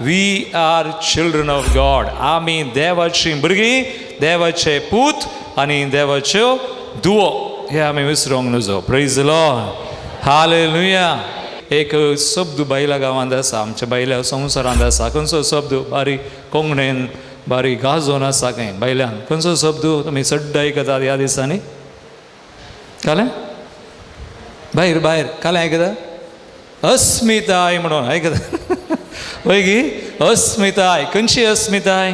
We are children of God. आमी देवाची भुरगीं, देवाचे पूत आनी देवाच्यो दुवो, हे आमी विसरूंक नजो. Praise the Lord, hallelujah. एक शब्द बायला गांवांत आसा, आमच्या बायल्या संवसारांत आसा. खंयचो शब्द बारीक कोंकणीन बारीक गाजोवन आसा खंय बायल्यान? खंयचो शब्द तुमी सड्ड आयकतात ह्या दिसांनी? कालें भायर भायर कालें आयकता? अस्मिताय म्हणून आयकता वय गी? अस्मिताय. खंयची अस्मिताय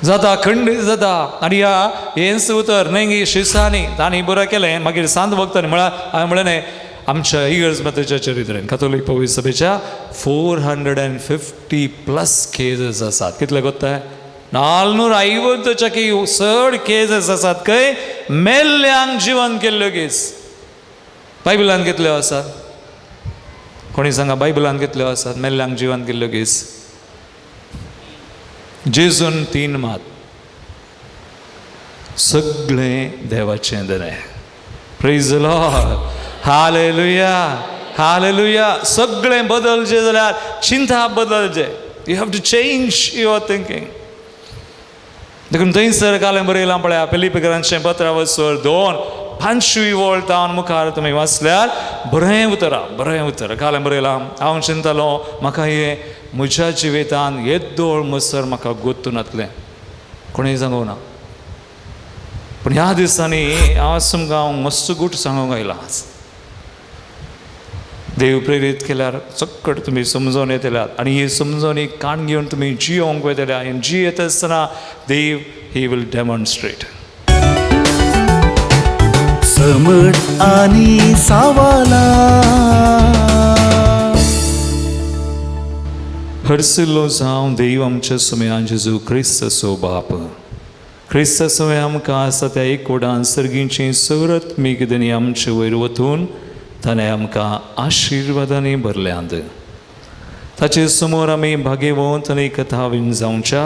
जाता? खंडीत जाता. आनी ह्या हेंच उतर न्हय गी शिसांनी तांणी बरें केलें. मागीर सांत भक्तांनी म्हळ्यार हांवें म्हणलें न्हय, आमच्या इगर्ज मातेच्या चरित्रेन कातोलीक पवित्र सभेच्या 450 प्लस केजीस आसात. कितले कोत्ताय? 450 की चड केजीस आसात. खंय मेल्ल्यांक जिवन केल्ल्यो केस बायबलान कितल्यो आसात? कोणी सांगा, बायबलान कितल्यो आसात मेल्ल्यांक जिवन केल्ल्यो केस? जेजून 3 मात. सगळें देवाचें देणें. Praise the Lord, hallelujah, hallelujah. सगळें बदलचें जाल्यार चिंता बदलचें. You have to change your thinking. देखून थंयसर कालें बरयलां पळया, फिलिप्पीकरांचें पत्र वसर 2 5वी वळ तावन मुखार तुमी वाचल्यार बरें उतरां, बरें उतर कालें बरयलां. हांव चिंतालो म्हाका हें म्हज्या जिवितान येदोळ मसर म्हाका गोत्तू नातलें, कोणूय सांगूं ना. पूण ह्या दिसांनी हांव तुमकां हांव मस्त गूट सांगूंक आयलां. देव प्रेरीत केल्यार चक्कट तुमी समजोन येतल्यात आनी ही समजोनी कान घेवन तुमी जियोंक वयतले आनी जियेत आसतना देव he will demonstrate. समट आनी सावाला हरसिल्लो जावं देव आमच्या सुमयान जेजू क्रिस्ताचो बाप. क्रिस्ता सुमय आमकां आसा त्या एकवटान सर्गींची सौरत्मीक देणी आमचे वयर वतून ताणें आमकां आशिर्वादांनी भरल्यांत. ताचे समोर आमी भागेवंत आनी कथावीन जावच्या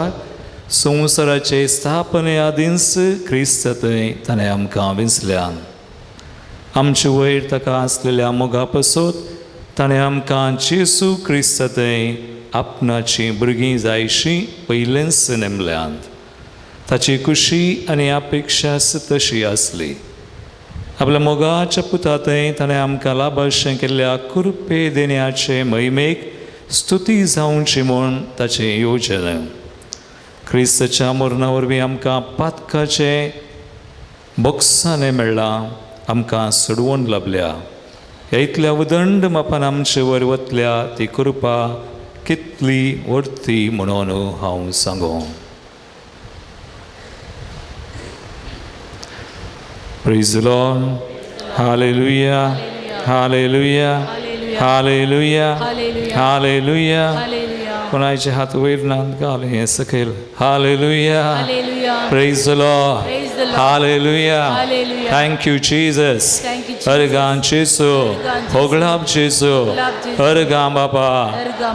संवसाराचे स्थापने आदींच क्रिस्त थंय ताणें आमकां विंचल्यान. आमचे वयर ताका आसलेल्या मोगा पासत ताणें आमकां जेजू क्रिस्त थंय आपणाची भुरगीं जायशी पयलेंच नेमल्यांत. ताची खुशी आनी अपेक्षा तशी आसली. आपल्या मोगाच्या पुता थंय ताणें आमकां लाभाशें केल्ल्या कृपे देण्याचे महिमेक स्तुती जावची म्हूण ताचें येवजण. क्रिस्ताच्या मरणा वरवीं आमकां पातकाचें बोक्साणें मेळ्ळां, आमकां सोडवून लाबल्या. ह्या इतल्या उदंड मापान आमचे वयर वतल्या ती कृपा कितली व्हडती म्हणून हांव सांगो. Praise the Lord. Hallelujah. Hallelujah. Hallelujah. Hallelujah. कोणाचे हात वयर ना घाल हें सकयल. Hallelujah. Praise the Lord. Hallelujah. Thank you Jesus. अर्गां जेजू, होगळाप जेजू, अर्गां बापा,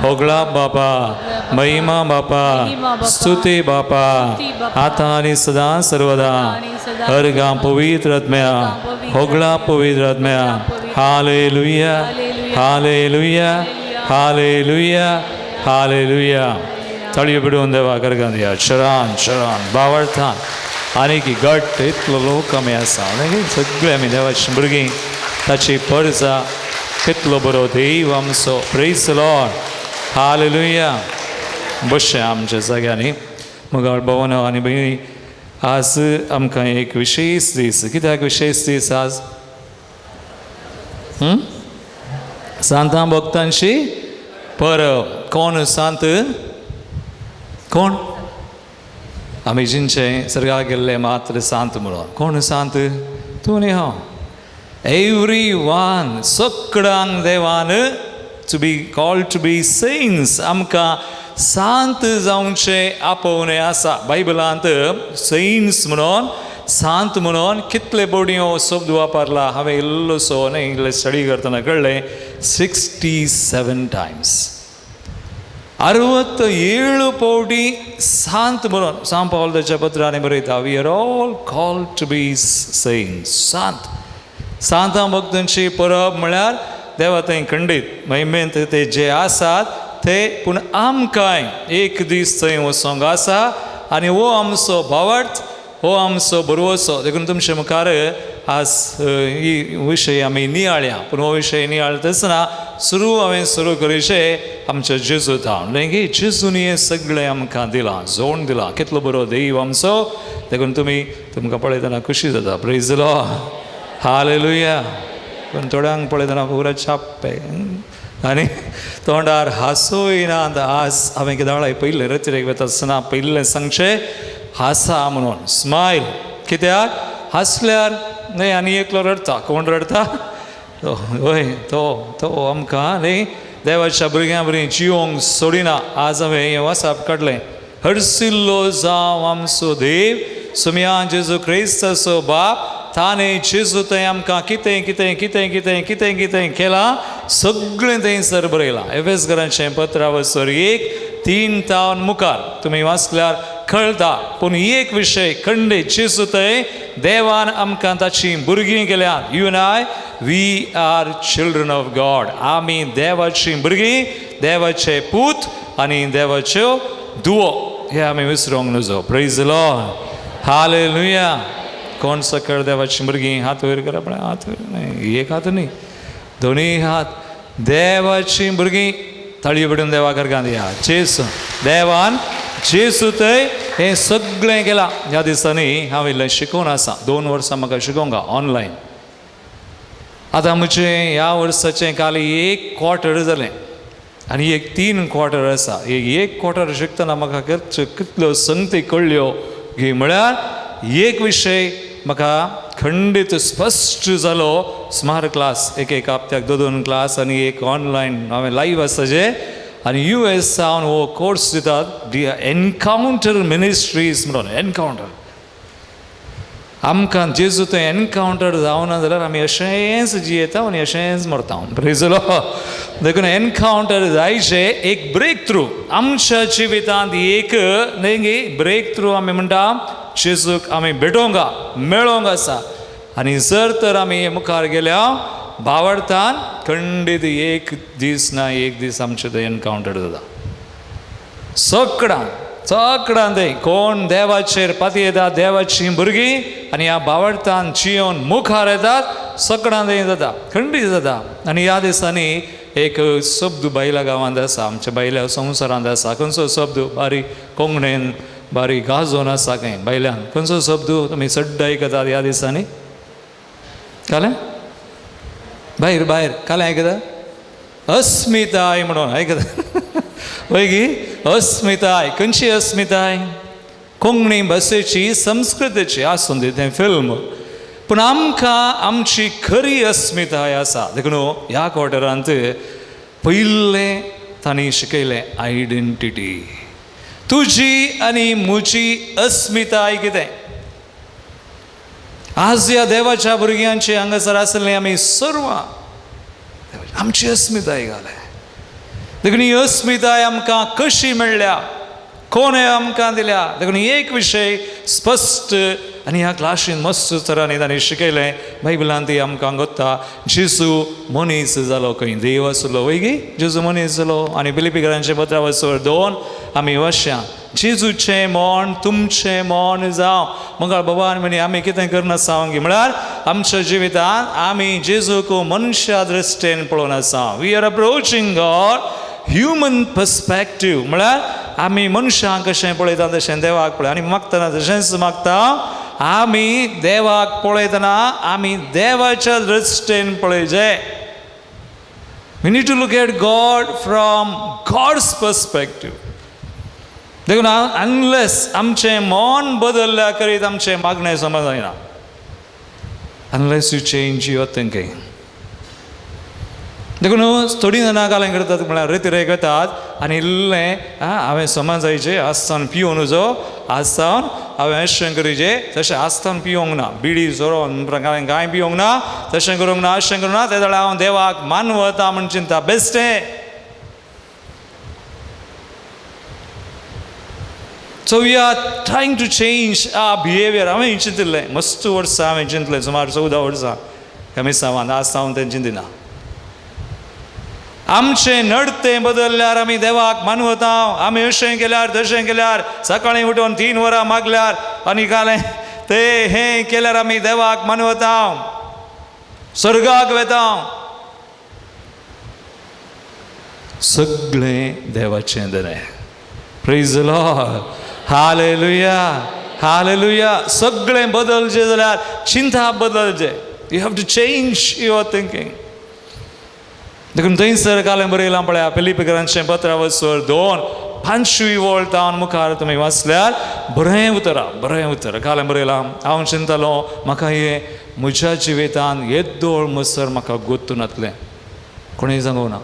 होगळाप बापा, महिमा बापा, स्तुती बापा, आतां आनी सदां सर्वदा. अर्गां पवित्र आत्म्या, होगळाप पवित्र आत्म्या. Hallelujah, hallelujah, hallelujah, hallelujah. ताळयो पिडून देवा करगां दिया. शरान शरान बावळथान आनी की घट इतलो लोक आमी आसा न्ही, सगळे आमी देवाची भुरगीं, ताची परजा. कितलो बरो देव आमचो. Praise the Lord. Hallelujah. बसचें आमच्या जाग्यांनी. मुगाळ भोवनो आनी भयणी, आज आमकां एक विशेश दीस. कित्याक विशेश दीस आज? सांतां भक्तांची परब. कोण सांत? कोण? आमी जिंचे सर्गाक गेल्ले मात्र सांत म्हणून. कोण सांत? तूं न्ही हांव. एवरी वन, सगळ्यांक देवान to be called to be saints, आमकां सांत जावचें आपोवणें आसा. बायबलांत सेंट्स म्हणून, सांत म्हणून कितले बोडयो शब्द वापरला हांवें इल्लोसो न्ही इल्लें स्टडी करतना कळ्ळें, 67 टायम्स, 67 फावटी सांत म्हणून. सांत पावल ताच्या पत्रांनी बरयता, we are all called to be saints. सांत, सांतां भक्तांची परब म्हळ्यार देवा थंय खंडीत महिमेंत ते जे आसात ते, पूण आमकांय एक दीस थंय वचोंक आसा. आनी हो आमचो भावार्थ, हो आमचो भरवसो. देखून तुमचे मुखार आज ही विशय आमी नियाळया. पूण हो विशय नियाळता आसतना सुरू हांवें सुरू करीशे आमच्या जेजू थावन. न्हय गे, जेजून हें सगळें आमकां दिलां, जोण दिलां. कितलो बरो देव आमचो. देखून तुमी तुमकां पळयतना खुशी जाता. Praise the Lord, hallelujah. पूण थोड्यांक पळयतना पुरा छाप्पे आनी तोंडार हांसूय ना. आज हांवें कितें पयलें रतिरेक वता आसतना पयलें सांगचें हासा म्हणून, स्मायल. कित्याक हांसल्यार न्हय आनी एकलो रडटा. कोण रडटा? तो वय तो तो आमकां न्हय देवाच्या भुरग्यां बरी जिवंक सोडिना. आज हांवें हें वासाप काडलें, हरसिल्लो जावं आमचो देव सुमया जेजू क्रिस्ताचो बाप, ताणें जेजू थंय आमकां कितें कितें कितें कितें कितें कितें केलां सगळें थंयसर बरयलां. एफेसगरांचें पत्रावसर 1:3 तावन मुखार तुमी वाचल्यार कळटा. पूण एक विशय खंडीत, जेजू थंय देवान आमकां ताचीं भुरगीं केल्यात. You and I, we are children of God. आमी देवाचीं भुरगीं, देवाचे पूत आनी देवाच्यो दुवो. हे आमी विसरूंक नजो. Praise the Lord, hallelujah. कोण सकळ देवाची भुरगीं? हात वयर करा. पण हात वयर न्हय, एक हात न्हय, दोनूय हात. देवाची भुरगीं ताळयो पडून देवा करगां दिया. जेजू देवान जेजू थंय हें सगळें केलां. ह्या दिसांनी हांव इल्लें शिकोवन आसा. 2 वर्सां म्हाका शिकोवंक ऑनलायन. आतां म्हजें ह्या वर्साचें काल 1 क्वॉर्टर जालें आनी एक 3 क्वॉर्टर आसा. एक क्वॉर्टर शिकतना म्हाका कितल्यो संगती कळ्ळ्यो की म्हळ्यार एक विशय म्हाका खंडीत स्पश्ट जालो. सुमार क्लास एक एक हप्त्याक 2-2 क्लास आनी एक ऑनलायन हांवें लायव्ह आसा जे. आनी यू एस सावन हो कोर्स दितात, दी एनकावंटर मिनिस्ट्रीज म्हणून. एनकावंटर आमकां जेजू थंय एनकावंटर जावना जाल्यार आमी अशेंच जियेता आनी अशेंच मरता. Praise the Lord. देखून एनकावंटर जायचे एक ब्रेक थ्रू आमच्या जिवितांत, एक न्हय गे ब्रेक थ्रू आमी म्हणटा जेजूक आमी भेटोवंक मेळोंक आसा. आनी जर तर आमी मुखार गेल्या भावार्थान खंडीत एक दीस ना एक दीस आमचें थंय एनकावंटर जाता. सगळ्यां सगळ्यां थंय कोण देवाचेर पातयेतात, देवाचीं भुरगीं आनी ह्या भावार्थान जियोन मुखार येतात, सगळ्यां थंय जाता, खंडीत जाता. आनी ह्या दिसांनी एक शब्द बायला गांवांत आसा, आमच्या बायल्या संवसारांत आसा. खंयचो शब्द बारीक कोंकणीन बारीक गाजोवन आसा खंय बायल्यान? खंयचो शब्द तुमी सड्ड आयकतात ह्या दिसांनी? कालें भायर भायर कालें आयकता? अस्मिताय म्हणून आयकता वय गी? अस्मिताय. खंयची अस्मिताय? कोंकणी भाशेची, संस्कृतेची आसून दी तें फिल्म, पूण आमकां आमची खरी अस्मिताय आसा. देखून ह्या क्वॉर्टरांत पयलें तांणी शिकयलें आयडेंटिटी. तुजी आनी म्हजी अस्मिताय कितें? आज ह्या देवाच्या भुरग्यांचे हांगासर आसलें आमी सर्वां आमची अस्मिताय घाले. देखून ही अस्मिताय आमकां कशी मेळ्ळ्या, कोण आमकां दिल्या? देखून एक विशय स्पश्ट आनी ह्या क्लासीन मस्त तरांनी तांणी शिकयलें. बायबलान ती आमकां गोत्ता, जेजू मनीस जालो खंय, देव आसलो वय गी? जेजू मनीस जालो. आनी फिलिप्पीकरांचें पत्र 2 आमी वाचया, जेजूचें मन तुमचें मन जावं. मंगळ बाबान म्हणी आमी कितें करनासा गी म्हळ्यार आमच्या जिवितांत आमी जेजूक मनशा दृश्टीन पळोवन आसा. We are approaching God human perspective. म्हळ्यार आमी मनशांक कशें पळयता तशें देवाक पळय, आनी मागतना तशेंच मागता. आमी देवाक पळयतना आमी देवाच्या दृश्टीन पळयचे. We need to look at God from God's perspective. देखून अनलेस आमचें मन बदलल्या करीत आमचें मागणें समज जायना. Unless you change your thinking. देखून थोडीं जाणां कालें करतात म्हळ्यार रेतिरेक वतात आनी इल्लें हांवें समाज जायचें आज सावन पिवून उजो, आज सावन हांवें अशें करीचें तशें, आज सावन पिवंक ना बिडी सोरो हांवें कांय पिवंक ना, तशें करूंक ना, अशें करूंक ना, तें जाल्यार हांव देवाक मानवता म्हूण चिंता बेश्टें. So we are trying to change our behaviour. हांवें चिंतिल्लें मस्त वर्सां, हांवें चिंतलें सुमार 14 वर्सां कमिसांवान, आज सावन तें चिंतिना. आमचें नडतें बदलल्यार आमी देवाक मानवता. आमी अशें केल्यार तशें केल्यार, सकाळीं उठून 3 वरां मागल्यार आनी कालें ते हें केल्यार आमी देवाक मानवता, स्वर्गाक वेता. सगळें देवाचें देणें. Praise the Lord, hallelujah, hallelujah. सगळें बदलचें जाल्यार चिंता बदलचें. You have to change your thinking. देखून थंयसर कालें बरयलां पळया, फिलिप्पीकरांचें पत्र वसर 2 5वी वळ तावन मुखार तुमी वाचल्यार बरें उतरां, बरें उतर कालें बरयलां. हांव चिंतालो म्हाका हें म्हज्या जिवितान येदोळ मसर म्हाका गोत्तू नातलें, कोणें सांगूं ना.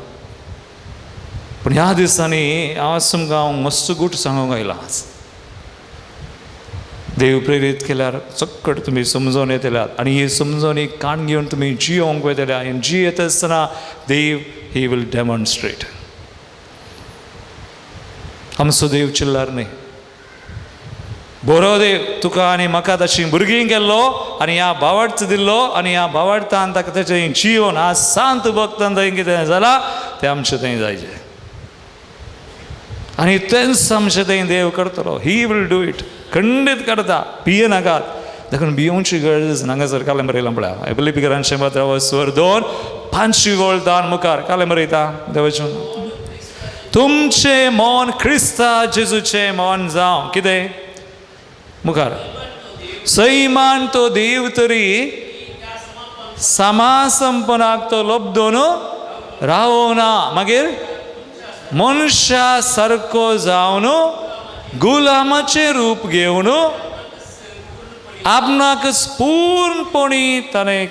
पूण ह्या दिसांनी हांव तुमकां हांव मस्त गूट सांगूंक आयलां. देव प्रेरीत केल्यार चक्कट तुमी समजोन येतल्यात आनी ही समजोनी कान घेवन तुमी जियोंक वयतल्या. आनी जियेत आसतना देव he will demonstrate. आमचो देव चिल्लार न्ही, बरो देव. तुका आनी म्हाका ताची भुरगीं केल्लो आनी ह्या भावार्थ दिल्लो आनी ह्या भावार्थान ताका तेचें जियोन आज सांत भक्तान थंय कितें जालां तें आमचें थंय जायचें आनी तेंच आमचें थंय देव करतलो. He will do it. खंडीत करता, भिये नाकात. देखून भियोवची गरज ना. हांगासर कालें बरयलां पळया, फिलिप्पीकरांचें पत्र स्वर 2 5वी वळ 10 मुखार कालें बरयता. देवाचें तुमचें मन क्रिस्ता जेजूचें मन जावं. कितें मुखार सैमान तो देव तरी समासंपनाक तो लब्दोन रावना, मागीर मनशा सारको जावन गुलामाचें रूप घेवन आपणाक पूर्णपणी ताणें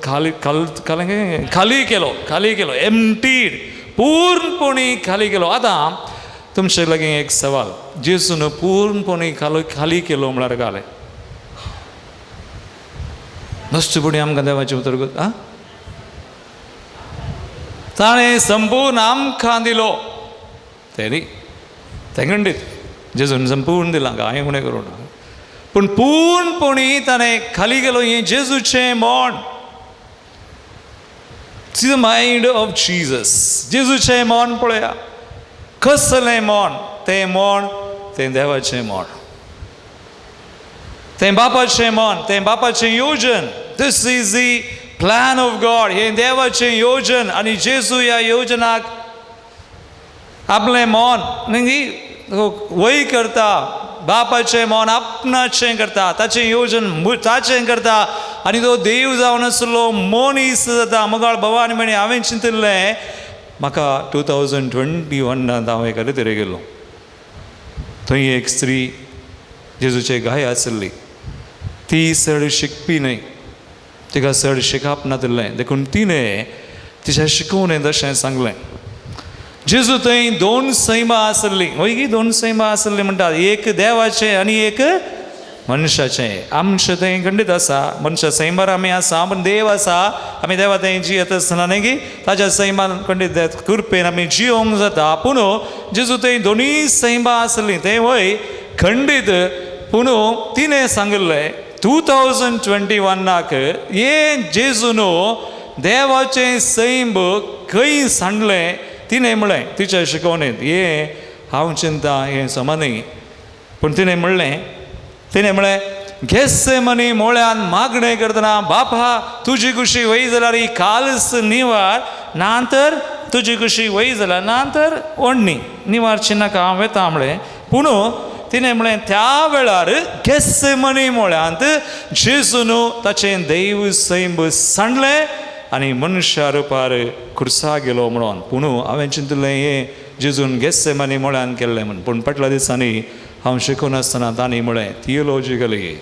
खाली खाली केलो, खाली केलो, एम्टीड, पूर्णपणी खाली केलो. आतां तुमचे लागीं एक सवाल, जेजून पूर्णपणी खाली केलो म्हळ्यार घालें नश्टपणी आमकां देवाचें उतर आ ताणें संपूर्ण आमकां दिलो. तें न्ही, तें खंडीत जेजून संपूर्ण दिलां, हांवें उणें करूं ना. पूण पूर्णपणी ताणें खाली केलो. हें जेजूचें मन, the mind of Jesus. जेजूचें मन पळया, कसलें मन? तें मन तें देवाचें मन, तें बापाचें मन, तें बापाचें योजन. This is the plan of God. हें देवाचें योजन आनी जेजू ह्या योजनाक आपलें मन न्ही वय करता, बापाचें मन आपणाचें करता, ताचें योजन ताचें करता आनी तो देव जावन आसलो मनीस जाता. मुगाळ भवानी म्हणी हांवें चिंतिल्लें म्हाका 2021 हांव एका तरे गेलो. थंय एक स्त्री जेजूचे गाय आसली, ती चड शिकपी न्हय, तिका चड शिकप नातिल्लें. देखून तिणें तिच्या शिकोवणें तशें सांगलें. जेजू थंय 2 सैमां आसलीं, हय की 2 सैमां आसलीं म्हणटात, एक देवाचें आनी एक मनशाचें. आमचें थंय खंडीत आसा, मनशा सैमार आमी आसा, पूण देव आसा, आमी देवा थंय जियेत आसतना न्ही की ताच्या सैमान खंडीत कृपेन आमी जियोंक जाता. पूण जेजू थंय 2 सैमां आसलीं, तें वय खंडीत. पूण तिणें सांगिल्लें 2021 हें जेजून देवाचें सैम खंय सांडलें. तिणें म्हणलें तिच्या शिकवणेंत, हें हांव चिंता हें समा न्ही. पूण तिणें म्हणलें, तिणें म्हणलें घेसेमनी मोळ्यान मागणें करतना, बापा तुजी कुशी वय जाल्यार ही कालस निवार, ना तर तुजी कुशी वय जाल्यार ना तर ओडणी निवारची नाका, हांव वेता म्हणलें. पूण तिणें म्हणलें त्या वेळार घेसेमनी मोळ्यांत जेजून ताचें दैव सैम सांडलें आनी मनशा रुपार खुर्सा गेलो म्हणून. पूण हांवें चिंतलें हें जेजून घेसेमनी मोळ्यान केल्लें म्हूण. पूण फाटल्या दिसांनी हांव शिकून आसतना तांणी म्हळें थियोलॉजिकली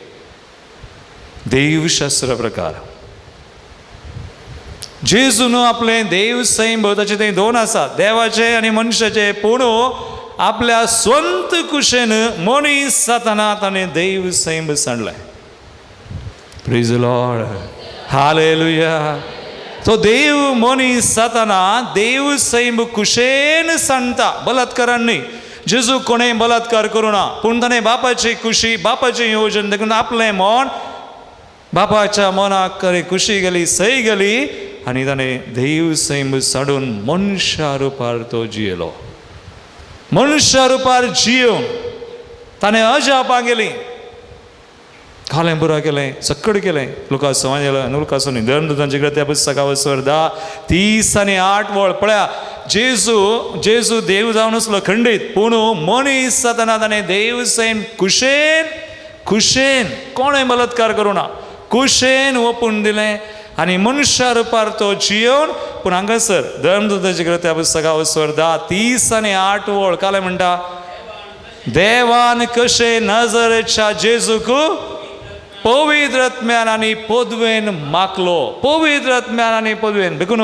देवशास्त्र प्रकार जेजून आपलें देव सैम ताचें थंय 2 आसा, देवाचें आनी मनशाचें. पूण आपल्या स्वंत कुशेन मनीस जातना ताणें देव सैम सांडलें. Praise the Lord, hallelujah. तो देव मनीस जातना देव सैम कुशेन सांडटा, बलात्कारान न्ही. जेजू कोणें बलात्कार करूं ना, पूण ताणें बापाची कुशी, बापाचें योजन, देखून आपलें मन बापाच्या मनाक कुशी गेली, सय गेली आनी ताणें देव सैम साडून मनशा रुपार तो जियेलो. मनशा रुपार जियोवन ताणें अजापां केलीं, खालें पुरा केलें, सक्कड केलें. लुकास लुकासो न्ही, धर्मदूतांची ग्रंथ पुस्तका वसर 10, 30 आनी 8 वळ पळया. जेजू जेजू देव जावन आसलो खंडीत, पूण मनीस जातना ताणें देव सैम कुशेन कुशेन कोणें बलात्कार करूं ना, कुशेन ओपून दिलें आनी मनशा रुपार तो जियोवन. पूण हांगासर धर्मदूतांची ग्रंथ पुस्तका वसर 10, 30 आनी 8 वळ कालें म्हणटा, देवान कशें नजरेच्या जेजूक पवित्र आत्म्यान आनी पदवेन मागलो. पवित्र आत्म्यान आनी पदवेन, देखून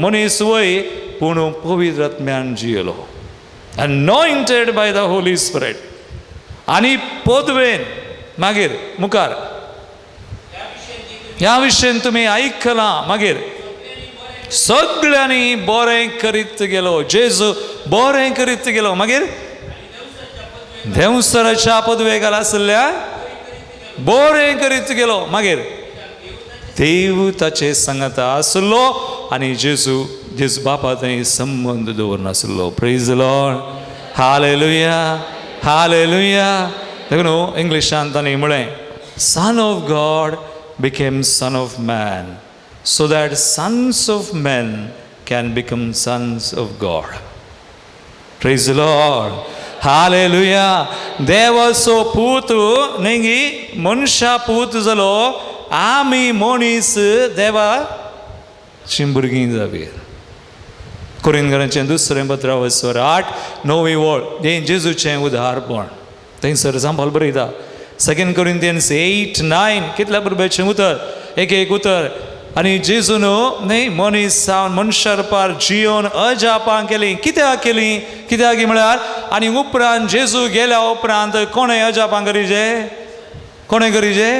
मनीस वय पूण पवित्र आत्म्यान जियेलो, anointed by the Holy Spirit आनी पदवेन. मागीर मुखार ह्या विशयन तुमी आयकलां. मागीर सगळ्यांनी बरें करीत गेलो, जेजू बरें करीत गेलो. मागीर देंवसराच्या पदवेक आसल्या बरें करीत गेलो. मागीर देव ताचे सांगाता आसलो आनी जेजू जेजू बापा थंय संबंद दवरून आसलो. Praise Lord, hallelujah, hallelujah. देखून न्हू इंग्लिशान ताणें म्हळें, son of God became son of man so that sons of men can become sons of God. Praise Lord, hallelujah. देवाचो पूत न्ही मनशा पूत जालो, आमी मनीस देवा भुरगीं जावी. कोरिंगरांचें दुसरें पत्र वसर 8, 9 वळ, हें जेजूचें उदारपण थंयसर सांबाल बरयता. 2 Corinthians 8, 9 कितल्या बरोबरचें उतर, एक एक उतर. आनी जेजून न्ही मनीस जावन मनशा रुपार जियोवन अजापां केलीं. कित्याक केलीं? कित्याक म्हळ्यार आनी उपरांत जेजू गेल्या उपरांत कोणें अजापां करीजे? कोणें करीजे?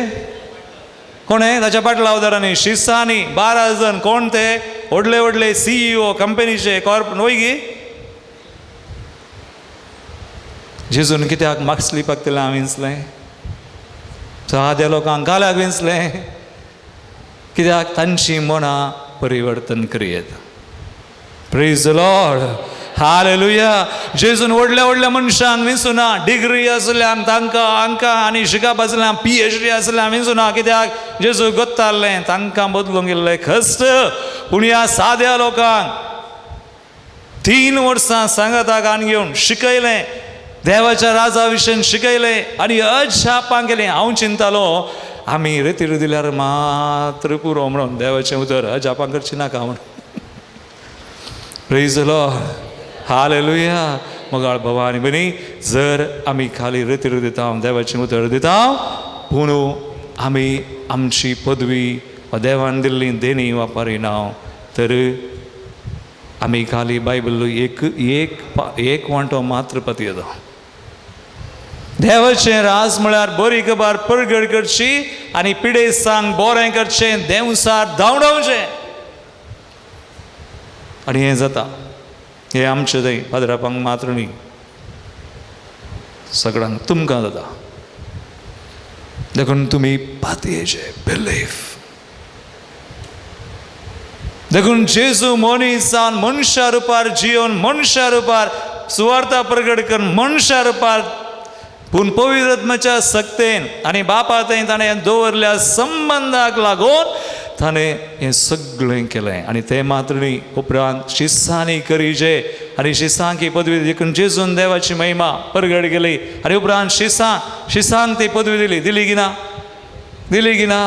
कोणें? ताच्या पाटलावदारांनी, शिसांनी, 12 जण. कोण ते? व्हडले व्हडले CEO कंपनीचे, कॉर्प न्हय गी. जेजून कित्याक मागसली पाकतलें विंचलें? साद्या लोकांक गाल्याक विंचलें कित्याक? तांची मनां परिवर्तन करयेत. Praise the Lord, hallelujah. जेजून व्हडल्या व्हडल्या मनशांक विंचुना, डिग्री आसल्यांक तांकां हांकां आनी शिकप आसल्यांक PhD आसल्यांक विंचुना. कित्याक? जेजू गोत्तालें तांकां बदलूंक गेल्लें कश्ट. पूण ह्या साद्या लोकांक 3 वर्सां सांगाताक आन घेवन शिकयलें, देवाच्या राजा विशयन शिकयलें आनी अजापां केलीं. हांव चिंतालो आमी रेतीर दिल्यार मात्र पुरो म्हणून देवाचें उतर अजापां करचें नाका म्हणून. Praise the Lord, hallelujah. मोगाळ बाबा आनी भयणी, जर आमी खाली रेतीर दिता, देवाचें उतर दिता, पूण आमी आमची पदवी वा देवान दिल्ली देणी वापरिना तर आमी खाली बायबल एक एक एक वांटो मात्र पतयता. देवाचें राज म्हळ्यार बरी खबर परगट करची आनी पिडेस्तांक बरें करचें, देंवसार धांवडावचें. आनी हें जाता, हें आमचें थंय पाद्रापांक मात्र न्ही, सगळ्यांक तुमकां जाता. देखून तुमी पातयेचे बिलीफ. देखून जेजू मनीसान मनशा रुपार जियोवन मनशा रुपार सुवार्ता प्रगट करून मनशा रुपार पूण पवित्र आत्म्याच्या सक्तेन आनी बापा थंय ताणें दवरल्या संबंदाक लागून ताणें हें सगळें केलें. आनी तें मात्र न्ही, उपरांत शिसांनी करीजे आनी शिसांक ही पदवी देखून जेजून देवाची महिमा परगट केली. आनी उपरांत शिसांक ती पदवी दिली. दिली की ना? दिली की ना?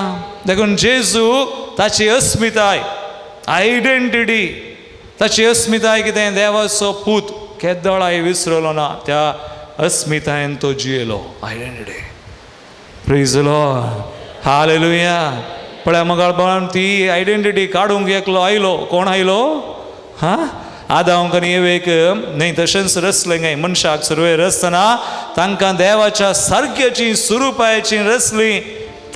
देखून जेजू ताची अस्मिताय, आयडेंटिटी, ताची अस्मिताय कितें? देवाचो पूत. केदोळाय विसरलो ना, त्या अस्मितायेन तो जियेलो. Identity. Praise the Lord, hallelujah. पळया मोगाळ बाळान, ती आयडेंटिटी काडूंक एकलो आयलो. कोण आयलो? हा, आदांक आनी एवेक न्हय तशेंच रसलें काय मनशाक सुरवे रचतना तांकां देवाच्या सारक्याची सुरुपायाची रचली.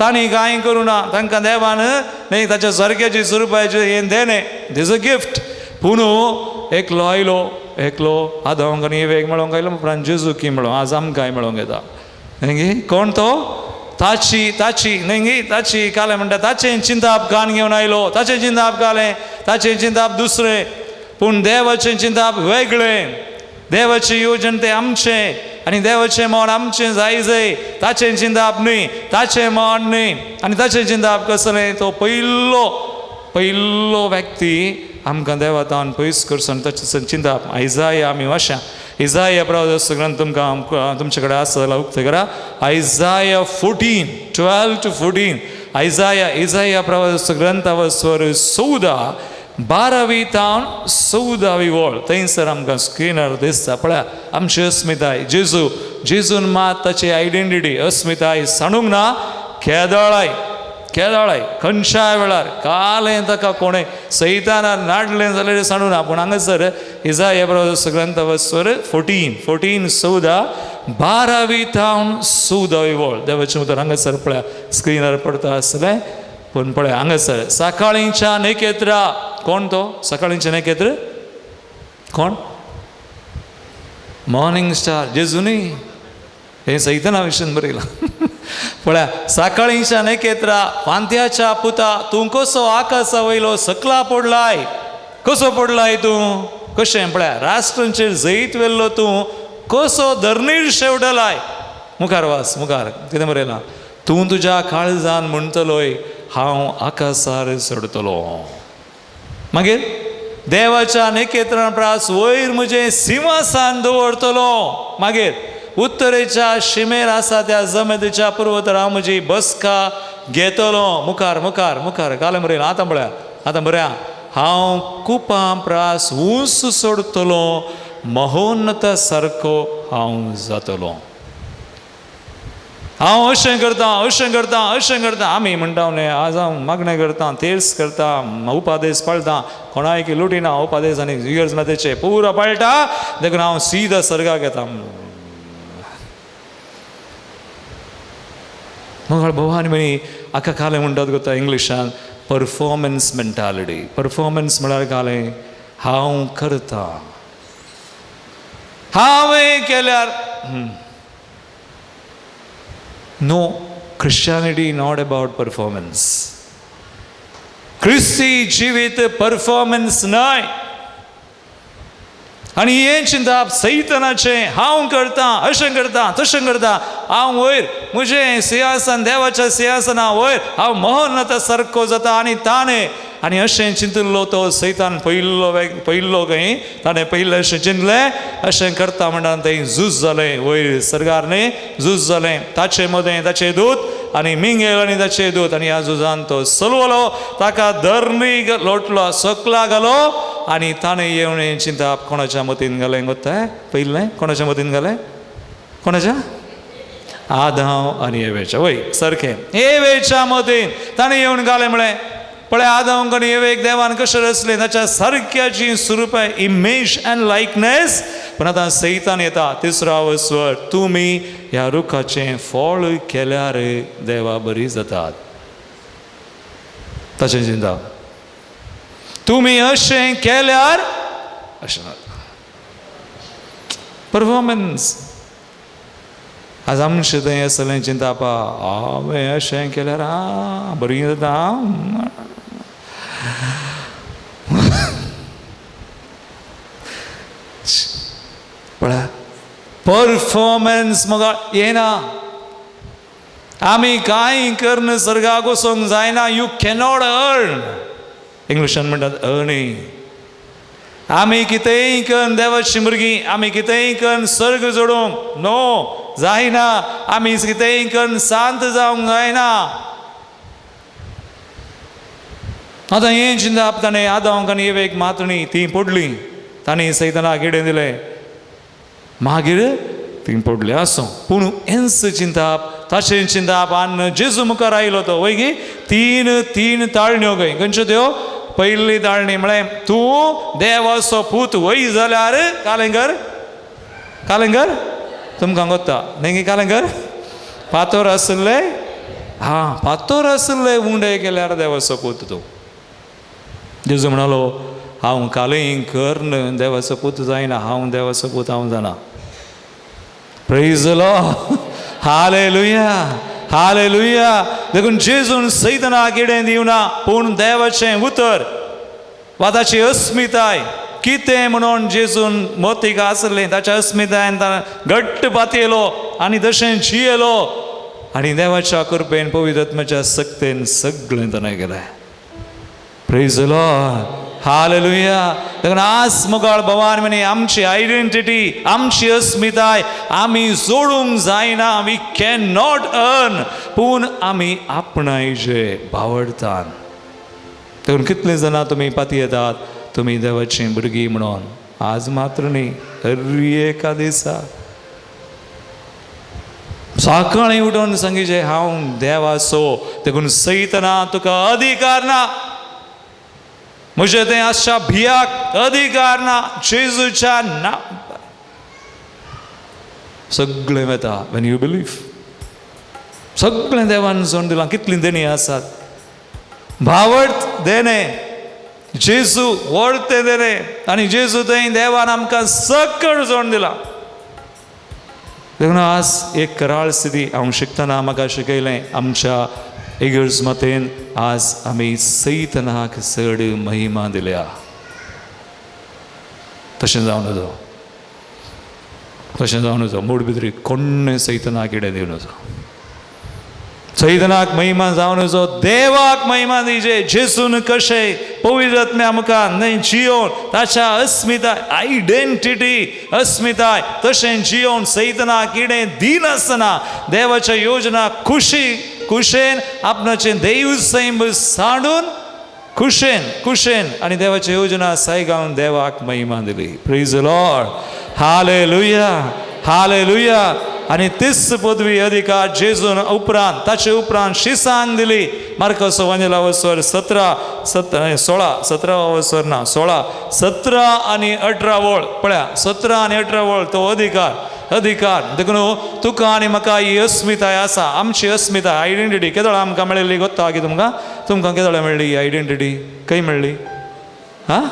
तांणी कांय करूं ना, तांकां देवान न्हय ताच्या सारक्याची सुरुपायाची हें देणें, these a gift. पूण एकलो आयलो, एकलो आदांक आनी एवेक मेळोंक आयलो, उपरांत जेजू की मेळोंक, आज आमकांय मेळोंक येता. न्हय कोण तो? ताची ताची न्हय ताची कालें म्हणटा ताचें चिंताप गान घेवन आयलो, ताचें चिंताप घालें, ताचें चिंताप दुसरें, पूण देवाचें चिंताप वेगळें. देवाचें योजन तें आमचें आनी देवाचें मन आमचें जाय जाय, ताचें चिंताप न्हय, ताचें मन न्हय. आनी ताचें चिंताप कसलें? तो पयलो पयलो व्यक्ती आमकां देवातान पयस करचो आनी ताचें चिंताप. आयजाया आमी वाश्या इजाया प्रवास ग्रंथ तुमकां तुमचे कडेन आसा जाल्यार उक्तें करा. आयजाया 14:12 to 14. आयजाया इजाया प्रवास ग्रंथ स्वर 14 बारावी तावन 14वी वळ थंयसर आमकां स्क्रिनार दिसता. पळया आमची अस्मिताय जेजू, जेजून मात ताची आयडेंटिटी अस्मिताय सांडूंक ना. केदळाय केदळाय खंयच्याय वेळार कालें ताका कोणें सैतानार नाडलें जाल्यार सांडूं ना. पूण हांगासर इजाया प्रवास ग्रंथ स्वर 14 14 बारावी तावन 14वी वळ. देवाचें उतर हांगासर पळया स्क्रिनार पडटा आसलें. पूण पळय हांगासर सकाळींच्या नखेत्रा, कोण तो सकाळींचे नखेत्र? कोण? मॉर्निंग स्टार जेजू न्ही, हें सैताना विशीं बरयलां. पळया सकाळींच्या नखेत्रा फांत्याच्या पुता तूं कसो आकाशा वयलो सकला पडलाय, कसो पडलाय तूं, कशें? पळया राष्ट्रांचेर जैत व्हेल्लो तूं कसो धरणीर शेवटलाय. मुखार वास, मुखार कितें बरयलां? तूं तुज्या काळजान म्हणटलोय हांव आकाशार चडटलो, मागीर देवाच्या नखेत्रां प्रास वयर म्हजें सिंहासन दवरतलो, मागीर उत्तरेच्या शिमेर आसा त्या जमेतीच्या पुर्वतर हांव म्हजी बसका घेतलो. मुखार मुखार मुखार कालें बरयलां. आतां पळया, आतां बरया, हांव कुपां प्रास ऊंच सोडटलो, महोन्नत सारको हांव जातलो. हांव अशें करता अशें करता अशें करता. आमी म्हणटा न्हय आज हांव मागणें करता, तेर्स करता, उपादेस पाळटा, कोणायक लुटिना, उपादेस आनी इगर्ज मातेचे पुरो पाळटा, देखून हांव सीधा सर्गाक येता. मग भोवान म्हणी आका कालें म्हणटात गोता इंग्लिशान परफॉर्मन्स मेंटालिटी. परफॉर्मन्स म्हळ्यार कालें हांव करता, हांवें केल्यार. No, Christianity not about performance. क्रिस्ती जिवीत परफॉर्मन्स न्हय. आनी हें चिंतप सैतानाचें, हांव करता अशें करता तशें करता, हांव वयर म्हजें सिंहासन देवाच्या सिंहासना वयर हांव महोन्नत सारको जाता आनी ताणें आनी अशें चिंतिल्लो तो सैतान पयल्लो पयल्लो खंय ताणें पयलें अशें चिंतलें, अशें करता म्हणटान थंय झूज जालें, वयर सर्गार न्ही झूज जालें, ताचे मदें ताचे दूत आनी मिंगेल आनी ताचे दूत, आनी ह्या झुजान तो सलवलो, ताका धरणी लोटलो, सकला घालो. आनी ताणें येवन चिंतप कोणाच्या मतीन घालें गोत्ताय? पयलें कोणाच्या मतीन घालें? कोणाच्या? आदांव आनी एवेच्या. वय सारकें, एवेच्या मतीन ताणें येवन घालें. म्हळें पळय आदांव आनी एवेक देवान कशें रचलें, ताच्या सारक्याची स्वरुपां, इमेज अँड लायकनेस. पूण आतां सैतान येता तिसरो अवस्वर, तुमी ह्या रुखाचें फळ केल्यार देवा बरी जातात. ताचें चिंता तुमी अशें केल्यार अशें परफॉर्मन्स. आज आमचें थंय आसलें चिंतापा, हांवें अशें केल्यार आं बरी जाता. पळय परफॉर्मन्स मगा येना. आमी कांय करून सर्गाक वचूंक जायना. You cannot earn, इंग्लिशान म्हणटात अर्निंग. आमी कितेंय करून देवाची भुरगीं, आमी कितेंय करून सर्ग जोडूंक नो जायना, आमी कितेंय करून शांत जावंक जायना. आतां हें चिंतप ताणें आदांक आनी एवेक मातणी ती पडली, तांणी सैतानाक कितें दिलें, मागीर ती पडली. आसूं, पूण हेंच चिंतप ताचें चिंतप आनी जेजू मुखार आयलो तो वय तीन तीन ताळण्यो खंय खंयच्यो त्यो? पयली ताळणी म्हळें तूं देवाचो पूत वय जाल्यार कालेंगर, कालेंगर तुमकां गोत्ता न्ही, कालेंगर पातोर आशिल्ले, हां पातोर आशिल्ले उंडे केल्यार देवाचो पूत तूं. जेजू म्हणालो हांव कालें करून देवाचो पूत जायना, हांव देवाचो पूत हांव जाणा. Praise the Lord, hallelujah. Hallelujah. देखून जेजून सैतानाक इडें दिवना, पूण देवाचें उतर वा ताची अस्मिताय कितें म्हणून जेजून मतीक आसलें, ताच्या अस्मितायन घट्ट पातयलो आनी तशें जियेलो आनी देवाच्या कृपेन पवित्र आत्म्याच्या सक्तेन सगळें ताणें केलें. Praise the Lord, hallelujah. देखून आज मुखार भवान म्हणी आमची आयडेंटिटी, आमची अस्मिताय आमी जोडूंक जायना, we can not earn, पूण आमी आपणायचे भावडतान. देखून कितले जाणां तुमी पाती येतात तुमी देवाचीं भुरगीं म्हणून, आज मात्र न्ही, हर एका दिसा सकाळीं उठून सांगीचे हांव देवाचो. देखून सैतना तुका अधिकार ना, म्हजें तें आसच्या भियाक अधिकार ना, जेजूच्या ना सगळें वता when you believe. सगळें देवान जोड दिलां. कितलीं देणी आसात, भावट देणें, जेजू व्हडतें देणें, आनी जेजू थंय देवान आमकां सकळ जोड दिलां. देखून आज एक कराळ स्थिती हांव शिकतना म्हाका शिकयलें आमच्या इगर्ज मतेन, आज आमी सैतनाक चड महिमा दिल्या. तशें जावं नजो, तशें जावं नजो. मूड भितरी कोण्णें सैतनाक कितें दिवं नजो, सैतनाक महिमा जावं नजो, देवाक महिमा दिजे. जेजून कशें पवित्र आत्म्या आमकां न्हय जियोवन ताच्या अस्मिताय, आयडेंटिटी अस्मिताय तशें जियोवन सैतनाक कितें दिनासतना देवाच्या योजना खुशी कुशेन आपणाचें देव सैम सांडून कुशेन कुशेन आनी देवाची योजना सायगावन देवाक महिमा दिली. Praise the Lord, hallelujah, hallelujah. आनी तीच पदवी अधिकार जेजून उपरांत ताचे उपरांत शिसांक दिली. मार्कस वांजेला वसर 17 16 17 वसर ना 16 17 आनी 18 वळ पळया, 17 आनी 18 वळ तो अधिकार अधिकार. देखून तुका आनी म्हाका ही अस्मिताय आसा, आमची अस्मिताय आयडेंटिटी केदोळ आमकां मेळिल्ली गोत्ता की तुमकां, तुमकां केदोळ मेळ्ळी ही आयडेंटिटी, खंय मेळ्ळी? हां,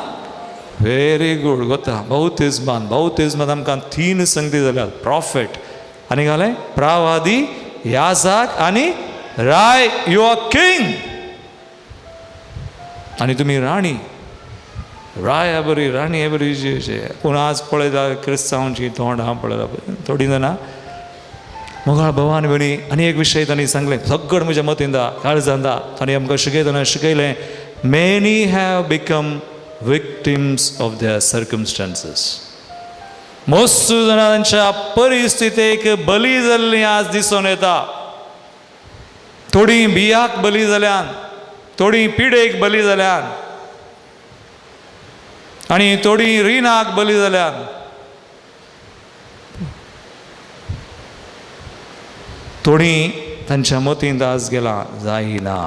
व्हेरी गूड, गोत्ता. बौतिज्मान, बौतिज्मान आमकां 3 संगती जाल्यात, प्रॉफेट आनी घालें प्रावादी, याजाक आनी राय. You are king आनी तुमी राणी, राय बरी राणी बरी. पूण आज पळयता क्रिस्तांवची तोंड हांव पळयता थोडीं जाणां मोगाळ भवान भयणी. आनी एक विशय तांणी सांगलें सगळें म्हज्या मतींत काळजांत, तांणी आमकां शिकयतना शिकयलें, many have become victims of their circumstances. मस्त जाणां तांच्या परिस्थितीक बली जाल्लीं आज दिसून येता. थोडीं बियाक बली जाल्यान, थोडीं पिडेक बली जाल्यान, आनी थोडीं रिणाक बली जाल्यान. थोडीं तांच्या मतींत आज गेलां जायना,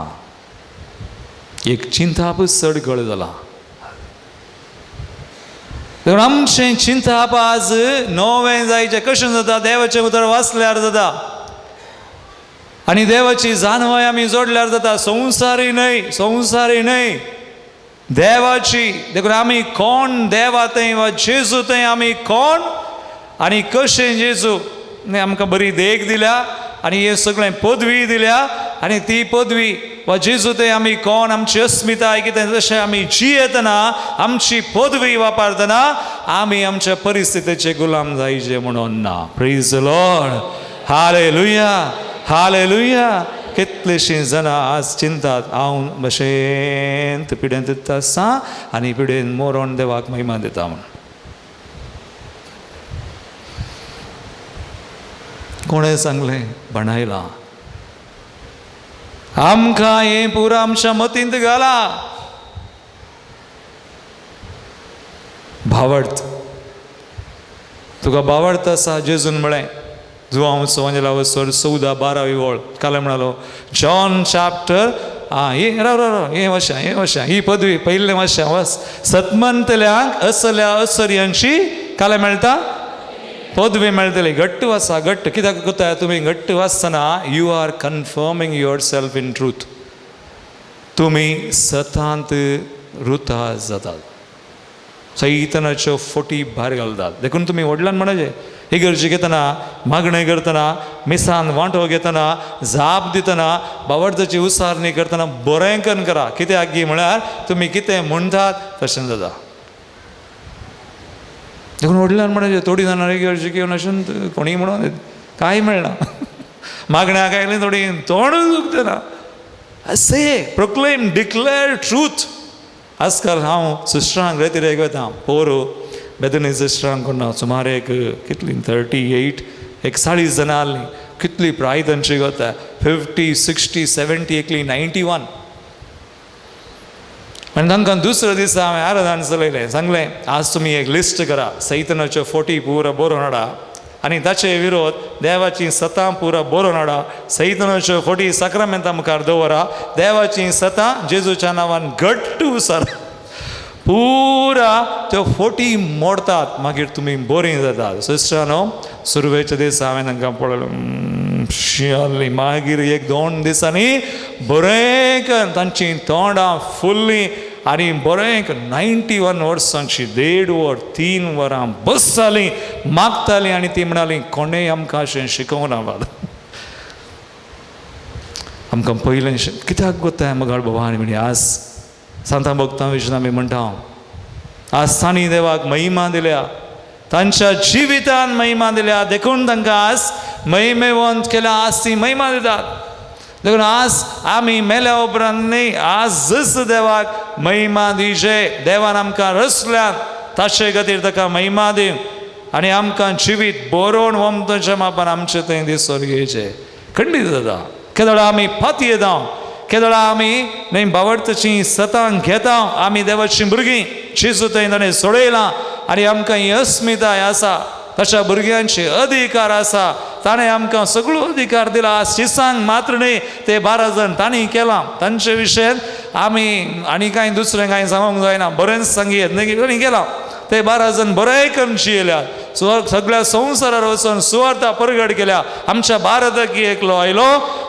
एक चिंतापच चड गळ जाला. तर आमचें चिंताप आज नवें जायचें कशें जाता, देवाचें उतर वाचल्यार जाता आनी देवाची जाणवाय आमी जोडल्यार जाता. संवसारी न्हय, संवसारी न्हय, देवाची. देखून आमी कोण देवा थंय वा जेजू थंय आमी कोण आनी कशें जेजू आमकां बरी देख दिल्या आनी हे सगळें पदवी दिल्या आनी ती पदवी वा जेजू थंय आमी कोण, आमची अस्मिताय कितें, जशें आमी जियेतना आमची पदवी वापरतना आमी आमच्या परिस्थितीचे गुलाम जायचे म्हणून ना. Praise the Lord, hallelujah, hallelujah. कितलीशीं जाणां आज चिंतात हांव भशेन पिडेन दिता आसा आनी पिडेन मोरोन देवाक महिमा दिता म्हूण. कोणें सांगलें? बाणायलां. आमकां हें पुरा आमच्या मतींत घाला. भावार्थ तुका भावार्थ आसा. जेजून म्हळें जुवांव सोंजेला वसर 14 12 वळ काल म्हणालो जॉन चॅप्टर आं हे राव राव राव हे वर्षां हे वर्षां ही पदवी पयिल्ले वर्षां वस सतमंतल्यांक असल्या असर्यांची काल मेळटा पदवी मेळटली. घट्ट वाचा, घट्ट. कित्याक करता तुमी घट्ट वाचतना you are confirming yourself in truth. तुमी सतांत रुता जातात, सैतनाच्यो फोटी भायर घालतात. देखून तुमी व्हडल्यान म्हणचे इगर्जी घेतना, मागणें करतना, मिसान वांटो घेतना, जाप दितना, बावडताची उसारणी करतना बरें करून करा. कित्याक गी म्हळ्यार तुमी कितें म्हणटात तशें जाता. देखून व्हडल्यान म्हणचे थोडीं जाणां इगर्जी घेवन अशें कोणीय म्हणून कांय मेळना, मागण्याक आयलें थोडीं तोंडूच उगतना. से प्रोक्लेम, डिक्लेअर ट्रूथ. आजकाल हांव सिस्टरांक रेतिरेक वता, पोरू बेदनी सिस्टरांक कोण सुमार एक कितली 38 एक 40 जाणां आहलीं, कितली प्राय तांची वता 50 60 70 एकली 91. आनी तांकां दुसऱ्या दिसा हांवें आराधन चलयलें, सांगलें आज तुमी एक लिस्ट करा, सैतनाच्यो फोटी पुरा बरोवन हाडा आनी ताचे विरोध देवाची सतां पुरा बरोवन हाडा, सैतनाच्यो फोटी साक्रामेंता मुखार दवरा, देवाची सतां जेजूच्या नांवान घट्ट उसार पुरा त्यो फोटी मोडतात, मागीर तुमी बरीं जातात. सिस्टरानो सुरवेच्या दिसा हांवें तांकां पळयलें शियारली, मागीर 1-2 दिसांनी बरें करून तांचीं तोंडां फुल्लीं आनी बरें 91 वर्सांची 1.5 वर 3 वरां बसतालीं, मागतालीं आनी ती म्हणाली कोणेय आमकां अशें शिकोवना बाबा, आमकां पयलें कित्याक गोताय मगाळ बाबा. आनी म्हणी आज सांतां भक्तां विशीं आमी म्हणटा, आज तांणी देवाक महिमा दिल्या, तांच्या जिवितान महिमा दिल्या, देखून तांकां आज महिमेवंत केल्या, आज ती महिमा दितात. देखून आज आमी मेल्या उपरांत न्ही, आजच देवाक महिमा दिवचे. देवान आमकां रचल्यात ताचे खातीर ताका महिमा दिव आनी आमकां जिवीत बरोवन वमताच्या मापान आमचें थंय दिसोन घेवचें. खंडीत जाता केदळा आमी पातयेता, केदळा आमी न्ही बावडताचीं सतां घेता, आमी देवाचीं भुरगीं जेजू थंय ताणें सोडयलां आनी आमकां ही अस्मिताय आसा, ताच्या भुरग्यांचे अधिकार आसा, ताणें आमकां सगळो अधिकार दिला. शिसांक मात्र न्ही, ते 12 जाण तांणी केलां, तांचे विशयान आमी आनी कांय दुसरें कांय सांगूंक जायना, बरेंच सांगयेत न्ही तांणी केलां. ते 12 जाण बरें करून जियेल्यात, सगळ्या संवसारार वचून सुवार्था परगट केल्या. आमच्या भारताक एकलो आयलो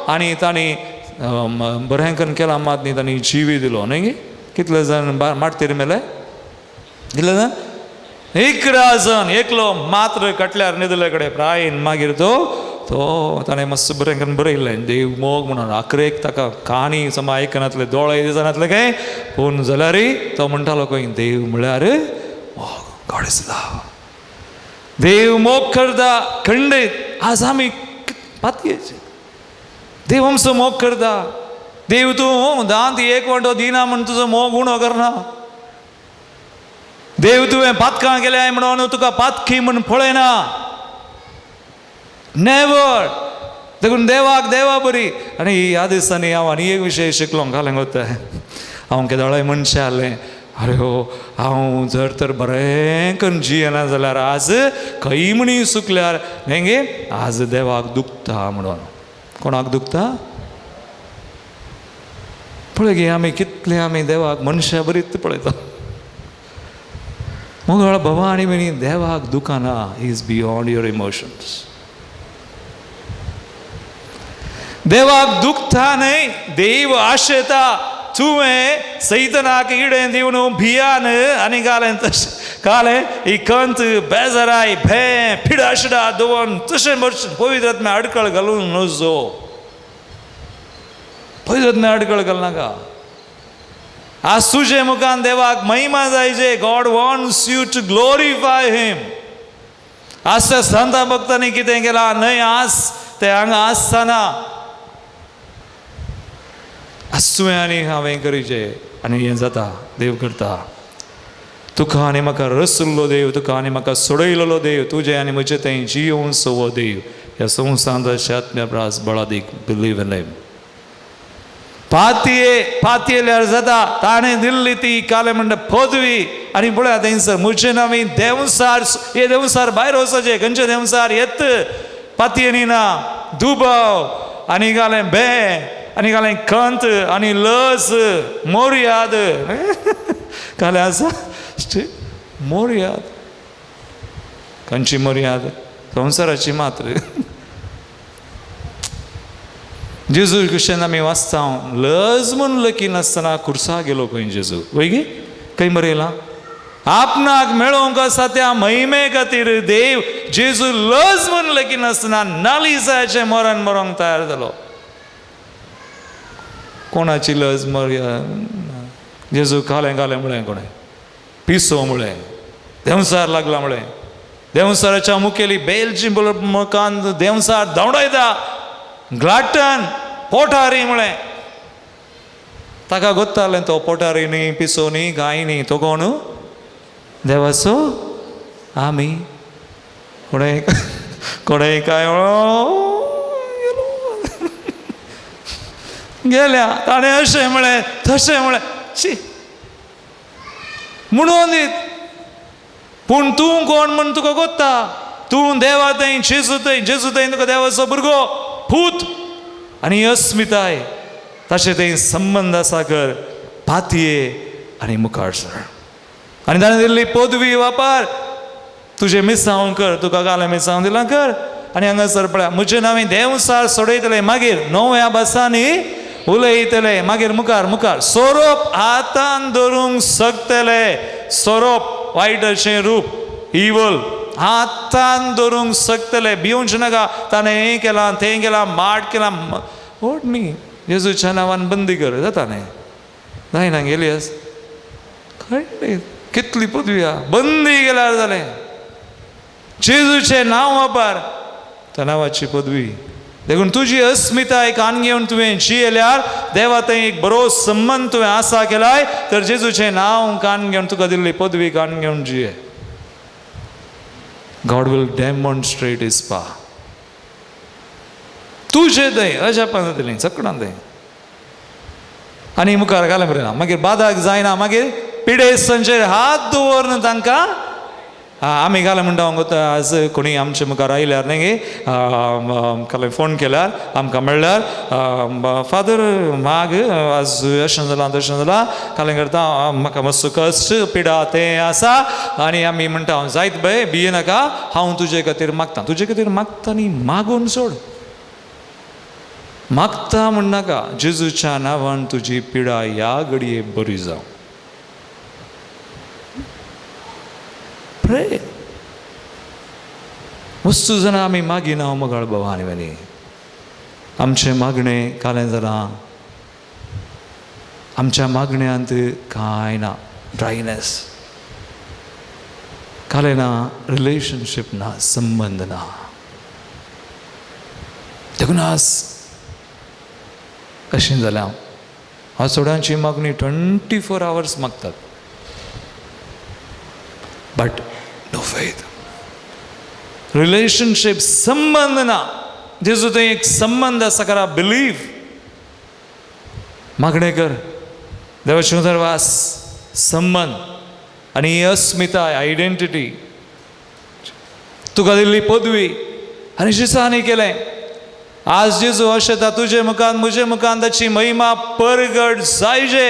आनी तांणी बरें करून केलां मात न्ही, तांणी जिवी दिलो न्ही. कितले जाण माटतीर मेले? कितले जाण? 11 जाण. एकलो मात्र कटल्यार न्हिदले कडेन प्रायन, मागीर तो तो ताणें मातसो बरें करून बरयल्लें देव मोग म्हणून. आखरेक ताका काणी समा आयकनातले, दोळे दिसनातले काय, पूण जाल्यारय तो म्हणटालो खंय देव म्हळ्यार मोग, गॉड is love, देव मोग करता खंडीत. आज आमी पातयेचे, देव आमचो मोग करता, देव तूं दांत एक वांटो दिना म्हण तुजो मोग उणो करना, देव तुवें पातकां केल्याय म्हणून तुका पातकी म्हण पळयना, नेवर. देखून देवाक देवा बरी. आनी ह्या दिसांनी हांव आनी एक विशय शिकलो घालें वता. हांव केदोळाय मनशें आहलें, अरे हो हांव जर तर बरें करून जियेना जाल्यार आज खंय म्हणी चुकल्यार न्ही गे आज देवाक दुखता म्हणून. कोणाक दुखता पळय गे, आमी कितले आमी देवाक मनशां बरीच पळयता. मोगाळ बाबा आनी भयणी, देवाक दुखना, is beyond your emotions. देवाक दुखता न्हय, देव आशेता तुवें सैतनाक इडें दिवन भियान आनी घालें तशें घालें ही कंत बेजाराय भें पिडाशिडा दवरून तशें मरचें पवित्र आत्म्या आडकळ घालून नजो, पवित्र आत्म्या आडकळ घालनाका. आज तुजे मुखान देवाक महिमा जायचे. God wants you to glorify him. आज त्या संता भक्तांनी कितें केलां न्हय, आज ते हांगा आसतना आज तुवें आनी हांवें करीचें आनी हें जाता. देव करता तुका आनी म्हाका रसल्लो देव, तुका आनी म्हाका सोडयलेलो देव, तुजें आनी म्हजें तें जियोवन सवो देव ह्या संवसाराच्या आत्म्या प्रास बळादीक बिलीव इन हिम. पातये पातयेल्यार जाता ताणें दिल्ली ती कालें म्हणटा पदवी. आनी पळया थंयसर म्हजें नांव देंवसार, हे देंवसार भायर वचचें, खंयचें देंवसार येत पातयेनी ना दुबाव आनी घालें बें आनी घालें खंत आनी लस मोरयाद घालें आसा मोरयाद. खंयची मोरयाद? संवसाराची मात्र. जेजू क्रिश्चन आमी वाचता लज म्हूण लकी नासतना खुर्सा गेलो खंय जेजू, वय गे खंय बरयलां? आपणाक मेळोवंक आसा त्या महिमे खातीर देव जेजू लज म्हूण लेगिनासतना नालिसाचें मरण मरोंक तयार जालो. कोणाची लज मरया? जेजू खालें घालें म्हळें, कोणें पिसो म्हळें, देंवसार लागला म्हळें. देंवसाराच्या मुखेली बेलची मुखान देंवसार धांवडायता, ग्लाटन पोटारी म्हळें. ताका गोत्तालें तो पोटारी न्ही, पिसो न्ही, गाय न्ही, तो कोण? देवाचो आमी. कोणें कोणें काय गेल्या ताणें अशें म्हळें तशें म्हळें, शी म्हणून दीत. पूण तूं कोण म्हूण तुका कोत्ता? तूं देवा थंय, जेजू थंय, जेजू थंय तुका देवाचो भुरगो पूत आनी अस्मिताय ताचे थंय संबंद आसा कर, पातये आनी मुखार सर. आनी ताणें दिल्ली पदवी वापर, तुजें मिसांव कर, तुका घालें मिसांव दिलां कर. आनी हांगासर पळया म्हजें नांव देंवसार सोडयतले, मागीर नव्या भासांनी उलयतले, मागीर मुखार मुखार सोरोप हातान धरूंक शकतले. सोरोप वायट अशें रूप, इवल, हातान धरूंक शकतले. भिवचे नाका, ताणें हें केलां तें केलां, माट केलां, ओड न्ही, जेजूच्या नांवान बंदी कर, जाता न्ही, जायना गेली आस खंय कितली पदवी आहा, बंदी केल्यार जालें. जेजूचें नांव वापर, त्या नांवाची पदवी. देखून तुजी अस्मिताय कान घेवन तुवें जियेल्यार देवा थंय एक बरो संबंद तुवें आसा केलाय, तर जेजूचें नांव कान घेवन तुका दिल्ली पदवी कान घेवन जिये. God will demonstrate his power. तुजें थंय अजापां जातलीं सगळ्यां थंय. आनी मुखार घालें बरें ना, मागीर बादाक जायना, मागीर पिडेस्तांचेर हात दवरून तांकां आमी घालें म्हणटा हांव आज कोणी आमचे मुखार आयल्यार न्ही गे, काल फोन केल्यार आमकां मेळ्ळ्यार, फादर माग आज अशें जालां तशें जालां, कालें करता म्हाका मातसो कश्ट पिडा तें आसा. आनी आमी म्हणटा हांव जायत बाय भिये नाका, हांव तुजे खातीर मागता, तुजे खातीर मागता न्ही, मागून सोड, मागता म्हणनाका, जेजूच्या नांवान तुजी पिडा ह्या घडये बरी जावं. प्रे वस्तू जाणां आमी मागिना मोगाळ बाबा आनी आनी आमचें मागणें कालें जालां, आमच्या मागण्यांत कांय ना, ड्रायनेस कालें ना, रिलेशनशीप ना, संबंद ना. देखून आज अशें जालें. हांव चडांची मागणी 24 आवर्स मागतात, बट नो फेथ, रिलेशनशीप संबंद ना. जेजू थंय एक संबंद आसा करा, बिलीव, मागणें कर, देवाचें उतर वास, संबंद आनी ही अस्मिताय, आयडेंटिटी, तुका दिल्ली पदवी. आनी जेजून केलें. आज जेजू अशें तुजे मुखान म्हजे मुखान ताची महिमा परगट जायजे.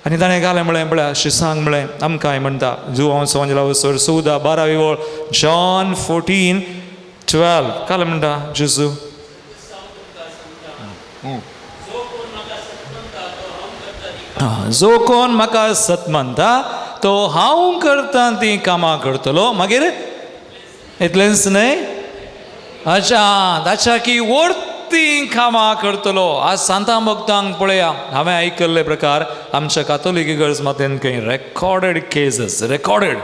आनी ताणें घालें म्हळें, पळया शिसांक म्हळें, आमकांय म्हणटा जुवांव सोंजला वसर 14 12वी वळ, जॉन 14:12 कालें म्हणटा जेजू, जो कोण म्हाका सत मानता तो हांव करता तीं कामां करतलो. मागीर इतलेंच न्हय, अच्छा ताच्या की वर्ती कामां करतलो. आज सांतां भक्तांक पळया, हांवें आयकल्ले प्रकार आमच्या कातोलीक इगर्ज मातेन खंय रेकॉर्डेड केसीस, रेकॉर्डेड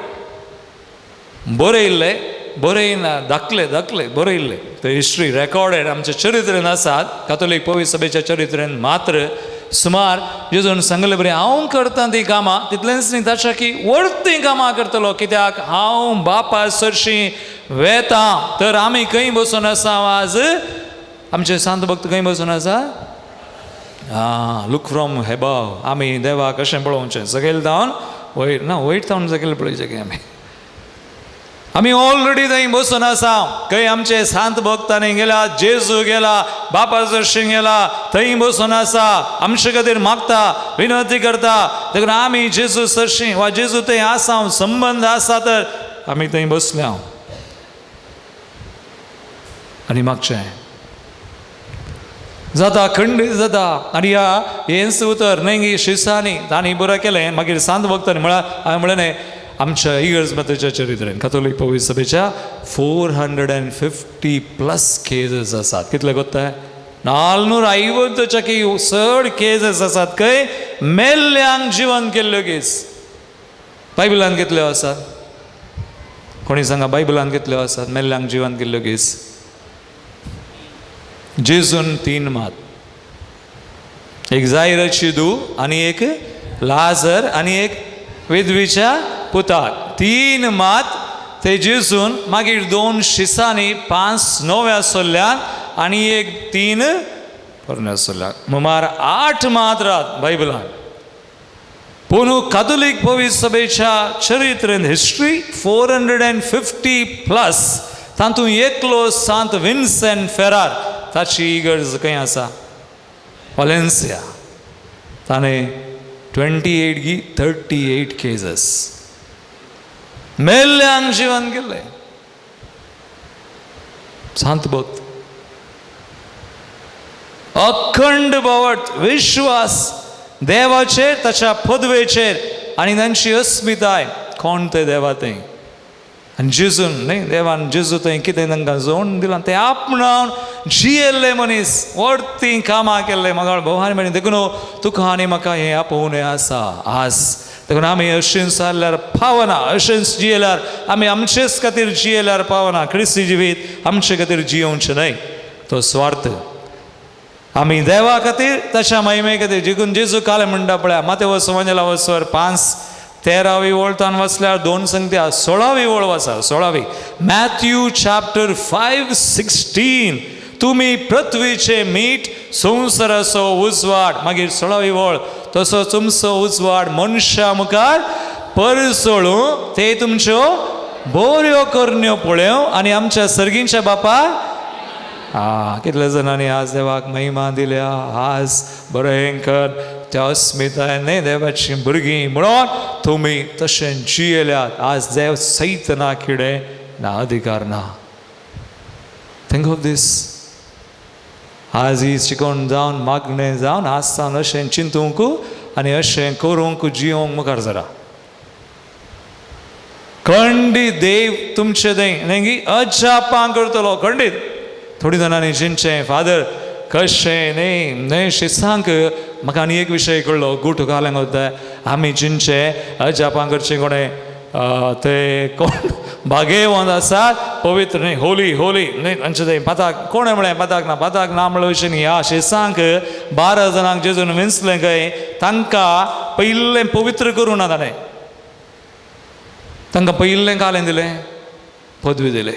बरयल्ले, बरयना दाखले दाखले बरयल्ले, ते हिस्ट्री रेकॉर्डेड आमच्या चरित्रेन आसात. कातोलीक पवित्र सभेच्या चरित्रेन मात्र सुमार जेजून सांगले बरें, हांव करता तीं कामां, तितलेंच न्ही ताच्या की वर्ती कामां करतलो, कित्याक हांव बापा सरशीं वेता. तर आमी खंय बसून आसा आज? आमचे सांत भक्त खंय बसून आसा? आं, लूक फ्रॉम हेबाव. आमी देवाक कशें पळोवचें? सकयल धांवन वयर ना, वयर धांवन सकयल पळोवचें की आमी आमी ऑलरेडी थंय बसून आसा. खंय आमचे सांत भक्तांनी गेला, जेजू गेला, बापा सरशीं गेला, थंय बसून आसा, आमचे खातीर मागता, विनंती करता. देखून आमी जेजू सरशीं वा जेजू थंय आसा, संबंद आसा, तर आमी थंय बसल्या आनी मागचें जाता, खंडीत जाता. आनी ह्या हेंच उतर न्हय गी शिसांनी तांणी बरें केलें. मागीर सांत भक्तांनी म्हळ्यार हांवें म्हणलें न्हय, आमच्या इगर्ज मातेच्या चरित्रेन कातोलीक पवित्र सभेच्या 450 प्लस केजीस आसात. कितले कोत्ताय? 450 चड केजीस आसात खंय मेल्ल्यांक जिवन केल्ल्यो केस. बायबलान कितल्यो आसात? कोणी सांगा, बायबलान कितल्यो आसात मेल्ल्यांक जिवन केल्ल्यो केस? जेजून 3 मात, एक जायराची धूव आनी एक लाजर आनी एक विधवीच्या पुताक. 3 मात ते जेजून, मागीर 2 शिसांनी 5 नव्या सोल्ल्यान आनी एक 3 पोरण्या सोल्ल्यान, मुमार 8 मात रात बायबलान. पूण कातोलीक पवित्र सभेच्या चरित्रेन हिस्ट्री 450 प्लस, तातूंत एकलो सांत विन्सेंट फेरार, ताची इगर्ज खंय आसा? वालेन्सिया. ताणें 28 गी 38 केजीस मेल्ल्यांक जिवन केल्लें. सांत भक्त, अखंड बावट विश्वास देवाचेर, ताच्या पदवेचेर आनी तांची अस्मिताय कोण ते देवा थंय. आनी जेजून न्हय, देवान जेजू थंय कितें तांकां जोड दिलां तें आपणावन जियेल्ले मनीस, व्हडतीं कामां केल्ले म्हाका भोव आनी देखून तुका आनी म्हाका हें आपोवणें आसा आज. देखून आमी अशेंच जाल्यार पावना, अशेंच जियेल्यार आमी आमचेच खातीर जियेल्यार पावना. क्रिस्ती जिवीत आमचे खातीर जियोवचें न्हय, तो स्वार्थ. आमी देवा खातीर, ताच्या महिमे खातीर. जिकून जेजू कालें म्हणटा पळया, मातेव सुवांजेला वसवर 5:13 वळ तान वाचल्यार 2 संगत्या 16वी वळ वाचा, 16वी, मॅथ्यू चॅप्टर 5:16, तुमी पृथ्वीचे मीठ, संवसाराचो उजवाड. मागीर 16वी वळ, तसो तुमचो उजवाड मनशा मुखार परसळूं, ते तुमच्यो बऱ्यो करण्यो पळोवं आनी आमच्या सर्गींच्या बापा. कितल्या जाणांनी आज देवाक महिमा दिल्या? आज बरें कर त्या अस्मिताय न्हय देवाची भुरगीं म्हणून तुमी तशें जियेल्यात. आज देव सैत ना, किडें ना, अधिकार ना. Think of these. आज ही शिकोवन जावन मागणें जावन आज सावन अशें चिंतूंक आनी अशें करूंक जियोंक मुखार जरा खंडीत देव तुमचें थंय न्ही अजापां करतलो खंडीत. थोडी जाणांनी चिंतचें, फादर कशें न्ही न्हय शिसांक. म्हाका आनी एक विशय कळ्ळो, गुट घालूंक वता आमी चिंतचें अजापां करचें कोणें ते कोण भागेवंत आसात, पवित्र न्ही, होली होली न्ही तांचे थंय पाताक कोणें म्हळें पाताक ना, पाताक ना म्हणलें अशें न्ही. ह्या शिसांक 12 जाणांक जेजून विंचलें खंय, तांकां पयलें पवित्र करूं ना ताणें, तांकां पयलें कालें दिलें, पदवी दिले.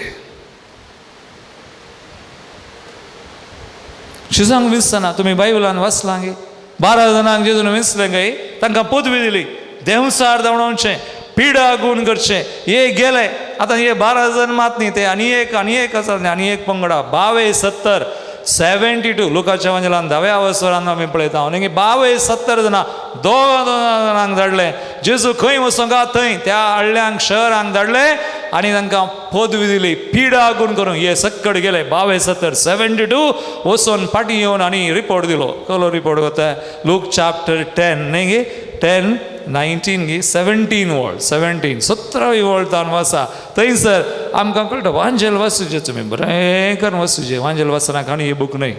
शिसांक विंचतना तुमी बायबलान वाचलां गे, 12 जाणांक जेजून विंचलें खंय, तांकां पदवी दिली, देंवसार धांवडावचें, पिडा गुण करचें. हे गेले आतां हे 12 जाण मात न्ही, ते आनी एक आनी एक आसा न्ही, आनी एक पंगडा 72 72 लुकाच्या वांजेलान 10व्या वसरान आमी पळयता आनी 72 जाणां 2 जाणांक धाडले. जेजू खंय वचोंक थंय त्या हळ्ळ्यांक शहरांक धाडले आनी तांकां पदवी दिली, पिडा गुण करून. हे सक्कड गेले 72 72 वचोन फाटीं येवन आनी रिपोर्ट दिलो. कसलो रिपोर्ट कोता? लूक चॅप्टर 10 न्ही गे, 10:19 गी 17 वळ, 17 17वी वळ तान वाचा. थंयसर आमकां कळटा वांजेल वाचुचें तुमी बरें करून वाचुचें. वांजेल वाचना काणी हे बूक न्हय,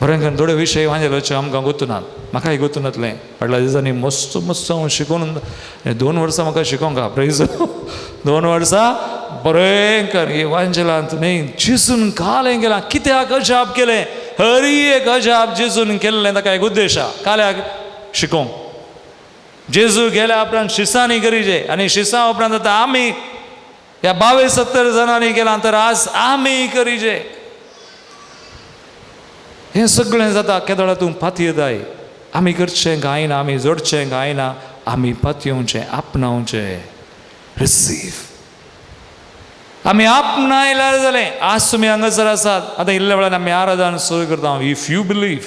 बरें करून थोडे विशय वांजेलाचे आमकां गोतुनात, म्हाकाय गोतुनातलें. फाटल्या दिसांनी मस्त मस्त हांव शिकोवन 2 वर्सां म्हाका शिकोवंक प्रेज 2 वर्सां बरें कर हे वांजेलांत न्ही जेजून कालें केलां. कित्याक अजाप केलें? हरी एक अजाप जेजून केल्लें ताका एक उद्देश आहा, काल्याक शिकोवंक. जेजू गेल्या उपरांत शिसांनी करीचे आनी शिसां उपरांत आतां आमी ह्या 72 जाणांनी केलां तर आज आमी करीचे. हें सगळें जाता केदोळा तूं पातयेताय. आमी करचें कांय ना, आमी जोडचें कांय ना, आमी पातयेवचें, आपणावचें, रिसीव. आमी आपणायल्यार जालें. आज तुमी हांगासर आसात, आतां इल्ल्या वेळान आमी आराधन सुरू करता. If you believe,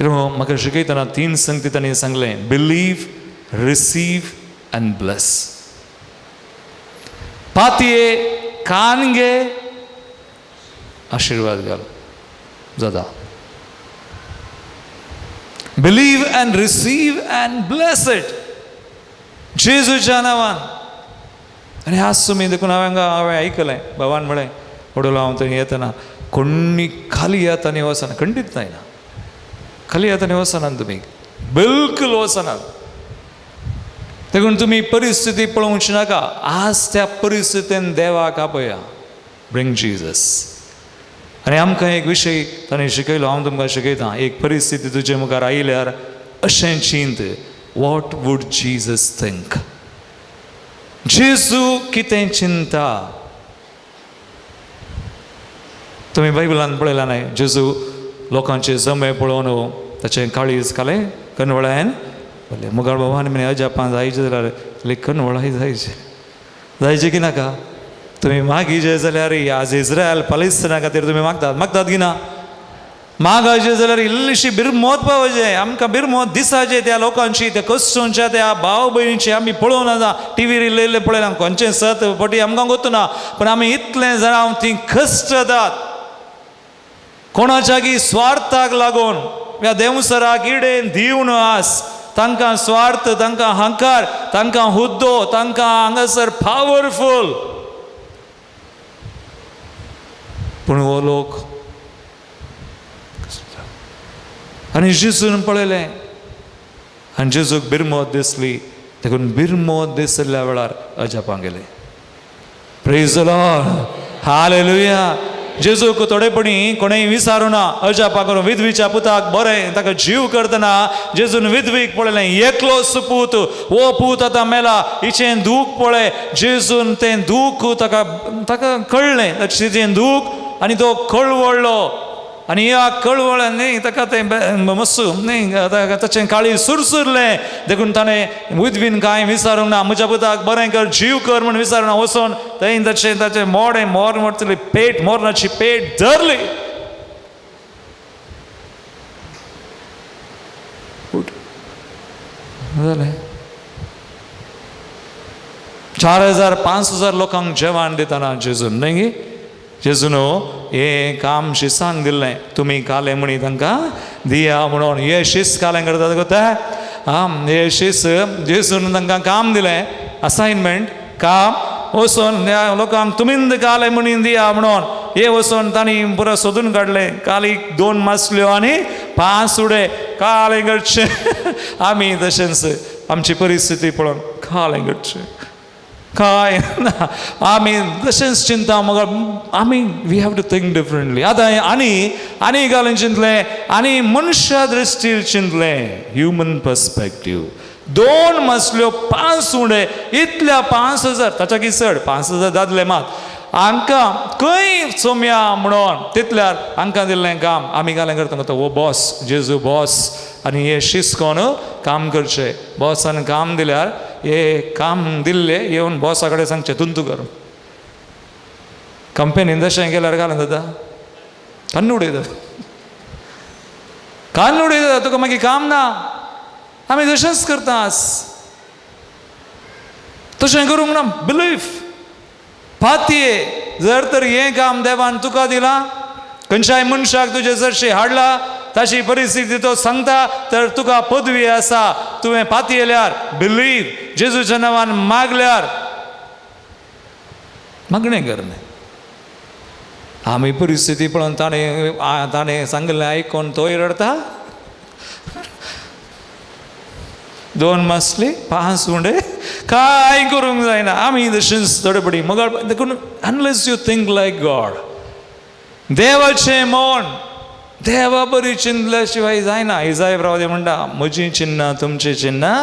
म्हाका शिकयतना 3 संगती तांणी सांगलें, बिलीव, रिसीव आनी ब्लेस. पातये कान घे, आशिर्वाद घाल जाता. Believe and receive and bless it. जेजूच्या नांवान. आनी आज तुमी देखून हांवें हांवें आयकलें बाबान म्हळें वडलो हांव थंय येतना कोणी खाली हातांनी वचना, खंडीत जायना, खाली हातांनी वचनात तुमी, बिलकुल वचनात. देखून तुमी परिस्थिती पळोवची नाका, आज त्या परिस्थितीन देवाक आपया, ब्रिंग जिजस. आनी आमकां एक विशय ताणें शिकयलो, हांव तुमकां शिकयतां. एक परिस्थिती तुजे मुखार आयल्यार अशें चिंत, what would Jesus think, जेजू कितें चिंता. तुमी बायबलान पळयलां न्हय, जेजू लोकांचे जमे पळोवन ताचें काळीज कालें कनवळायन बोले मुगाळ बाबा आनी अजापां जायचे जाल्यार कनवळाय जायचे, जायचे की नाका? तुमी मागीचे जाल्यार आज इस्रायल पालेस्तिना खातीर तुमी मागतात, मागतात की ना? मागायचे जाल्यार इल्लीशी बिरमोत पावचे, आमकां बिरमोत दिसाचे त्या लोकांची, त्या कश्टांच्या, त्या भाव भयणीची आमी पळोवं नाका, टिवीर इल्लें इल्लें पळयलां, खंयचें सत फटी आमकां गोत्तू ना, पूण आमी इतलें जाणां ती कश्ट जातात कोणाच्या की स्वार्थाक लागून, ह्या देंवसराक इडेन दिवन आस, तांकां स्वार्थ, तांकां हंकार, तांकां हुद्दो, तांकां हांगासर पावरफूल. पूण हो लोक आनी जेजून पळयलें आनी जेजूक बिरमोत दिसली, देखून बिरमोत दिसल्या वेळार अजापां गेले. Praise the Lord, hallelujah. जेजूक थोडेपणी कोणेय विचारूं ना, अजापां करून विधवीच्या पुताक बरें ताका जीव करतना जेजून विधवीक पळयलें, एकलो सुपूत, हो पूत आतां मेला, हिचें दूख पळय. जेजून तें दूख ताका ताका कळ्ळें, तिचें दूख, आनी तो कळवळ्ळो. आनी ह्या कळवळ्यान न्ही ताका तें मस्स न्ही ताचें काळीज सुरसुरलें, देखून ताणें विधवीन कांय विचारूंक ना, म्हज्या पुताक बरें कर, जीव कर म्हूण विचारूंक ना, वचोन थंय ताचें ताचें मोडें मोर मोडतली पेट, मोरनाची पेट धरली. जालें. 4000 5000 लोकांक जेवण दितना जेजून न्हय गे, जेजून हें काम शिसांक दिल्लें, तुमी कालें म्हणी तांकां दिया म्हणून. हे शीस कालें करतात कोता, आं हे शीस जेजून तांकां काम दिलें, असायनमेंट काम, वचोन ह्या लोकांक तुमीन कालें म्हणी दिया म्हणून. हे वचोन तांणी पुरो सोदून काडलें, कालीक 2 मासल्यो आनी 5 उडे, कालें करचें. आमी तशेंच आमची परिस्थिती पळोवन कालें करचें काय ना, आमी तशेंच चिंता मगर आमी we have to think differently. आतां आनी आनी घालून चिंतलें, आनी मनशा दृश्टीर चिंतलें, ह्युमन पर्सपेक्टीव. 2 मासल्यो 5 उडे, इतल्या 5000, ताच्या की चड 5000 दादले मात हांकां खंय सोम्या म्हणून तितल्यार हांकां दिल्लें काम आमी घालें करता. तो हो बॉस, जेजू बॉस, आनी हे शिस्कोन काम करचें. बॉसान काम दिल्यार हे काम दिल्ले येवन बॉसा कडेन सांगचें तुंतू कर. कंपनीन तशें केल्यार घालून जाता, कान उडयता, कान उडयता, तुका मागीर काम ना. आमी तशेंच करता आज, तशें करूंक ना. बिलीफ पातये, जर तर हें काम देवान तुका दिलां, खंयच्याय मनशाक तुजे जरशी हाडला, ताची परिस्थिती तो सांगता, तर तुका पदवी आसा, तुवें पातयेल्यार बिलीव, जेजूच्या नांवान मागल्यार मागणें करलें. आमी परिस्थिती पळोवन ताणें ताणें सांगलें आयकोन तोय रडता, 2 मासली 5 उंडे, कांय करूंक जायना. आमी तशेंच थोडे पडी मगर देखून unless you think like God, देवाचें मन देवा बरी चिंतल्या शिवाय जायना. इजाय प्रवादी म्हणटा, म्हजी चिन्नां तुमची चिन्नां,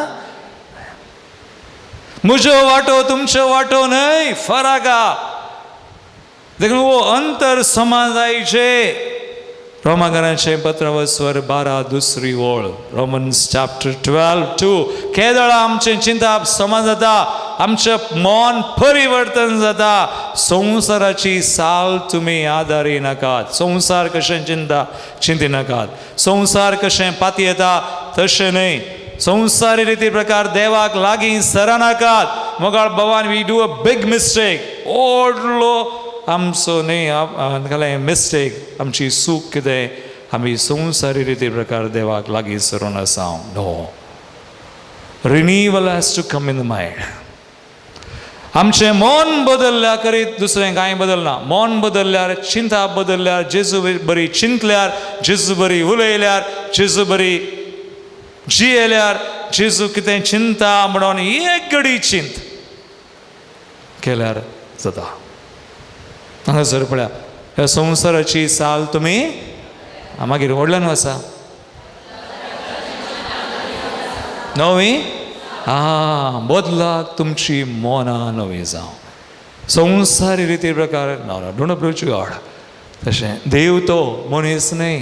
म्हज्यो वाटो तुमच्यो वाटो न्हय, फराक. देखून हो अंतर समाजायचे. रोमाकरांचें पत्र 12 दुसरी ओळ, रोमन्स चॅप्टर 12:2. केदळा आमचें चिंताप समा जाता, आमचें मन परिवर्तन जाता. संवसाराची साल तुमी आदारी नाकात, संवसार कशें चिंता चिंती नाकात, संवसार कशें पातयेता तशें न्हय, संवसारी रिती प्रकार देवाक लागीं सरानाकात. मोगाळ भवान, we do a big mistake, व्हडलो आमचो न्हय मिस्टेक, आमची चूक कितें, आमी संवसारी रिती प्रकार देवाक लागीं सरून आसा. No, Renewal has to come in the mind. आमचें मन बदलल्यार करीत दुसरें कांय बदलना. मन बदलल्यार, चिंता बदलल्यार, जेजू बरी चिंतल्यार, जेजू बरी उलयल्यार, जेजू बरी जियेल्यार, जेजू कितें चिंता म्हणून एक घडी चिंत केल्यार जाता. हांगासर पळया ह्या संवसाराची साल तुमी मागीर व्हडल्यान आसा नवी आं बदलाक तुमची मनां नवी जावं. संवसारी रिती प्रकार ना, don't approach God. तशें देव तो मनीस न्हय.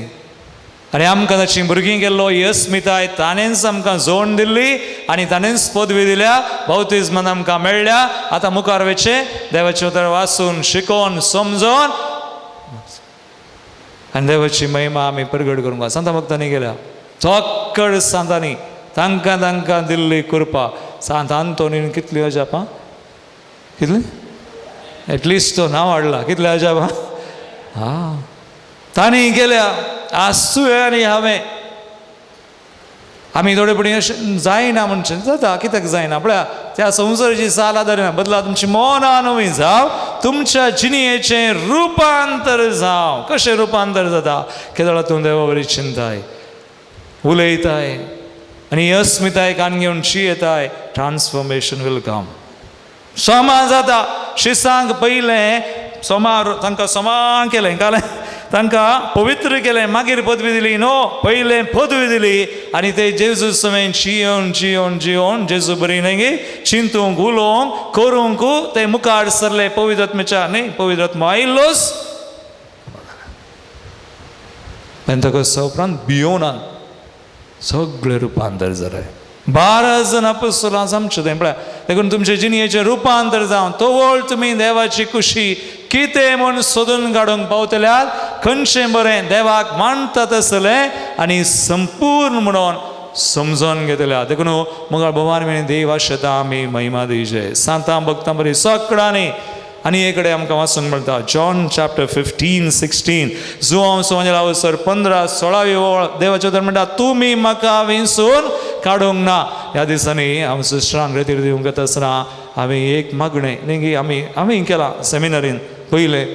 आनी आमकां ताची भुरगीं केल्लो ही अस्मिताय ताणेंच आमकां जोड दिल्ली आनी ताणेंच पदवी दिल्या, बाप्तिज्मान आमकां मेळ्ळ्या. आतां मुखार वचचें देवाचें उतर वाचून शिकोवन समजोन आनी देवाची महिमा आमी परगट करूंक. सांता भक्तांनी गेल्या चोक्कड सांतांनी तांकां तांकां दिल्ली कृपा. सांत आंतोनीन कितली अजापां, कितली एटलिस्ट तो नांव हाडला, कितले अजापां हा तांणी गेल्या. आज तुवें आनी हांवें आमी थोडे पणी अशें जायना म्हणचें जाता, कित्याक जायना पळया त्या संवसाराची साल आदारिना. बदला तुमची मनां नवी जावं, तुमच्या जिणयेचें रुपांतर जावं. कशें रुपांतर जाता? केदळा तूं देवा बरी चिंताय उलयताय आनी अस्मिताय कान घेवन जियेताय, ट्रान्सफॉर्मेशन will come. सोमा जाता. शिसांक पयलें सोमार तांकां सोमा केलें, कालें तांकां पवित्र केलें, मागीर पदवी दिली. न्हू, पयलें पदवी दिली आनी ते जेजू समेन जियोन जियोन जियोन जेजू बरी न्हय चिंतूंक उलोवंक करूंक ते मुखार सरले पवित्र आत्म्याच्या न्हय. पवित्र आत्मो आयिल्लोच पेंतकोस्ता उपरांत भियोनात सगळें रुपांतर जालें. 12 जाण आपोस्तलां आमचें तें पळया. देखून तुमचे जिणयेचें रुपांतर जावन तवळ तुमी देवाची खुशी कितें म्हूण सोदून काडूंक पावतल्यार, खंयचें बरें देवाक मानता तसलें आनी संपूर्ण म्हणून समजून घेतल्या. देखून मुखार भोवान आनी देव आशेता आमी महिमा दिवचे सांतां भक्तां बरी सगळ्यांनी. आनी हे कडेन आमकां वाचूंक मेळटा जॉन चॅप्टर 15 16 जुवांव सोंजेला अवसर 15 16 ओळ देवाचें उतर म्हणटा तुमी म्हाका विंचून काडूंक ना. ह्या दिसांनी हांव सिस्टरांक रेतीर दिवंक येता आसतना हांवें एक मागणें न्ही आमी आमी केलां सेमिनारीन पयलें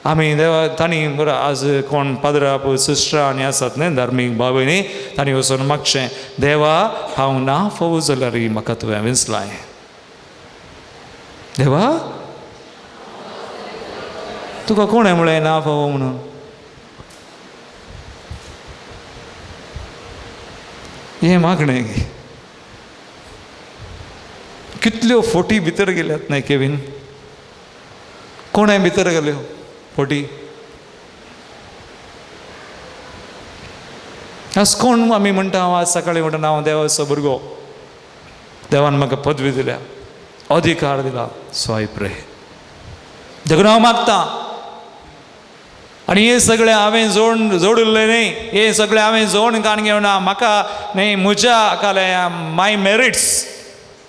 आमी देवा तांणी बरो आज कोण पाद्रा सिस्टरां आनी आसात न्ही धार्मीक भाव भयणी तांणी वचून मागचें देवा हांव ना फोव जाल्यार म्हाका तुवें विंचलाय देवा तुका कोणें म्हळें ना फावो म्हणून? हें मागणें कितल्यो फोटी भितर गेल्यात न्हय केवीन? कोणें भितर गेल्यो फोटी? आज कोण आमी म्हणटा हांव आज सकाळीं म्हणटा हांव देवाचो भुरगो, देवान म्हाका पदवी दिल्या, अधिकार दिला, सो I pray. देखून हांव मागतां आनी हें सगळें हांवें जोडिल्लें न्हय, हें सगळें हांवें जोड काण घेवना म्हाका न्हय म्हज्या कालें माय मेरिट्स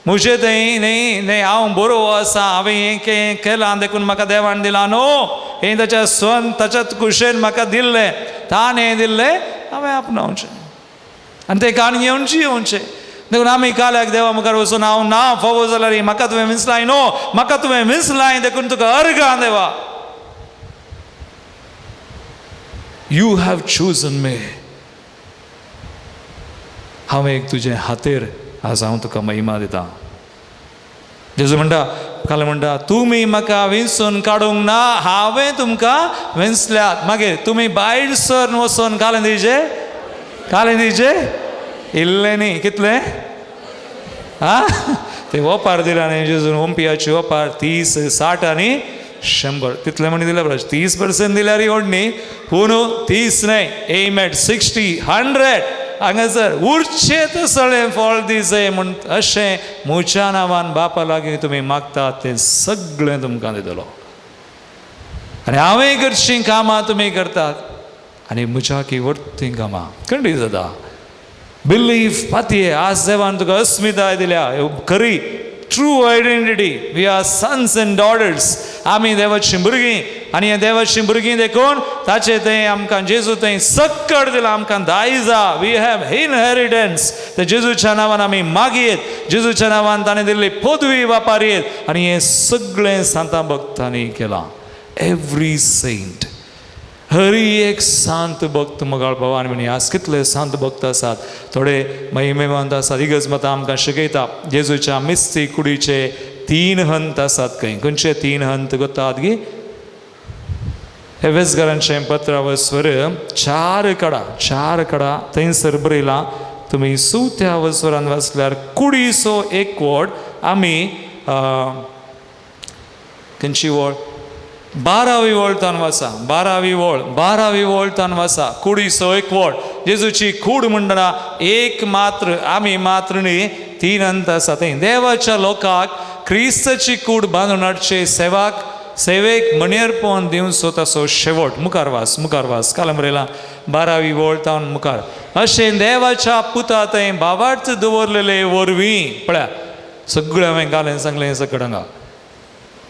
म्हजें तें न्हय न्हय हांव बरो आसा हांवें हें केलां देखून म्हाका देवान दिलां न्हू, हें ताच्या स्वन ताच्या कुशेन म्हाका दिल्लें, ताणें दिल्लें हांवें आपणावचें आनी तें काण घेवन जियोवचें. देखून आमी काल्याक देवा मुखार वचून हांव ना फावो जाल्यार म्हाका तुवें विंचलाय न्हू, म्हाका तुवें विंचलाय देखून तुका अर्गां देवा. You have chosen me. हांव एक तुजें हातेर आज हांव तुका महिमा दितां. जेजू म्हणटा काल म्हणटा तुमी म्हाका विंचून काडूंक ना, हांवें तुमकां विंचल्यात. मागीर तुमी भायर सर वचून कालें दिवचें, कालें दिवचें इल्लें न्ही कितलें आं ते ओपार दिला न्ही जेजून ओंपियाची ओपार 30 60 आनी 100 तितलें म्हण दिल्या 30% दिल्यार व्हड न्ही, पूण 30 न्हय एम एट 60 100 हांगासर उरचें तसलें फळ दिसय म्हूण अशें म्हज्या नांवान बापा लागीं तुमी मागतात तें सगळें तुमकां दितलो. आनी हांवें करचीं कामां तुमी करतात आनी म्हज्या की व्हडतीं कामां खंडीत जाता. बिलीफ पातये आज देवान तुका अस्मिताय दिल्या खरी true identity. We are sons and daughters. आमी देवाचीं भुरगीं. आनी हे देवाची भुरगीं देखून ताचे थंय आमकां जेजू थंय सक्कड दिलां आमकां दायजा, we have inheritance. ते जेजूच्या नांवान आमी मागयेत, जेजूच्या नांवान ताणें दिल्ली पदवी वापारयेत आनी हें सगळें सांतां भक्तांनी केलां. एवरी सेंट, हरी एक सांत भक्त मोगाळ भाव आनी भयणी, आज कितले सांत भक्त आसात, थोडे महिमेवंत आसात. इगर्ज माता आमकां शिकयता जेजूच्या मिस्ती कुडीचे 3 हंत आसात. खंय खंयचे 3 हंत गोतात गी? एवेसगारांचें पत्रावस्वर 4 कडा, 4 कडा थंयसर बरयलां. तुमी सुत्या वस्वरान वाचल्यार कुडीचो एक वोड आमी खंयची वळ 12वी वळ तान वाचा, 12वी वळ, 12वी वळ तान वाचा. कुडीचो एक वळ, जेजूची कूड म्हणटना एक मात्र, आमी मात्र न्ही, 3 हंत आसा थंय. देवाच्या लोकांक क्रिस्ताची कूड बांदून हाडचे सेवाक, सेवेक मनेरपण दिवचो तसो शेवट. मुखार वास, मुखार वास, काल बरयलां 12वी वळ तावन मुखार. अशें देवाच्या पुता थंय भावार्थ दवरलेले वरवीं, पळया सगळें हांवें कालें सांगलें सकट हांगा,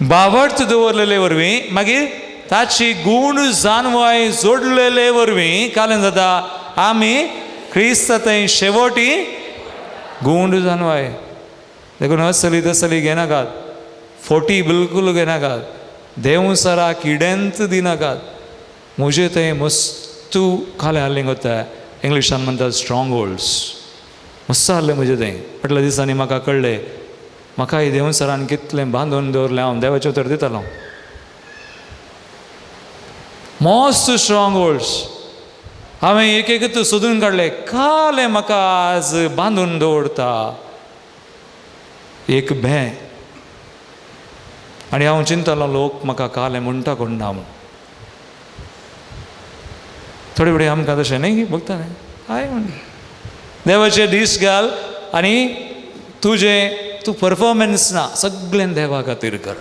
भावार्थ दवरलेले वरवीं, मागीर ताची गूण जानवाय जोडलेले वरवीं कालें जाता आमी क्रिस्त थंय शेवटी गूण जानवाय. देखून असली तसली घेनाकात, फोटी बिलकूल घेनाकात, देवसराक इडेंत दिनाकात. म्हजे थंय मस्तू खालें आहलें कोत्ता, इंग्लिशान म्हणटात स्ट्रॉंग होल्ड्स, मस्त आहलें म्हजें थंय. फाटल्या दिसांनी म्हाका कळ्ळें म्हाकाय देवसरान कितलें बांदून दवरलें, हांव देवाचें उतर दितालो. मस्त स्ट्रॉंग होल्ड्स हांवें एक एकच सोदून काडलें, कालें म्हाका आज बांदून दवरता एक भें. आनी हांव चिंतलो लोक म्हाका कालें म्हणटा कोण ना म्हूण. थोडे फुडें आमकां तशें न्ही भोगता न्ही, हय म्हण देवाचे दीस घाल आनी तुजें तूं परफॉर्मन्स ना, सगळें देवा खातीर कर,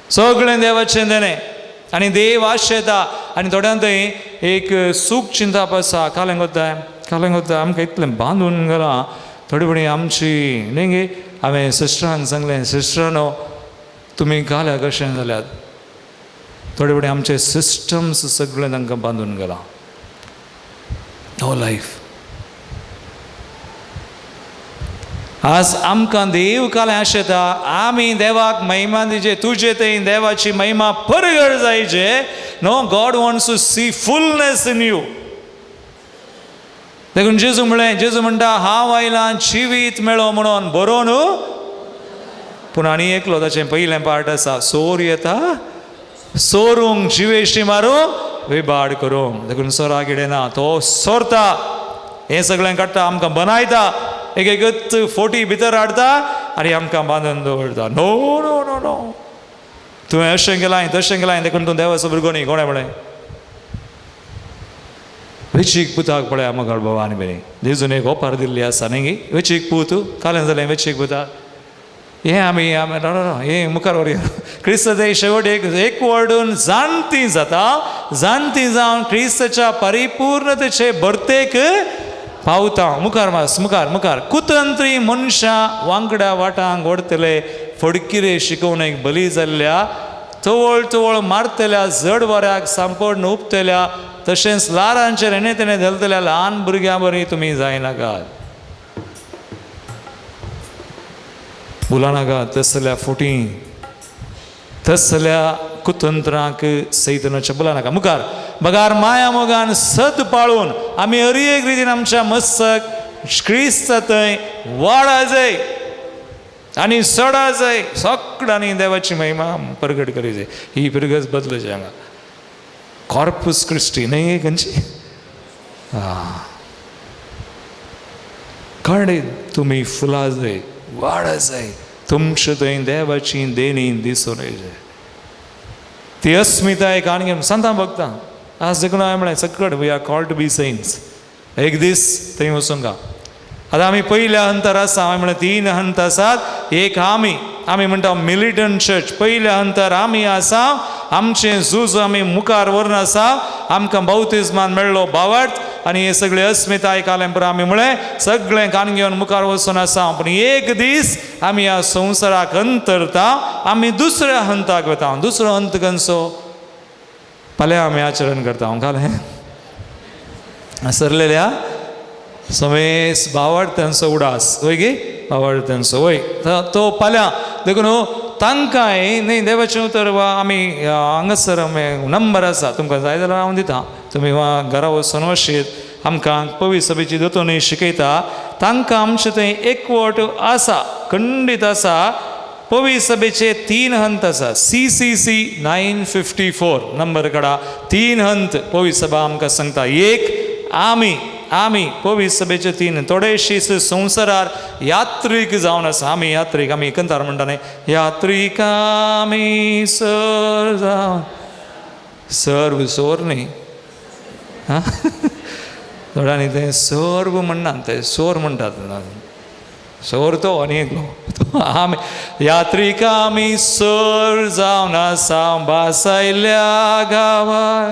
सगळें देवाचें देणें. आनी देव आशेता. आनी थोड्यांक थंय एक सूख चिंताप आसा, कालें कोत्ता, कालें कोत्ता, आमकां इतलें बांदून गेलां. थोडे फुडें आमची न्ही गे, हांवें सिस्टरांक सांगलें, सिस्टरानो तुमी काल्या कशें जाल्यात. थोडे फुडें आमचे सिस्टम्स सगळें तांकां बांदून गेलां. No life. आज आमकां देव कालें आशेता, आमी देवाक महिमा दिचे, तुजे थंय देवाची महिमा परगट जायचे. No, God wants to see fullness in you. देखून जेजू म्हणलें, जेजू म्हणटा हांव आयलां जिवीत मेळो म्हणून, बरो न्हू. पूण आनी एकलो ताचें पयलें पार्ट आसा, सोर येता सोरूंक जिवेशी मारूंक विबाड करूंक. देखून सोराक ना, तो सोरता, हें सगळें काडटा, आमकां बनायता, एक एकच फोटी भितर हाडटा आनी आमकां बांदून दवरता. नो नो नो नो, तुवें अशें केलां तशें केलां, देखून तूं देवाचो भुरगो न्ही. कोणें म्हळें? वेचीक पुताक पळया मगाळ बाबा आनी बरें जेजून एक ओपार दिल्ली आसा न्ही गी, वेचीक पूत कालें जालें वेचीक पुताक. हें आमी आमी हें मुखार व्हरया. क्रिस्त शेवट एक एक वर्डून जाणती जाता, जाणती जावन क्रिस्ताच्या परिपूर्णतेचे भरतेक पावता. मुखार मास, मुखार मुखार. कुतंत्री मनशां वांगडा वाटांक ओडतले, फडकिरे शिकोवणेक बली जाल्ल्या, तवळ तवळ मारतल्या, जड वाऱ्याक सांपड उपतल्या, तशेंच ल्हारांचेर हेणे तेणे धलतल्या ल्हान भुरग्यां बरी तुमी जायनाकात. भुलानाका तसल्या फोटी तसल्या कुतंत्रांक सैतनाच्या भुलानाका. मुखार बगार माया मोगान सत पाळून आमी हर एक रितीन आमच्या मस्तक क्रिस्त थंय वाडा जाय आनी सडा जाय. सगळ्यांनी देवाची महिमा परगट करी जाय. ही पिरगज बदलची हांगा कॉर्पस क्रिस्टी न्ही खंयची कळ्ळें? तुमी फुलां जाय, वाडा जाय, तुमचे थंय देवाची देणी दिसून येयचे. ती अस्मिताय काणी सांता भक्तां आज देखून हांवें म्हळें सकट we are called to be saints. एक दीस थंय वचूंक. आतां आमी पयल्या हंतार आसा. हांवें म्हळें 3 हंत आसात. एक आमी, आमी म्हणटा मिलिटंट चर्च. पयल्या हंतार आमी आसा, आमचें झूज आमी मुखार व्हरून आसा. आमकां बाउतिज्मान मेळ्ळो भावार्थ आनी हे सगळे अस्मिताय कालें पुरो आमी म्हळें सगळें कान घेवन मुखार वचून आसा. पूण एक दीस आमी ह्या संवसाराक अंतरता, आमी दुसऱ्या हंताक वता. दुसरो हंत खंयचो? फाल्यां आमी आचरण करता. हांव घालें सरलेल्या समेस भावार्थ्यांचो उडास वय गे, भावार्थ्यांचो वय तो फाल्यां. देखून तांकांय न्ही देवाचें उतर वा आमी हांगासर आमी नंबर आसा, तुमकां जाय जाल्यार हांव दिता, तुमी वा घरा वचून वशीत. आमकां पवी सभेची दोतोनी शिकयता, तांकां आमचें थंय एकवट आसा, खंडीत आसा. पवी सभेचे 3 हंत आसा. CCC 954 number काडा. 3 हंत पवी सभा आमकां सांगता. एक, आमी आमी पवी सभेचे 3 थोडेशी संवसारार यात्रीक जावन आसा. आमी यात्रीक, आमी एकंतार म्हणटा न्ही, यात्रीक आमी सर जावन, सर्व सोर न्ही, आं थोड्यांनी तें सर्व म्हणनात, ते सोर म्हणटात, सोर तो आनी एकलो. आमी यात्रीक आमी सर जावन आसा बासायल्या गांवार,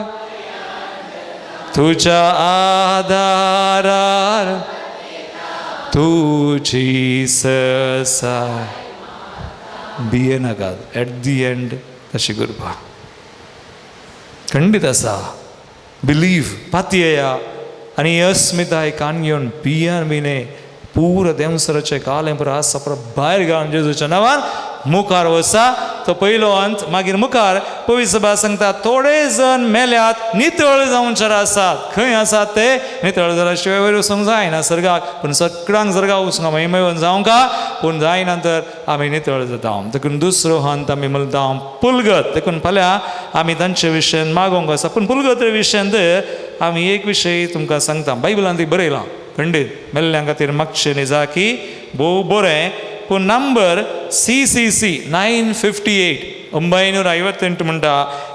तुज्या आदारार तुजी ससा. भिये नाकात, एट the and तशें करपा खंडीत आसा. बिलीव पातयेया आनी अस्मिताय कान घेवन पियान बिने पुरो देंवसराचें कालें पुरो आसा पुरो भायर घालून जेजूच्या नांवान मुखार वसा. तो पयलो अंत. मागीर मुखार पवी सभा सांगता थोडे जण मेल्यात नितळ जावचेर आसात. खंय आसात ते? नितळ जाल्या शिवाय वयर वचूंक जायना सर्गाक, पूण सगळ्यांक सर्गाक वचूंक महिमेवन जावंक, पूण जायना तर आमी नितळ जाता. देखून दुसरो हंत आमी म्हणटा पुलगत. देखून फाल्यां आमी तांचे विशयान मागोवंक आसा. पूण पुलगत विशयांत आमी एक विशय तुमकां सांगता. बायबलान ती बरयलां खंडीत, मेल्ल्यां खातीर मागचें न्ही जाकी भोव बरें. पूण नंबर CCC 958 958 म्हणटा,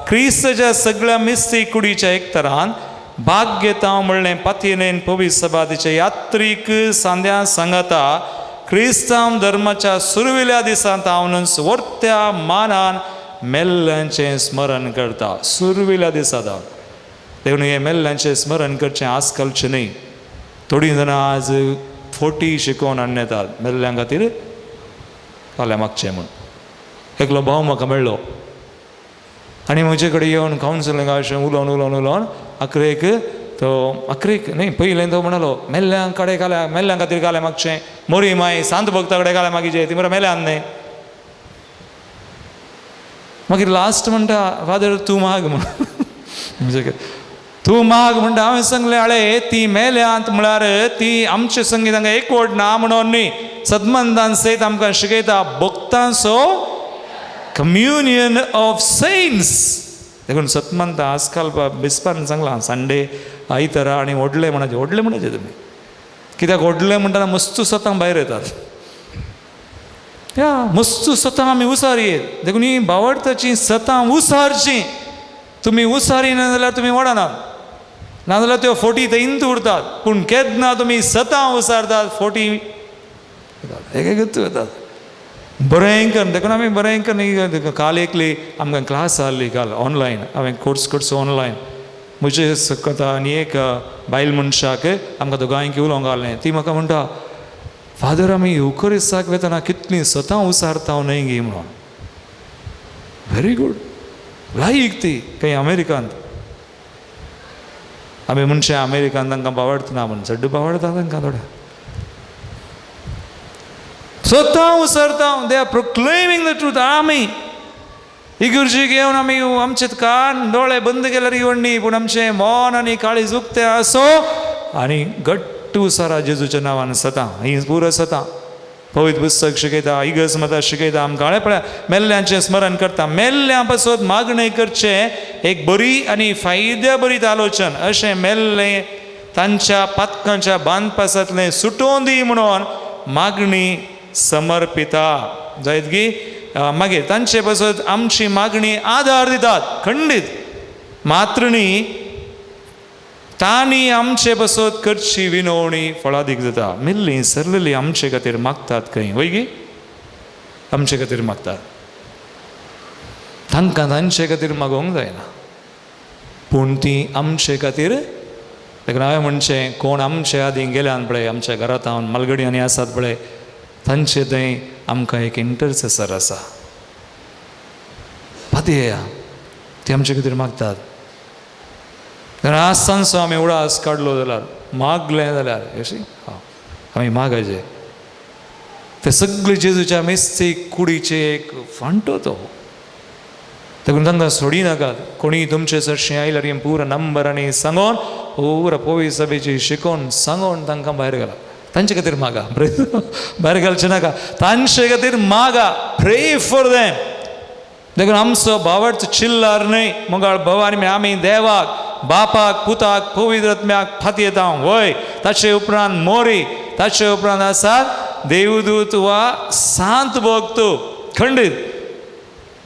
क्रिस्तच्या सगळ्या मिस्ती कुडीच्या एकतरान भाग घेता म्हणलें पातयेन पवी सभा तिच्या यात्रीक सांद्या सांगाता क्रिस्तांव धर्माच्या सुरविल्या दिसांत हांव वर्त्या मानान मेल्ल्यांचें स्मरण करता. सुरविल्या दिसांत हांव देखून हें मेल्ल्यांचें स्मरण करचें आज कालचें न्ही. थोडीं जाणां आज फोटी शिकोवन हाडून येतात मेल्ल्यां खातीर फाल्यां मागचें म्हूण. एकलो भाव म्हाका मेळ्ळो आनी म्हजे कडेन येवन कावन्सिलिंग अशें उलोवन उलोवन उलोवन अकरेक तो अकरेक न्ही पयलें तो म्हणालो मेल्ल्यां कडेन घाल्या, मेल्ल्यां खातीर घाल्या मागचें, मोरी माय सांत भक्ता कडेन घाल्या मागीर ती मरे मेल्यान न्ही. मागीर लास्ट म्हणटा फादर तूं माग म्हूण म्हजे कडेन तूं माग म्हणटा. हांवें सांगलें आळे ती मेल्यांत म्हळ्यार ती आमचे संगीत तांकां एकवट ना म्हणून न्ही. सदमंदान सयत आमकां शिकयता भक्तांचो कम्युनियन ऑफ सेंट्स. देखून सतमंता आजकाल बिस्पान सांगलां संडे आयतारा आनी व्हडले म्हणाचे, व्हडले म्हणाचे तुमी कित्याक व्हडले म्हणटना मस्तू सतां भायर येतात, या मस्तू सतां आमी उसार येत. देखून ही भावार्थाची सतां उसारची, तुमी उसारी ना जाल्यार तुमी वडनात, नाजाल्यार त्यो फोटी थंयच उरतात. पूण केन्ना तुमी सतां उसारतात फोटी एक एकच येतात. बरें कर. देखून आमी बरें कर. काल एकली आमकां क्लास आहली काल ऑनलायन, हांवें कोर्स करचो ऑनलायन म्हजे सकता आनी एक बायल मनशाक आमकां दोगांयकी उलोवंक घालें. ती म्हाका म्हणटा फादर आमी येवकरिसाक वेतना कितलीं सतां उसारता न्हय गी म्हणून. व्हेरी गूड लायक ती खंय अमेरिकांत. आमी म्हणचे अमेरिकान तांकां बावडटा ना म्हण, चड बावडटा तांकां थोड्या स्वता उसरता. They are proclaiming the truth. आमी इगुर्जीक येवन आमी आमचे कान दोळे बंद केल्यार येवन न्ही, पूण आमचें मन आनी काळीज उक्तें आसो आनी घट्ट उसारा जेजूच्या नांवान सतां ही पुरो सतां. पवित्र पुस्तक शिकयता, इगर्ज मतां शिकयता आमकां. हांवें पळय मेल्ल्यांचें स्मरण करता, मेल्ल्यां पासत मागणें करचें एक बरी आनी फायद्या बरीत आलोचन अशें मेल्लें तांच्या पातकांच्या बांदपासांतलें सुटोवन दी म्हणून मागणी समर्पिता जायत गी. मागीर तांचे पासत आमची मागणी आदार दितात खंडीत. मात्र न्ही तांणी आमचे पासत करची विनवणी फळादीक जाता. मेल्लीं सरलेली आमचे खातीर मागतात खंय वय गी, आमचे खातीर मागतात. तांकां तांचे खातीर मागोवंक जायना, पूण ती आमचे खातीर. देखून हांवें म्हणचें कोण आमचे आदीं गेल्यान पळय आमच्या घरांत हांव मालगडी आनी आसात पळय तांचे थंय आमकां एक इंटरसेसर आसा. पातयेया ती आमचे खातीर मागतात. कारण आज तांचो आमी उडास काडलो जाल्यार, मागलें जाल्यार, अशी आमी मागायचे ते सगळे जेजूच्या मिस्तीक कुडीचे एक फांटो तो. देखून तांकां सोडी नाकात. कोणी तुमचे सरशीं आयल्यार हें पुरा नंबर आनी सांगोन पुरा पोवी सभेची शिकोवन सांगोन तांकां भायर घाला. तांचे खातीर मागा, भायर घालचें नाका, तांचे खातीर मागा, प्रे फॉर देम. देखून आमचो भावार्थ चिल्लार न्हय मुगाळ भवानी आमी देवाक, बापाक, पुताक, पवित्र आत्म्याक फातयेता वय. ताचे उपरांत मोरी, ताचे उपरांत आसात देवदूत वा सांत भक्त खंडीत.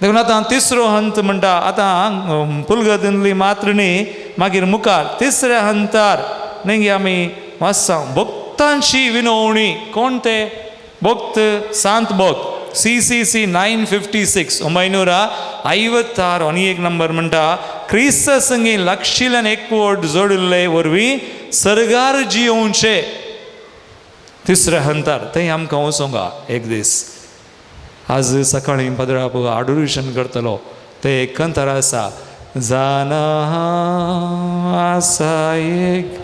देखून आतां तिसरो हंत म्हणटा, आतां पुलगतींतली मात्र न्ही, मागीर मुखार तिसऱ्या हंतार न्ही आमी वाचता भक्तांची विनवणी. कोण ते भक्त? सांत भक्त. CCC 956 956 आनी एक नंबर म्हणटा, क्रिस्त संगी लक्षिल्यान एकवट जोडिल्ले वरवीं सर्गार जियोवचे. तिसऱ्या हंतार थंय आमकां वचोंक एक दीस. आज सकाळीं पदराप आडोरेशन करतलो ते एक कंतार आसा, जाना आसा एक,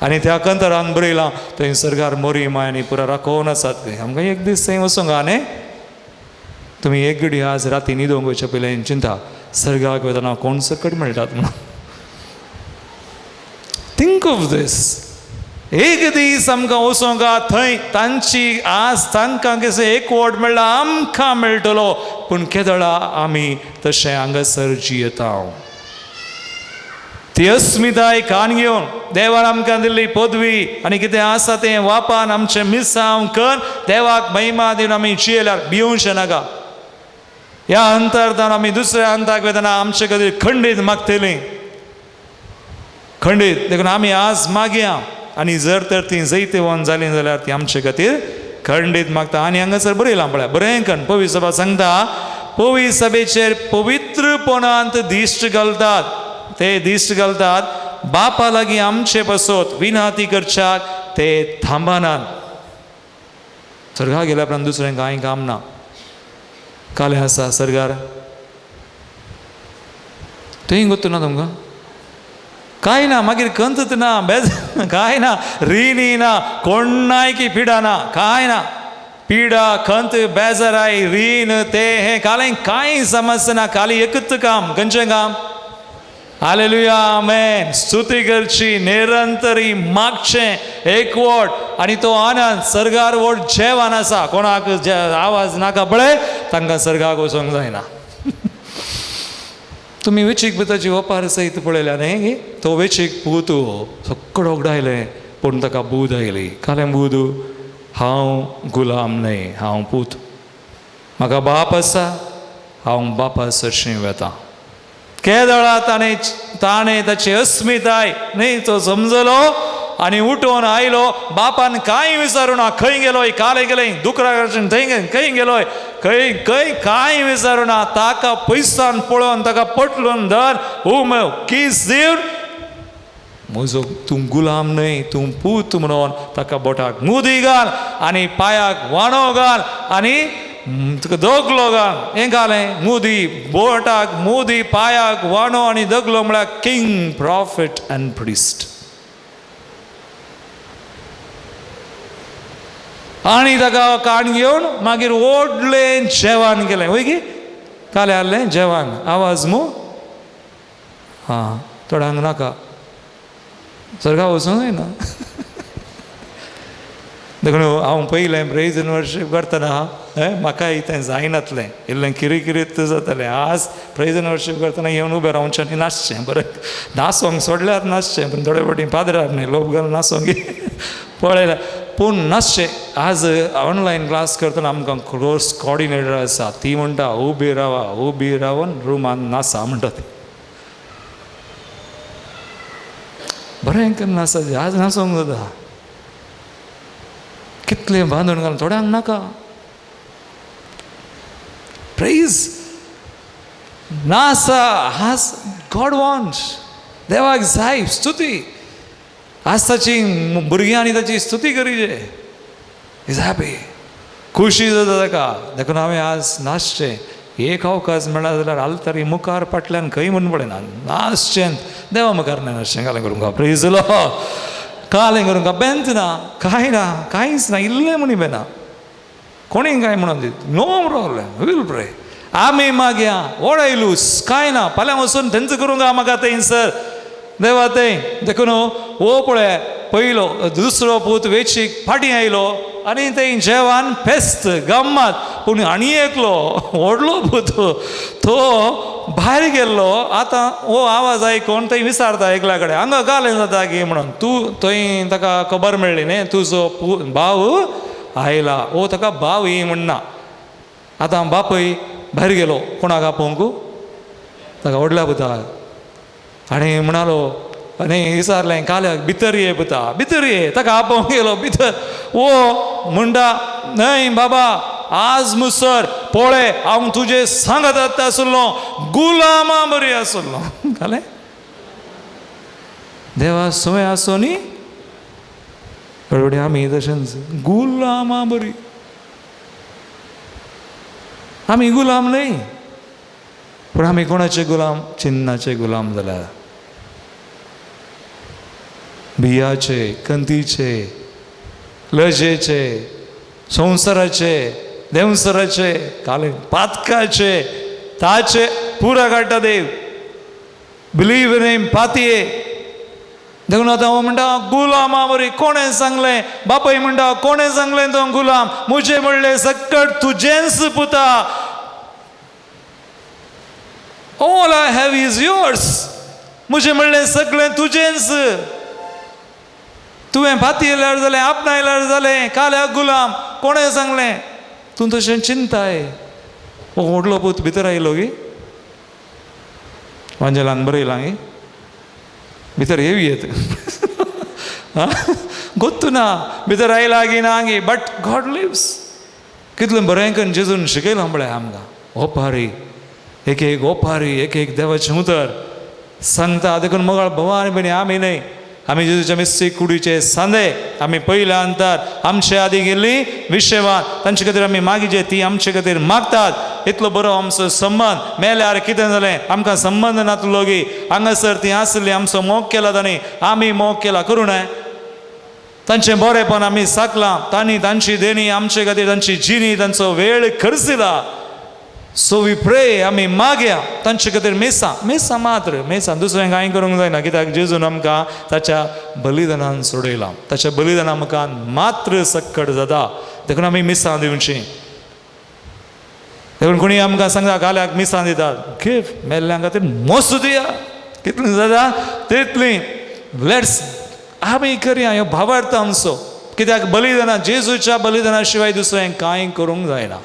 आनी त्या कंतारान बरयलां थंय सर्गार मोरी मायानी पुरा राखोवन आसात खंय. आमकां एक दीस थंय वचोंक न्ही. तुमी एक घडी आज राती न्हिदोंक वयच्या पयलीं चिंता, सर्गाक वतना कोण सकट मेळटात म्हणून. Think of these. एक दीस आमकां वचोंक थंय तांची आज तांकां कशें एकवट मेळ्ळा आमकां मेळटलो, पूण केदळा आमी तशें हांगासर जियेता. ती अस्मिताय कान घेवन देवान आमकां दिल्ली पदवी आनी कितें आसा तें वापान आमचें मिसांव कर देवाक महिमा दिवन आमी जियेल्यार भिवचें नाका. ह्या अंतरतान आमी दुसऱ्या अंताक वतना आमचे खातीर खंडीत मागतलीं, खंडीत. देखून आमी आज मागया आनी जर तर ती जैतवन जालीं जाल्यार ती आमचे खातीर खंडीत मागता. आनी हांगासर बरयलां पळया, बरें कन पवी सभा सांगता, पवी सभेचेर पवित्रपणांत दिश्ट घालतात, ते दिश्ट घालतात बापा लागीं आमचे पासत विनाती करच्याक ते थांबनात. सर्गा गेल्या उपरांत दुसरें कांय काम ना. कालें आसा सर्गार थंय गोत्तू ना तुमकां कांय ना, मागीर कंत ना, बेज कांय ना, रिणी ना, कोणायकी पिडा ना, कांय ना, पिडा खंत बेजाराय रीण ते हें कालें कांय समस्या ना. काली एकच काम, खंयचें काम? Hallelujah amen. स्तुती करची, निरंतरी मागचें एकवट आनी तो आनंद. सर्गार वट जेवण आसा, कोणाक आवाज नाका पळय तांकां सर्गाक वचोंक जायना. तुमी वेचीक पुताची ओपार सयत पळयल्या न्ही, तो वेचीक पूत सगळो उगडायलें पूण ताका बूद आयली. कालें बूद, हांव गुलाम न्हय, हांव पूत, म्हाका बाप आसा, हांव बापा सरशीं वेता. केदळा ताणें ताणें ताची अस्मिताय न्ही तो समजलो आनी उठोवन आयलो. बापान कांय विचारूं ना, खंय गेलोय, काले गेले दुकरा थंय खंय गेलोय, खंय खंय कांय विचारूं ना. ताका पयसान पळोवन ताका पटलून धर उम कीस दिवन म्हजो तूं गुलाम न्हय, तूं पूत म्हणून ताका बोटाक मुदी घाल आनी पांयाक वाणो घाल आनी तुका दगलो घाल. हें घालें मुदी, बोटाक मुदी, पांयाक वाणो आनी दगलो म्हळ्यार किंग, प्रॉफिट अँड प्रिस्ट. आनी ताका काण घेवन मागीर ओडलें जेवण केलें. वय की कालें आहलें जेवण, आवाज मू आं थोड्यांक नाका, सर्गा वचूंक जायना. देखून हांव पयलें प्रेज एंड वर्शीप करतना म्हाकाय तें जायनातलें, इल्लें किरिकिरीत जातालें. आज प्रेज एंड वर्शीप करतना येवन उबें रावचें आनी नाचचें, बरें नाचोंक सोडल्यार नाचचें, पूण थोडे फावटी पाद्रार न्ही लोक घालून नाचोंक पळयल्यार पूण नाचचें. आज ऑनलायन क्लास करतना आमकां कोर्स कॉर्डिनेटर आसा, ती म्हणटा उबी रावा, उबी रावन रुमान नासा म्हणटा ती. बरें करून नासा, आज नाचोंक जाता. कितलें बांदून घालून थोड्यांक नाका. प्रेज नासा हास गॉड वॉन्ट्स, देवाक जाय स्तुती. आज ताची भुरग्यांनी ताची स्तुती करीजे, is happy, खुशी जाता ताका. देखून हांवें आज नाचचें, एक अवकाश मेळ्ळा जाल्यार आलतरी मुखार फाटल्यान खंय म्हूण पळयना, नाचचें देवा मुखार न्हय कालें करूंक प्रेज लॉर्ड कालें करूंक बेंत ना कांय ना कांयच ना इल्लें म्हणी बेना कोणी कांय म्हणून दी नो प्रॉब्लेम will pray आमी मागया ओडायलूस कांय ना फाल्यां वचून तेंच करूंक म्हाका थंयसर देवा थंय देखून हो पळय पयलो दुसरो पूत वेचीक फाटीं आयलो आनी थंय जेवण फेस्त गम्मत. पूण आनी एकलो व्हडलो पूत तो भायर गेल्लो. आतां हो आवाज आयकून थंय विचारता एकल्या कडेन हांगा गालें जाता की म्हणून तूं थंय ताका खबर मेळ्ळी न्ही तुजो भाव आयला. हो ताका भाव ही म्हणना. आतां बापूय भायर गेलो कोणाक आपोवंक ताका व्हडल्या पुताक आनी म्हणालो आनी विचारलें काल्याक भितर ये पुता भितर ये. ताका आपोवंक गेलो भितर. ओ म्हणटा न्हय बाबा आज मुसर पळय हांव तुजे सांगत आसलो गुलामा बरी आसलो. कालें देवा सुवें आसो न्ही गडबडी आमी तशेंच गुलामा बरी. आमी गुलाम न्हय पूण आमी कोणाचे गुलाम? चिन्नाचे गुलाम जाल्यार बियाचे कंतीचे लजेचे संवसाराचे देंवसराचे काले पातकाचे ताचे पुरा काडटा देव बिलीव इन हिम पातये. देखून आतां हांव म्हणटा गुलामा बरी. कोणें सांगलें? बापूय म्हणटा कोणें सांगलें तो गुलाम? म्हजें म्हणलें सकट तुजेंच पुता. All I have is yours. म्हजें म्हणलें सगळें तुजेंच. तुवें पातयेल्यार जालें आपणायल्यार जालें काल्या गुलाम. कोणें सांगलें? तूं तशें चिंताय. हो व्हडलो पूत भितर आयलो गी वांजेलान बरयलां गी भितर येव येत गोत्तू ना भितर आयला गी ना गी बट गॉड लिव्स. कितलें बरें करून जेजून शिकयलां पळय आमकां ओपारी एक एक ओपारी एक एक देवाचें उतर सांगता. देखून मोगाळ भोवा आनी भयणी आमी न्हय आमी जेजूच्या मिस्सी कुडीचे सांदे आमी पयल्या अंतर आमचे आदी गेल्ली विशेवान तांचे खातीर आमी मागीचे ती आमचे खातीर मागतात. इतलो बरो आमचो संबंद मेल्यार कितें जालें आमकां संबंद नातलो गी हांगासर ती आसली आमचो मोग केला तांणी आमी मोग केला करूं न्हय तांचें बरेंपण आमी साकलां तांणी तांची देणी आमचे खातीर तांची जिणी तांचो वेळ खर्चिला. सो we pray आमी मागया तांचे खातीर मेसां मेसां मात्र मेसां दुसरें कांय करूंक जायना कित्याक जेजून आमकां ताच्या बलिदानान सोडयलां. ताच्या बलिदाना आमकां मात्र सक्कड जाता. देखून आमी मिसां दिवचीं. देखून कोणी आमकां सांगता काल्याक मिसां दितात गिफ्ट मेल्ल्यां खातीर मोस दिया कितलीं जाता तितलीं let's आमी करया ह्यो भावार्थ आमचो कित्याक बलिदाना जेजूच्या बलिदाना शिवाय दुसरें कांय करूंक जायना.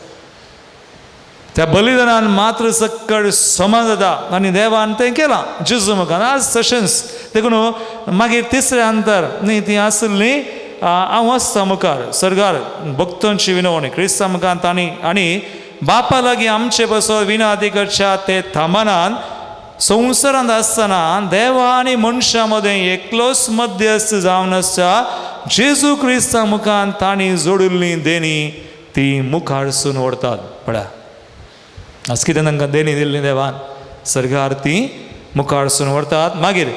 त्या बलिदानान मात्र सक्कड समा जाता आनी देवान तें केलां जेजू मुखार आज तशेंच. देखून मागीर तिसरें अंतर न्ही ती आसली हांव आसता मुखार सर्गार भक्तांची विनवणी क्रिस्ता मुखार तांणी आनी बापा लागीं आमचे बसो विनादी करच्या ते थांबनान संवसारांत आसतना देवा आनी मनशां मदें एकलोच मध्यस्थ जावन आसच्या जेजू क्रिस्ता मुखार तांणी जोडिल्ली देणी ती मुखारसून व्हरतात. पळया आज कितें तांकां देणी दिल्ली देवान सर्गार ती मुखारसून व्हरतात. मागीर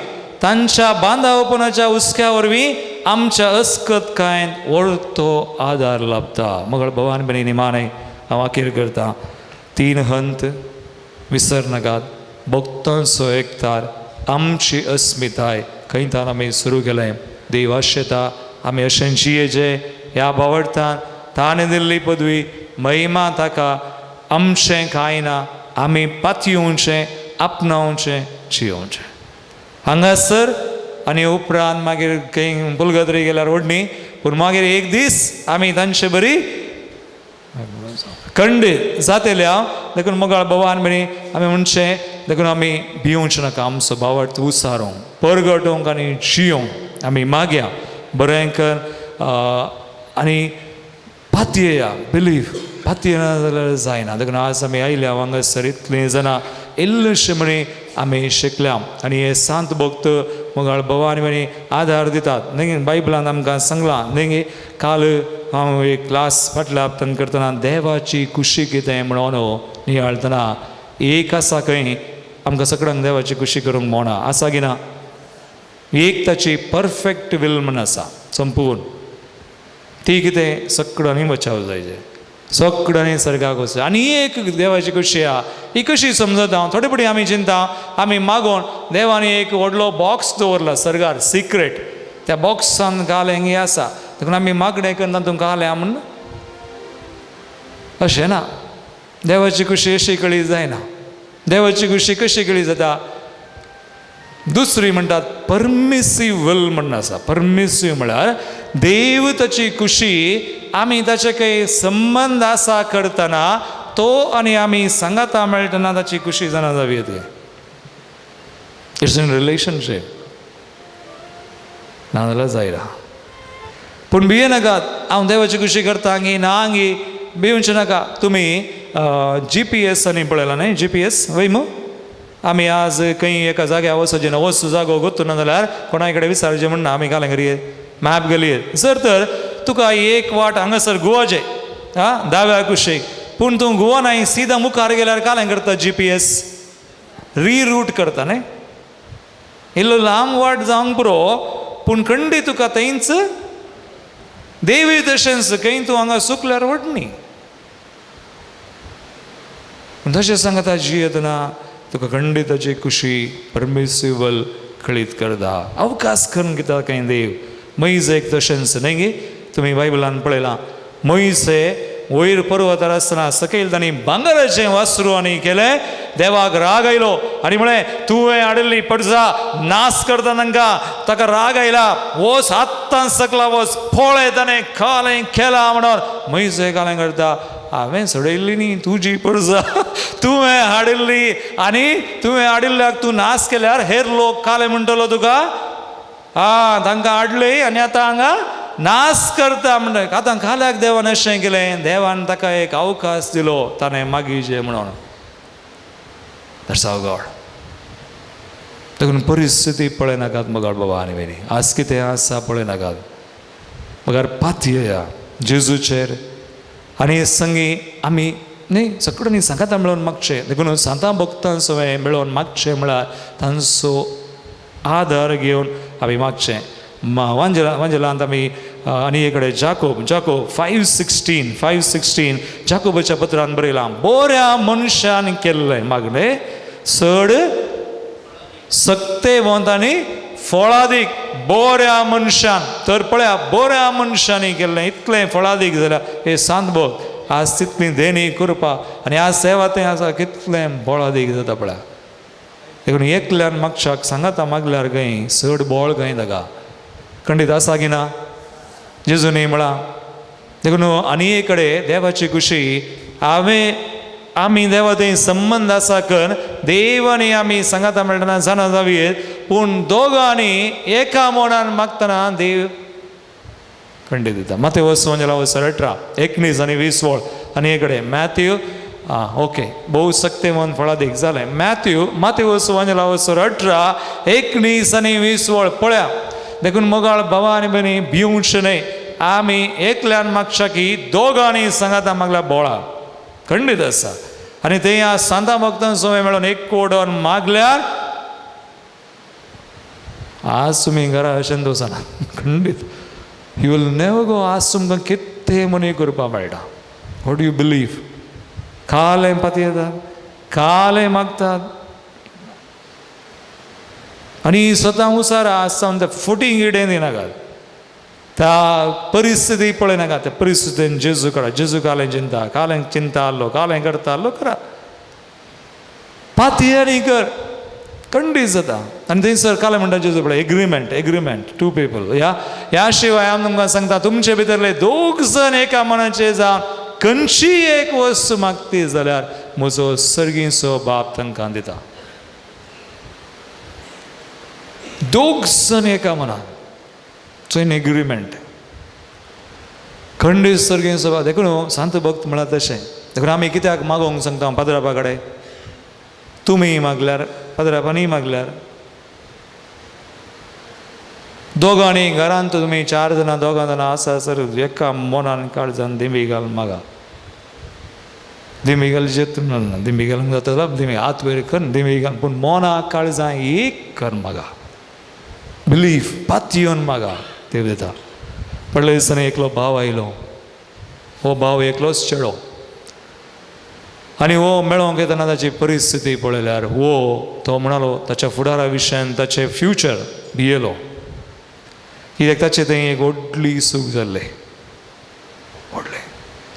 तांच्या बांदावपणाच्या हुस्क्या वरवीं आमच्या अस्कत कांय व्हडतो आदार लाभता. मगळ भवान भयणी निमाणें हांव अखेर करता. तीन हंत विसरनाकात भक्तांचो एकतार आमची अस्मिताय खंयतान आमी सुरू केलें. देव आशेता आमी अशें जियेचे ह्या भावार्थान ताणें दिल्ली पदवी महिमा ताका आमचें कांय ना आमी पातयेवचें आपणावचें जियोवचें हांगासर. आनी उपरांत मागीर खंय पुलगत्री गेल्यार ओडणी पूण मागीर एक दीस आमी तांचे बरी खंडीत जातले. हांव देखून मोगाळ भोवान भयणी आमी म्हणचें देखून आमी भिवचें नाका आमचो भावार्थ उसारोंक परगटोवंक आनी जियोवंक आमी मागया बरें कर आनी पातयेया बिलीव पातयेना जाल्यार जायना. देखून आज आमी आयल्या हांगासर इतलीं जाणां इल्लेशें म्हणी आमी शिकल्या आनी हे सांत भक्त मोगाळ भोवान भयणी आदार दितात. न्ही बायबलान आमकां सांगलां न्ही काल हांव एक क्लास फाटल्या हप्त्यान करतना देवाची खुशी कितें म्हणून नियाळतना एक आसा खंय आमकां सगळ्यांक देवाची खुशी करूंक मोना आसा की ना? एक ताची परफेक्ट will म्हण आसा संपूर्ण, ती कितें सगळ्यांनी बचाव जायचे, सगळ्यांनी सर्गाक वचचें. आनी ही एक देवाची कशी आहा, ही कशी समजता हांव, थोडे फावटी आमी चिंता, आमी मागोन देवानी एक व्हडलो बॉक्स दवरला सर्गार, सिक्रेट, त्या बॉक्सान घालें हें आसा, देखून आमी मागणें करना तुमकां घालें म्हूण अशें ना. देवाची खुशी अशी कळी जायना. देवाची खुशी कशी कळी जाता? दुसरी म्हणटात परमिसीव will म्हण आसा. परमिसीव म्हळ्यार देव ताची खुशी आमी ताचे काही संबंद आसा करतना तो आनी आमी सांगाता मेळटना ताची खुशी जाणा जावं येता. It's in relationship, नाजाल्यार जायना. पूण भिये नाकात, हांव देवाची खुशी करता आंगी ना आंगी भिवचे नाका. तुमी जी पी एस आनी पळयला न्हय, जी पी एस वय मू? आमी आज खंय एका जाग्यार वचचें ना, वचूं जागो गोत्तू ना जाल्यार कोणाय कडेन विचारचें म्हण ना, आमी घालें घरये मॅप घालये. जर तर तुका एक वाट हांगासर गोवाचें आं दाव्या कुशीक, पूण तूं गोवा नाय सिदा मुखार गेल्यार कालें करता जी पी एस रिरूट करता न्हय, इल्लो लांब वाट जावंक पुरो पूण खंडी तुका थंयच देवी तशेंच खंय तूं हांगा चुकल्यार व्हड न्ही. पूण तशें सांगता जियेतना तुका खंडिताची खुशी परमेश्वर कळीत करता, अवकाश करून घेता कांय देव. मोयजेक तशेंच न्हय गे, तुमी बायबलान पळयलां मोयजे वयर पर्वतार आसतना सकयल तांणी भांगराचें वासरू आनी केलें, देवाक राग आयलो आनी म्हळें तुवें हाडिल्ली पडजा नाश करता तांकां. ताका राग आयला, वच आत्तां सकला वच पळय ताणें कालें केलां म्हणून. मोयजे कालें करता, हांवें सोडयल्ली न्ही तुजी पडजा, तुवें हाडिल्ली आनी तुवें हाडिल्ल्याक तूं नाश केल्यार हेर लोक कालें म्हणटलो तुका, आं तांकां हाडली आनी आतां हांगा नाश करता म्हणटा. आतां काल्याक देवान अशें केलें, देवान ताका एक अवकाश दिलो ताणें मागीचें म्हणून. That's our God. देखून परिस्थिती पळयनाकात मगाळ बाबा आनी भयणी, आज कितें आसा पळयनाकात, मगर पातयेया जेजूचेर आनी संगी आमी न्ही सगळ्यांनी सांगाता मेळोवन मागचें. देखून सांतां भक्तां सगळें मेळोवन मागचें म्हळ्यार तांचो आदार घेवन आमी मागचें. वांजेलांत आमी आनी एक कडेन जाकोब, जाकोब 5:16, 5:16 जाकोबाच्या पत्रान बरयलां, बऱ्या मनशान केल्लें मागणें चड सक्तेवंत आनी फळादीक. बऱ्या मनशान, तर पळया बऱ्या मनशांनी केल्लें इतलें फळादीक जाल्यार हे सांत भक्त आज तितली देणी करपा आनी आज सेवा तें आसा कितलें बळादीक जाता पळया. देखून एकल्यान मागशाक सांगाता मागल्यार खंय चड बळ खंय ताका खंडीत आसा की ना, जेजूनी म्हळां. देखून आनी एक कडेन देवाची खुशी हांवें आमी देवा थंय संबंद आसा कर देव आनी आमी सांगाता मेळटना जाणा जावयेत, पूण दोगांनी एका मनान मागतना देव खंडीत दिता. माथेव वचून 18 19 आनी 20 वळ आनी एक कडेन मॅथ्यू आं ओके भोव सक्तेवन फळादीक जालें. मॅथ्यू माथेव 18 19 आनी 20 वळ पळया. देखून मोगाळ भावा आनी भयणी भिवचें न्हय, आमी एकल्यान मागच्या की दोगांनी सांगाता मागल्या बोळा खंडीत आसा. आनी ते ह्या सांता भक्तां सवय मेळोन एक कोडोन मागल्यार आज तुमी घरा अशें वचना खंडीत, you will never go. आज तुमकां कितें म्हणी करपाक मेळटा, what you believe. कालें पातयेतात, कालें मागतात आनी स्वता उसार आसता ते फुटींग इडें दिनाकात, त्या परिस्थिती पळयनाका, त्या परिस्थितीन जेजू करा, जेजू कालें चिंता, कालें चिंता आहलो, कालें करता आहलो करा, पातयेनी कर खंडीत जाता. आनी थंयसर कालें म्हणटा जेजू पळय एग्रीमेंट, एग्रीमेंट टू पिपल. ह्या ह्या शिवाय हांव तुमकां सांगता तुमचे भितरले दोग जण एका मनाचे जावन खंयचीय एक वस्तू मागती जाल्यार म्हजो सर्गीचो बाप तांकां दिता. दोग जण एका मनान, सो इन एग्रीमेंट खंडीत सर्गीचो बाप. देखून सांत भक्त म्हळ्यार तशें. देखून आमी कित्याक मागोवंक सांगता पाद्रापा कडेन, तुमी मागल्यार पाद्रापांनी मागल्यार दोगांनी घरांत तुमी 4 जाणां 2 जाणां आसा सर एका मनान काळजान दिंबी घाल मागा, दिंबी घाल जेत ना, दिंबी घालूंक जाता दिंबी हात वयर कर दिंबी घाल, पूण मना काळजां एक कर मागा. बिलीफ पातयेवन मागा देव दिता. पडल्या दिसांनी एकलो भाव आयलो. हो भाव एकलोच चेडो आनी हो मेळोंक येतना ताची परिस्थिती पळयल्यार हो तो म्हणालो ताच्या फुडारा विशयान ताचें फ्युचर भियेलो. कित्याक ताचें थंय एक व्हडली चूक जाल्लें व्हडलें.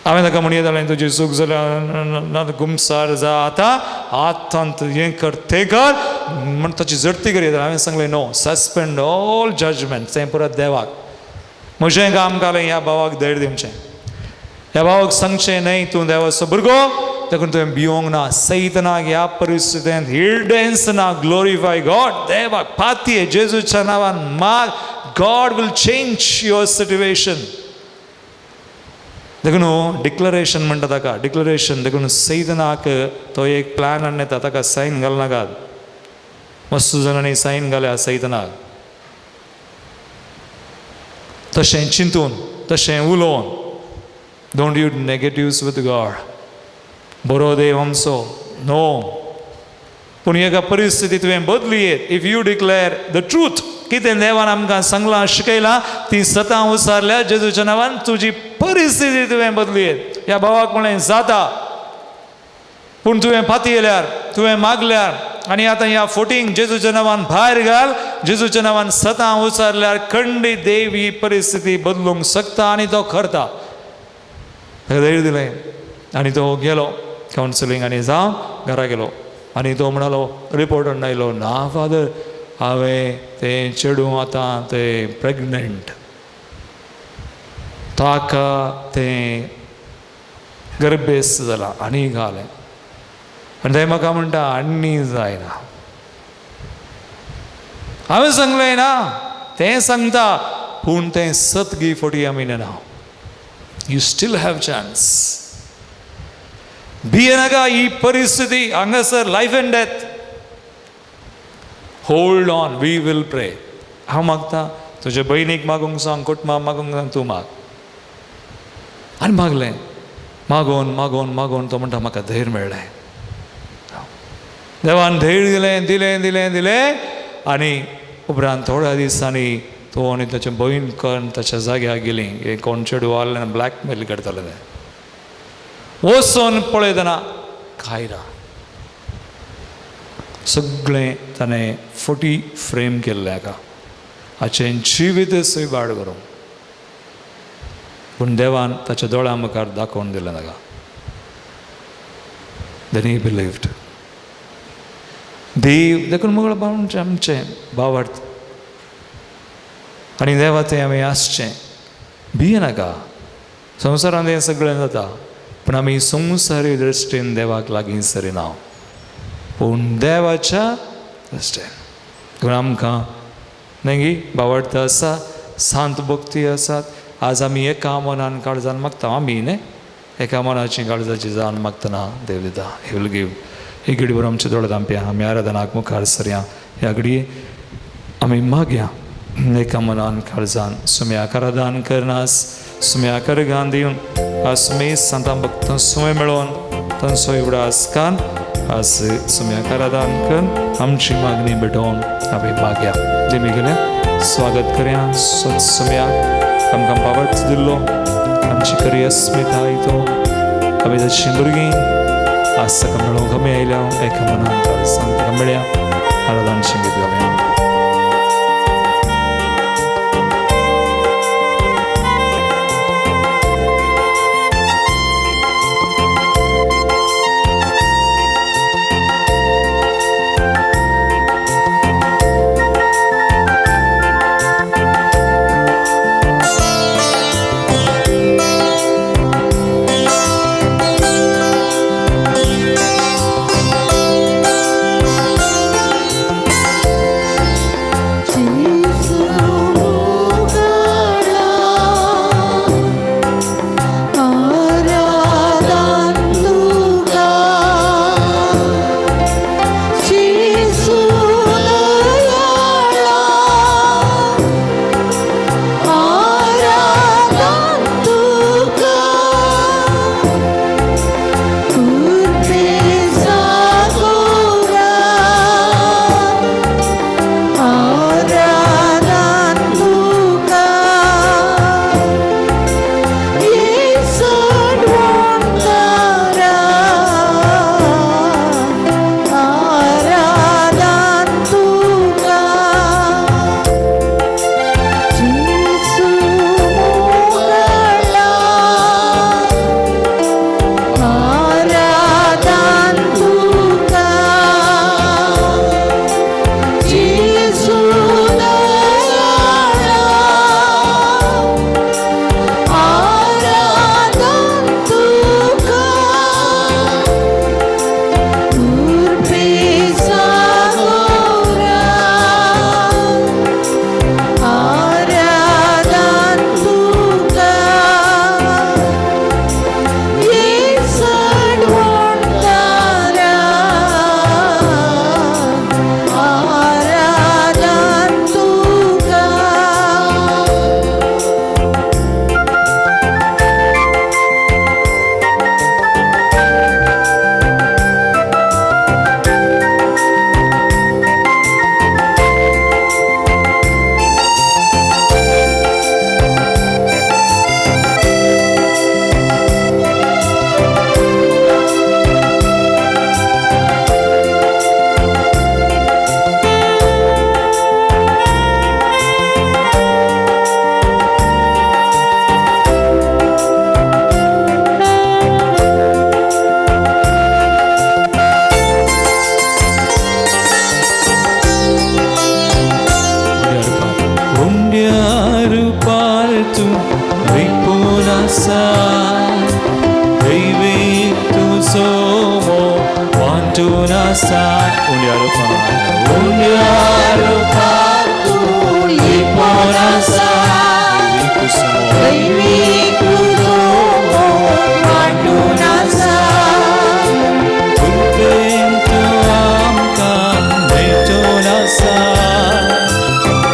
हांवें ताका म्हणये जालें तुजी चूक जाल्या गुमसार जा आतां आतां हें कर तें कर म्हण ताची जडती करी. हांवें सांगलें नो, सस्पेंड ऑल जजमेंट, तें परत देवाक. म्हजें काम घालें ह्या भावाक धैर्य दिवचें, ह्या भावाक सांगचें न्हय तूं देवाचो भुरगो देखून तुवें भिवंक ना. सैतनाक ह्या परिस्थितींत हिर्डेन्स ना. ग्लोरीफाय गॉड, देवाक पातये जेजूच्या नांवान माग. God will change your situation. देखून डिक्लरेशन म्हणटा ताका, डिक्लरेशन. देखून सैतनाक तो एक प्लॅन हाडून येता, ताका सायन घालनाकात. मस्त जाणांनी सायन घाल्या सैतनाक. तशें चिंतून तशें उलोवन. Don't use negatives with God. बरो देव आमचो नो, पूण एका परिस्थिती तुवें बदली येत if you declare the truth. कितें देवान आमकां सांगलां शिकयलां ती सतां उसारल्या जेजूच्या नांवान तुजी परिस्थिती तुवें बदली येत. ह्या भावाक म्हणलें जाता, पूण तुवें फाती येयल्यार तुवें मागल्यार आनी आतां ह्या फोटींग जेजूच्या नांवान भायर घाल. जेजूच्या नांवान सतां उचारल्यार खंडीत देव ही परिस्थिती बदलूंक शकता आनी तो करता. ताका धैर्य दिलें आनी तो गेलो कावन्सिलींग आनी जावन घरा गेलो. आनी तो म्हणालो रिपोर्ट हाडून आयलो, ना फादर हांवें तें चेडूं आतां तें प्रेगनंट, ताका तें गर्भेस्त जालां आनी घालें. आनी तें म्हाका म्हणटा आनी जायना. हांवें सांगलें ना तें सांगता, पूण तें सत गी फटी आमी नेना. You still have chance. भियेनाका ही परिस्थिती हांगासर life and death. Hold on, we will pray. हांव मागता तुजे भयणीक मागूंक सांग, कुटुंबा मागूंक सांग, तूं माग. आनी मागलें, मागोवन मागोवन मागोवन तो म्हणटा म्हाका धैर्य मेळ्ळें. देवान धैर्य दिलें दिलें दिलें दिलें. आनी उपरांत थोड्या दिसांनी तो आनी ताचें भयण करून ताच्या जाग्यार गेलीं. हें कोण चेडूं आहलें ब्लॅकमेल करतालें तें. वचोन पळयतना कांय ना, सगळें ताणें फटी फ्रेम केल्लें हाका हाचें जिवीत इबाड करूंक. पूण देवान ताच्या दोळ्यां मुखार दाखोवन दिलें ताका. Then he believed. देव देखून मुगळ आमचें आमचें भावार्थ आनी देवा तें आमी आसचें. भियेनाका, संवसारांत हें सगळें जाता, पूण आमी संवसारी दृश्टीन देवाक लागीं सरिना, पूण देवाच्या दृश्टीन. देखून आमकां न्ही भावार्थ आसा, सांत भक्ती आसात. आज आमी एका मनान काळजान मागता, आमी न्ही एका मनाची काळजाची जान मागतना देव दिता. He will give. एक घडी बरो आमचे दोळे धांपया, आमी आराधनाक मुखार सरया. ह्या घडये आमी मागया एका मनान काळजान. सुम्याक आराधन करनास, सुम्याक अर्गान दिवन आज सांतां भक्तां सुमें मेळोवन तांचो उगडास कान आज सुम्याक आराधन कर आमची मागणी भेटोवन आमी मागया. देमी गेल्या स्वागत करया स्वत सुम्याक. आमकां पावत दिल्लो आमची करी अस्मिताय तो. आमी ताची भुरगीं आज ताका मेळोवंक आमी आयल्या. एका मनान काळजान ताका मेळया, आराधन गीत गावया. तूं लिपून आसा दैवीक तुजो मोग वांटून आसा उण्या रुपान उण्या रुपान तूं लिपून आसा दैवीक तुजो मोग दैवीक तुजो मोग वांटून आसा कृपेन तूं आमकां मेटून आसा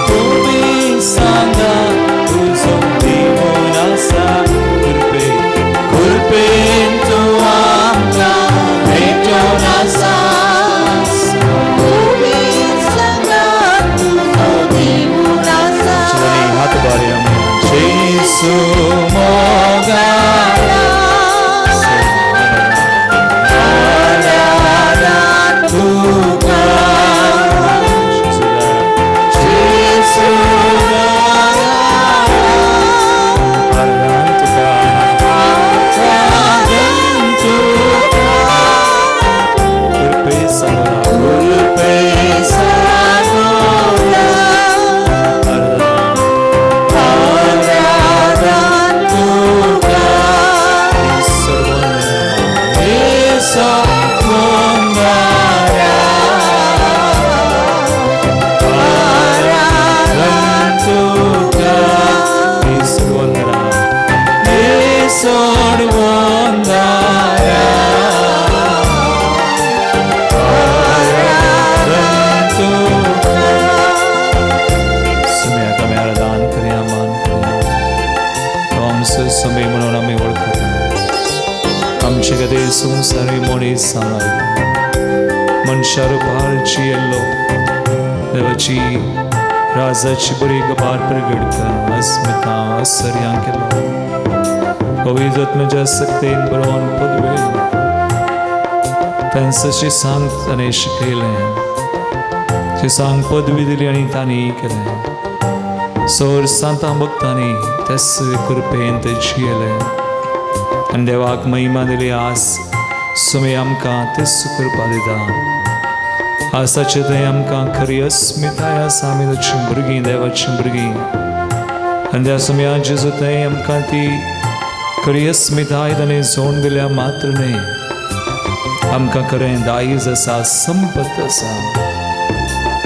तुमी सांगा तुजो दिवून आसा कृपे कृपेन तूं आमकां मेटून आसा तुमी सांगा तुजो दिवून आसा सगळ्यांनी हात बारया जेसू मोगा तुका जेसू मोगा आराधन तुका आराधन तुका कृपे सांगा कृपे सांगा आराधन तुका आराधन करया मान करया तो आमचो समय म्हणून आमी वळखता आमचे खातीर संवसारी मनीस जावन आयलो मनशा रुपार जियेल्लो देवाची राजाची बरी गबार प्रगट करून अस्मिता आश्चर्यां केलो पवित्र सक्तेन बरोवन पदवे तांचे सांग ताणें शिकयलें सांग पदवी दिली आनी तांणी केलें सोर सांतां भक्तांनी त्याच कृपेन ते जियेले आनी देवाक महिमा दिली आस सुमे आमकां तेच कृपा दिता आसाचे थंय आमकां खरी अस्मिताय आसा आमी ताची भुरगीं देवाचीं भुरगीं आनी त्या सुमया जेजू थंय आमकां ती खरी अस्मिताय ताणें जोड दिल्या मात्र न्हय आमकां खरें दायज आसा संपत आसा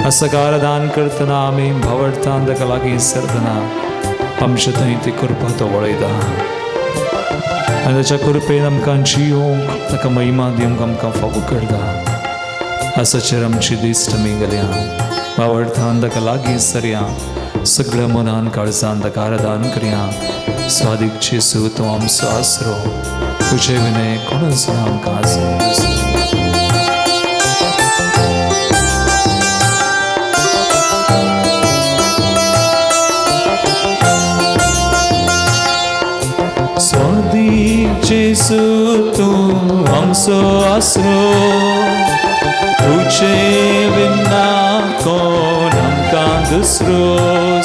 असकार दान करतना आमी भावडतान ताका लागीं सरतना आमचे थंय ती कृपा तो वळयता आनी ताच्या कृपेन आमकां जियोंक ताका महिमा दिवंक आमकां फावो करता आसाचेर आमची दिश्ट आमी गेल्या भावडतान ताका लागीं सरया सगळ्या मनान काळजान ताका आराधन करया स्वादीक जेजू तूं आमचो आसरो तुजे विनय कोणूच ना आमकां आसरो. स्वादीक जेजू तूं आमचो आसरो तुजे विना कोण आमकां दुसरो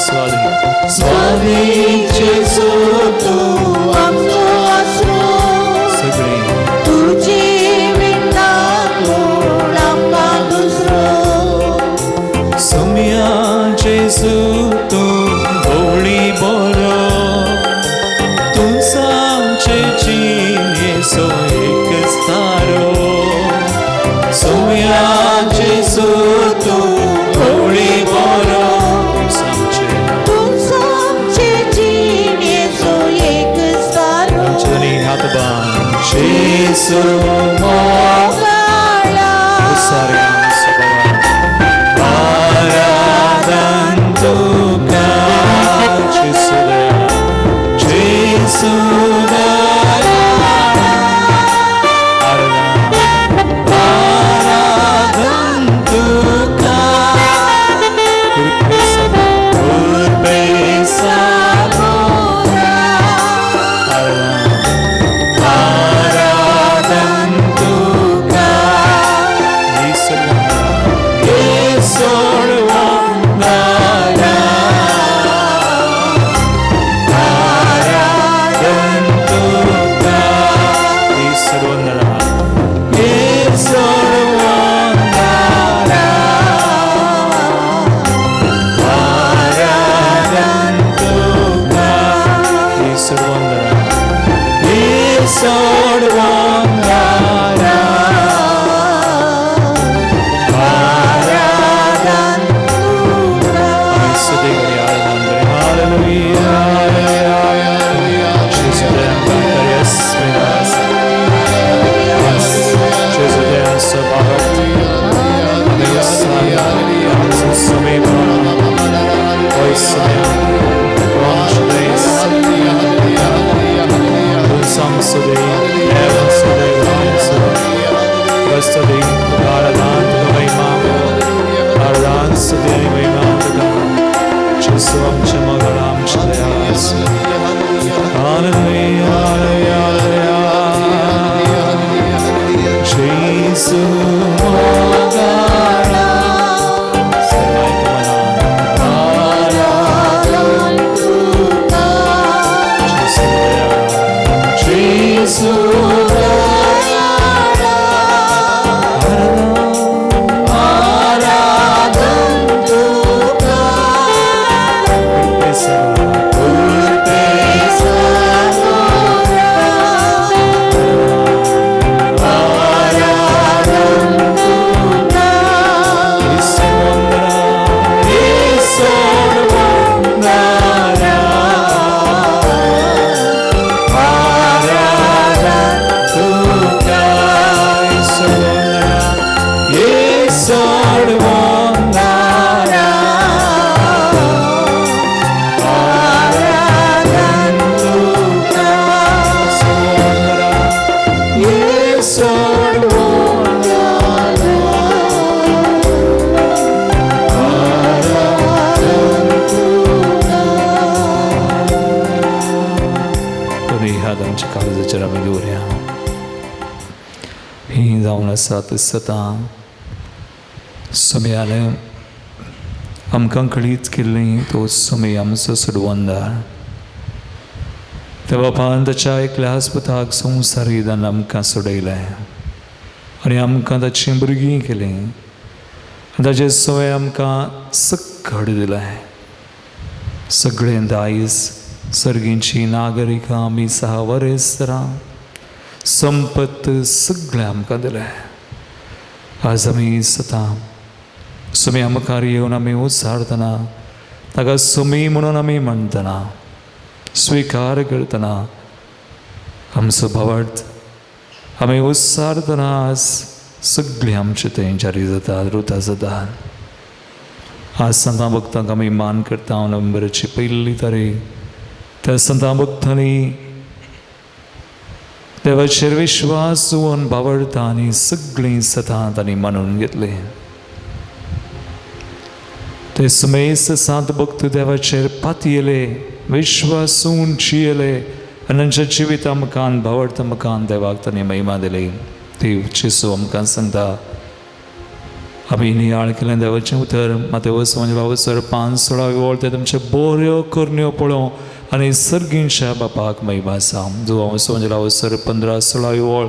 स्वादीक स्वादीक जेजू तूं आमचो आसरो सगळीं तुजे विना कोण आमकां दुसरो सोम्या जेजू तूं भोवळी बरो तूं आमचे जिणेचो एकच तारो सोम्या जेजू तूं भोवळी बरो तूं आमचे तूं आमचे जिणेचो एकच तारो आमचे हात बांद जेजू मोगाळा साऱ्या आराधन तुका जेजू दया जेजू दया आराधन तुका कृपे आराधन आसा सतां समयान आमकां कळीत केल्ली तो समय आमचो सोडवंदार त्या बापान ताच्या एकल्याच पुताक संवसार दान आमकां सोडयलें आनी आमकां ताचीं भुरगीं केलीं आनी ताचें सवय आमकां सक्कड दिलें. सगळें दायज सर्गींची नागरिकां आमी सहा वरेसरां संपत्त सगळें आमकां दिलें. आज आमी सतां सुम्या मुखार येवन आमी उचारतना ताका सुमी म्हणून आमी म्हणटना स्विकार करतना आमचो भावार्थ आमी उच्चारतना आज सगळीं आमचे थंय जारी जाता रुता जाता. आज संतां भक्तांक आमी मान करता. नोव्हेंबराची पयली तारीख त्या संतां भक्तांनी देवाचेर विश्वास दवरून भावार्थ आनी सगळीं सतां तांणी मानून घेतलीं. ते समेस्त सांत भक्त देवाचेर पातयेले विश्वासून जियेले आनी तांच्या जिविता मुखान भावार्थ मुखान देवाक तांणी महिमा दिली. ती जेजू आमकां सांगता आमी नियाळ केलें देवाचें उतर मातेवस म्हणजे 5:16 वळ ते तुमचे बऱ्यो करण्यो पळोवं आनी सर्गींच्या बापाक महिमा आसा. जुवांव 15:16 वळ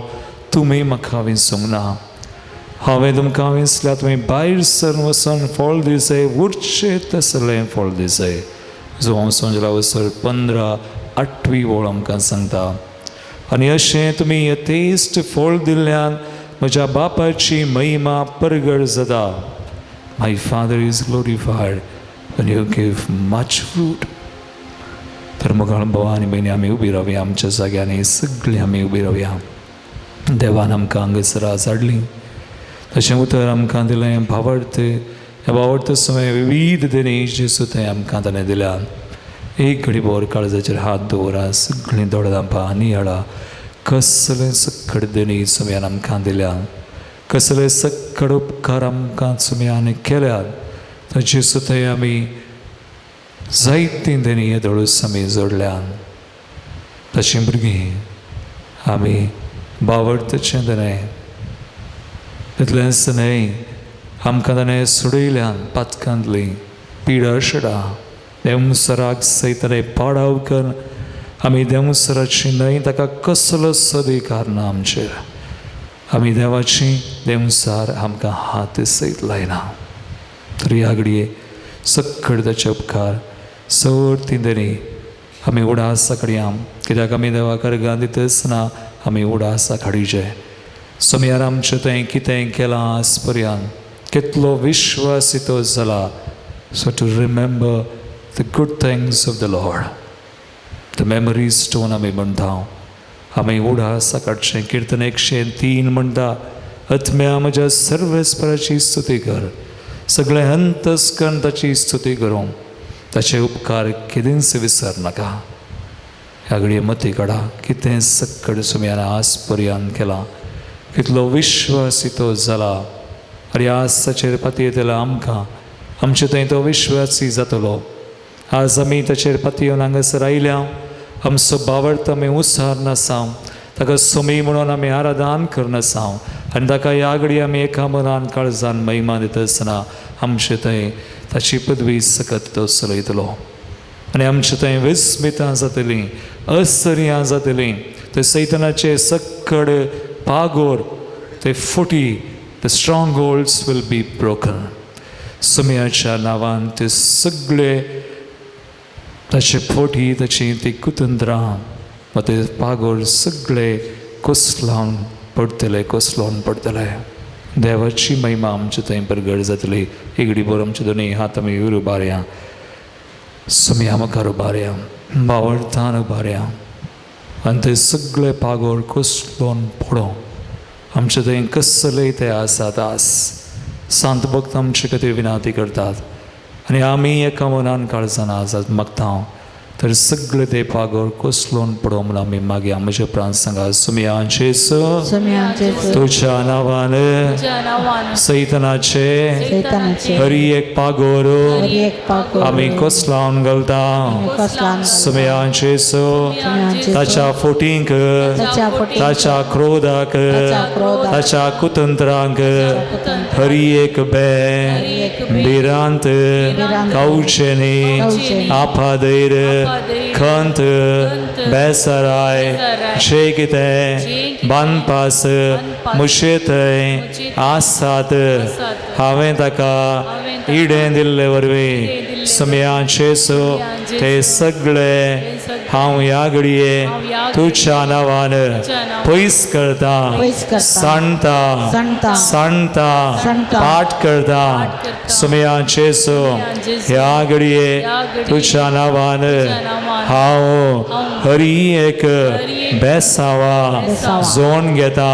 तुमी म्हाका विसूंक ना, हांवें तुमकां विसल्या तुमी भायर सरून वचून फळ दिसय उरचें तसलें फळ दिसय. जुवांव 15:8 वळ आमकां सांगता आनी अशें तुमी यथेश्ट फळ दिल्ल्यान म्हज्या बापाची महिमा परगट जाता. My father is glorified when you give much fruit. तर मग भाव आनी भयणी आमी उबी रावया आमच्या जाग्यांनी सगळीं आमी उबी रावया. देवान आमकां हांगासर हाडली तशें उतर आमकां दिलें भावार्थ. ह्या भावार्थ समय विविध देणे जेजू थंय आमकां ताणें दिल्या. एक घडी भर काळजाचेर हात दवरा सगळीं दोळ्यां नियाळा कसलें सक्कड देणी सुम्यान आमकां दिल्या, कसले सक्कड उपकार आमकां सुम्यान केल्यात. ताचे सुद्दां आमी जायतीं देणी हे दोळूस आमी जोडल्यान. ताचीं भुरगीं आमी बावडतेचें देणें तितलेंच न्हय आमकां ताणें सोडयल्यान पातकांतली पिडा शडा देंवसराक सयत ताणें पाडाव कर आमी देंवसराची न्हय ताका कसलोच अधिकार ना आमचेर. आमी देवाची देंवसार आमकां हात सयत लायना. तर ह्या घडये सक्कड ताचे उपकार चड ती देणी आमी उडासा काडया कित्याक आमी देवाक अर्गां दितच ना आमी उडासा काडीचे. सोमयार आमचें थंय कितें केलां आज पर्यंत कितलो विश्वास इतो जाला. So to remember the good things of the Lord the memory stone आमी म्हणटा. आमी उडासा काडचें. किर्तन 103 म्हणटा आत्म्या म्हज्या सर्वेस्पराची स्तुती कर, सगळें अंतस्करण ताची स्तुती करूं. ताचे उपकार केदींच विसर नाका. ह्या घडये मती काडा कितें सक्कड सुमयान आज पर्यंत केलां, कितलो विश्वासी तो जाला. आनी आज ताचेर पातयेतलो आमकां आमचे थंय तो विश्वासी जातलो. आज आमी ताचेर पातयेवन हांगासर आयल्या, आमचो बावडतो आमी उसार नासांव, ताका सोमी म्हणून आमी आराधन करनासांव आनी ताका ह्या घडये आमी एका मनान काळजान महिमा दिता आसतना आमचे थंय ताची पदवी सकत तो चलयतलो आनी आमचे थंय विस्मितां जातलीं, असर्यां जातलीं. ते सैतनाचे सक्कड पागोर, ते फुटी, the strongholds will be broken. सुमयाच्या नांवान ते सगळे ताचे फोटी, ताची ती कुतंत्रां वा ते पागोर सगळे कोसलावन पडटले, कोसलावन पडटले. देवाची महिमा आमचे थंय परगट जातली. एगडी बोर आमचे दोनूय हात आमी वयर उबारया, सुमया मुखार उबारया, बावडतान उबारया आनी ते सगळे पागोर कोसलोन पडों. आमचे थंय कसले ते आसात आस सांत भक्त आमचे खातीर विनंती करतात आनी आमी एका मनान काळजान आसात मागता तर सगळे ते पागोर कोसलोन पडों म्हणून आमी मागया. म्हज्या उपरांत सांगा, सुमया जेजू, तुज्या नांवान सैतनाचे हरी एक पागोर आमी कोसलावन घालता. सुमया जेजू, ताच्या फोटींक, ताच्या क्रोधाक, ताच्या कुतंत्रांक हरी एक बे भिरांत कावचेनी आपादैर खंत बेसराय जे कितें बांदपास मुशे थंय आसात हांवें ताका इडें दिल्ले वरवीं सुमया जेजू ते सगळे हांव ह्या घडये तुज्या नांवान पयस करता, सांडता, सांडता, पाठ करता. सुमया जेजू ह्या घडये तुज्या नांवान हांव हरी एक बेसावा जोन घेता,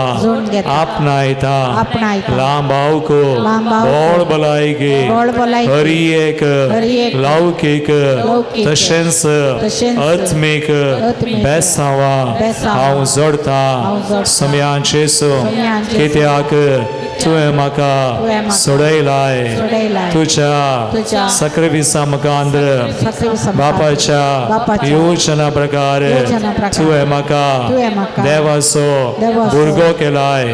आपणायता, लांब बोळ भलायकी हरी एक लौकीक तशेंच आत्मीक बेसावा हांव जोडता. सुमया जेजू कित्याक तुवें म्हाका सोडयलाय तुज्या सक्रिफिसा मुखांत बापाच्या योजना प्रकार तुवें म्हाका देवाचो भुरगो केलाय.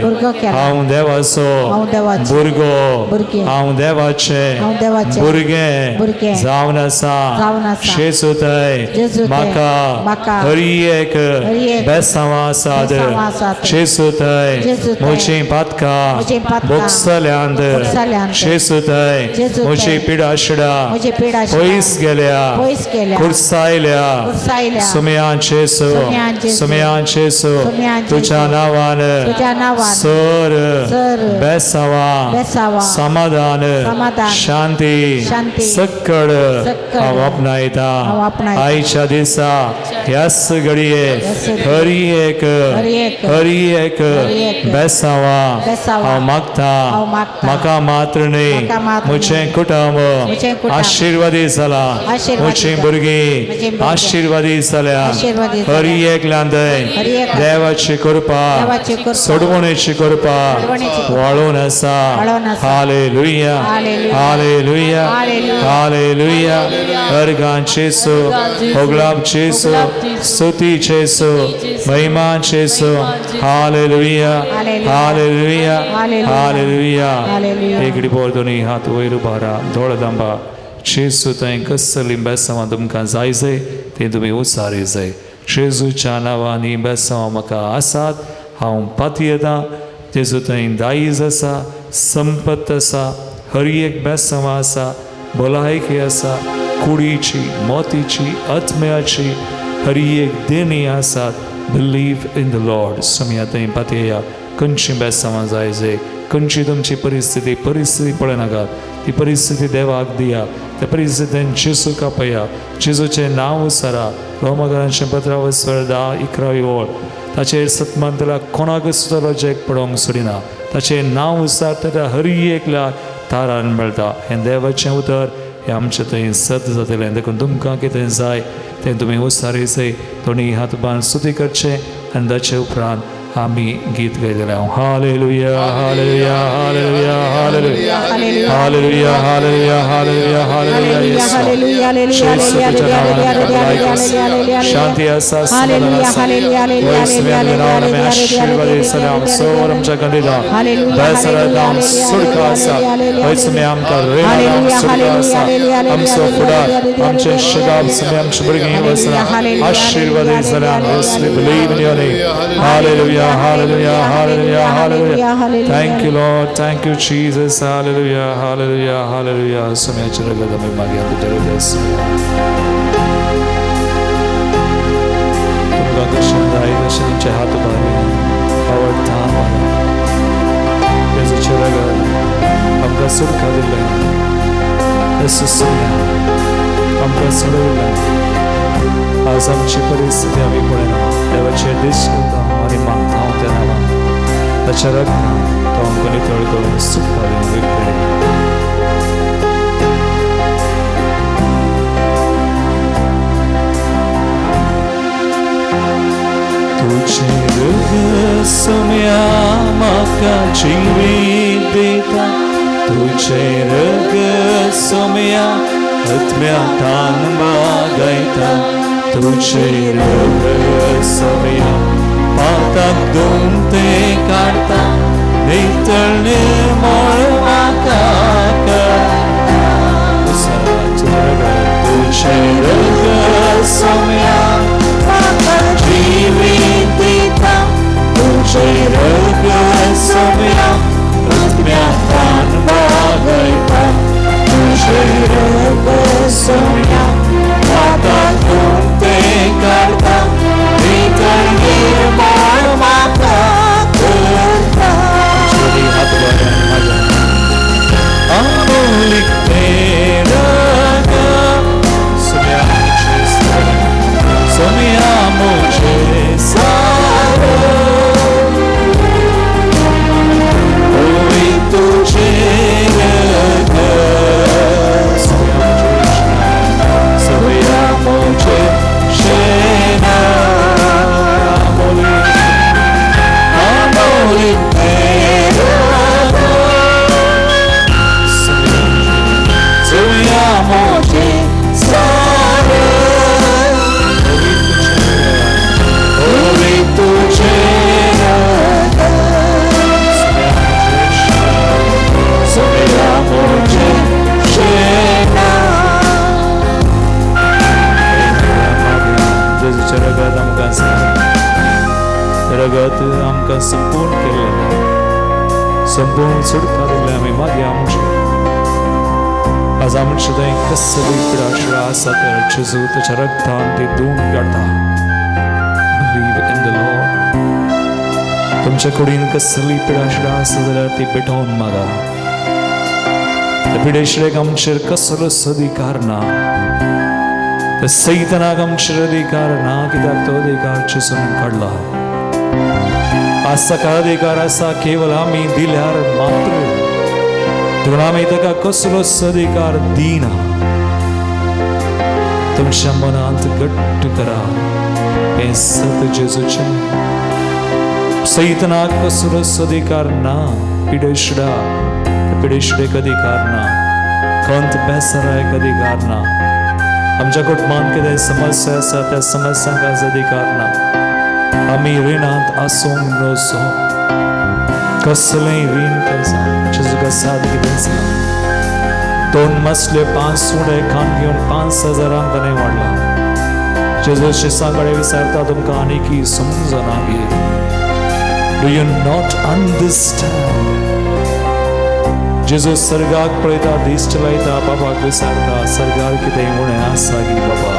हांव देवाचो भुरगो, हांव देवाचें भुरगें जावन आसा. जेजू थंय म्हाका हरी एक बेसांवां आसात. जेजू थंय म्हजीं पातकां भोगसल्यांत. जेजू थंय म्हजी पिडाशिडा पयस गेल्या, खुर्सायल्या. सुमया जेजू, सुमया जेजू तुज्या नांवान सर बेसांवां समाधान शांती सक्कड हांव आपणायता. आयच्या दिसा ह्याच घडये हरी एक हरी एक बेसांवां हांव मागता. म्हाका मात्र न्हय म्हजें कुटुंब आशिर्वादी जाला, म्हजीं भुरगीं आशिर्वादी जाल्या. हरी एकल्यान देवाची कृपा, सोडवणेची कृपा वाळून आसा. Hallelujah, hallelujah, hallelujah. अर्गां जेजू, होगलाब जेजू, स्तुती जेजू, महिमा जेजू. Hallelujah, hallelujah, hallelujah. एगडी बोर दोनी हात वयर उबारा, दोळ दांबा. जेजू थंय कसलीं बेसांवां तुमकां जाय जाय तें तुमी उचारी जाय. जेजूच्या नांवान हीं बेसांवां म्हाका आसात, हांव पातयेतां. जेजू थंय दायज आसा, संपत आसा, हर एक बेसांवां आसा, भलायकी आसा, कुडीची, मोतीची, आत्म्याची हर एक देणी आसात. Believe in the Lord. समया थंय पातयेया. खंयची बेसांवां जाय जाय, खंयची तुमची परिस्थिती, परिस्थिती पळयनाकात, ती परिस्थिती देवाक दिया. त्या परिस्थितीन जेजूक आपया, जेजूचें नांव उसारा. रोमकरांचें पत्रावस्वर 10:11 ओळ, ताचेर सतमंतला कोणाकच सुद्दां लजेक पडोवंक सोडिना. ताचें नांव उसार ताका हर एकल्या तारान मेळटा. हें देवाचें उतर. हें आमचें थंय सत जातलें. देखून तुमकां कितें जाय तें तुमी उसारी सय दोनी हात बांद स्तुती करचें आनी ताचे उपरांत आमी गीत गायतले. Hallelujah, hallelujah, hallelujah, hallelujah, hallelujah, hallelujah, hallelujah, hallelujah. शांती आसा, समाधान आसा. आशीर्वाद सर आमच्या गंदीदा बेसरादाम सुडका आसा. हयच तुमी आमकां रेणादाम सुडका आसा. आमचो फुडार, आमचें शिगाप सुमी आमच्या भुरगीं वसना आशीर्वाद जाल्यान. We believe in your name. Hallelujah, hallelujah, hallelujah, hallelujah. Thank you, Lord. Thank you, Jesus. Hallelujah, hallelujah, hallelujah. सुम्याचे रगत आमी मागया तुज्या हृदय सुम्या. तुमकां कशें जाय तशें तुमचे हात उबारया. आवडटा आम्हाला जेजूचें रगत आमकां सुटका दिल्लें. येसू सुम्या आमकां सोडयलें. आज आमची परिस्थिती आमी पळयना, देवाचेर दिश्ट करता आनी मागता हांव त्या नांवान ताच्या रगतान तो आमकां नितळ करून सुटका दिवन. We pray. तुझें रगत सोम्या म्हाका जिवीत दिता. तुझें रगत सोम्या आत्म्या तान बागयता. तुझें रगत सोम्या पाताक दोन ते काडटा. नितळ निर्मळ म्हाका करता. तुझें रगत सोम्या म्हाका जिवीत दिता. तुझें रगत सोम्या आत्म्या तान बागयता. तुझें रगत सोम्या पाताक दोन ते काडटा. नितळ निर्मळ म्हाका करता. हात बरे आनी माझ्या अमोलिक तें रगत सोम्या मुझे सार, सोम्या मुझे सार. ओय तुझें रगत सोम्या मुझे सोम्या मुझे शेना. अमोलिक अमोलिक तें रगत सोम्या मुझे सार. ओय तुझें रगत सोम्या मुझे शेना. जेजूचें रगत आमकां सांग, रगत आमकां संपूर्ण केल्लें, संपूर्ण सुटका दिल्लें. आमी मागीर आमचें आज आमचें थंय कसली पिडाशिळा आसा तर जेजू ताच्या रगतान ती धुवन काडटा. Believe in the Lord. तुमच्या कुडीन कसली पिडाशिळा आसा जाल्यार ती पेटोवन मागा. त्या पिडेशिळेक आमचेर कसलोच अधिकार ना. त्या सैतनाक आमचेर अधिकार ना, कित्याक तो अधिकार जेजून काडला. आज ताका अधिकार आसा केवल आमी दिल्यार मात्र. देखून आमी ताका कसलोच अधिकार दिना. तुमच्या मनांत घट्ट करा हें सत जेजूचें. सैतनाक कसलोच अधिकार ना. पिडेशिडा पिडेशिडेक अधिकार ना. खंत बेसरायक अधिकार ना. आमच्या कुटुंबांत कितें समस्या आसा त्या समस्यांक आज अधिकार ना. आमी रिणांत आसूंक नजो. कसलेंय रीण तें जेजूका साद कितेंच ना. 2 मसले 5 सुणे खान घेवन 5,000 ताणें वाडला. जेजू शिसां कडेन विचारता तुमकां आनी की समजना गे? Do you not understand? जेजू सर्गाक पळयता, दिश्ट लायता, बाबाक विचारता सर्गार कितें उणें आसा गी बाबा?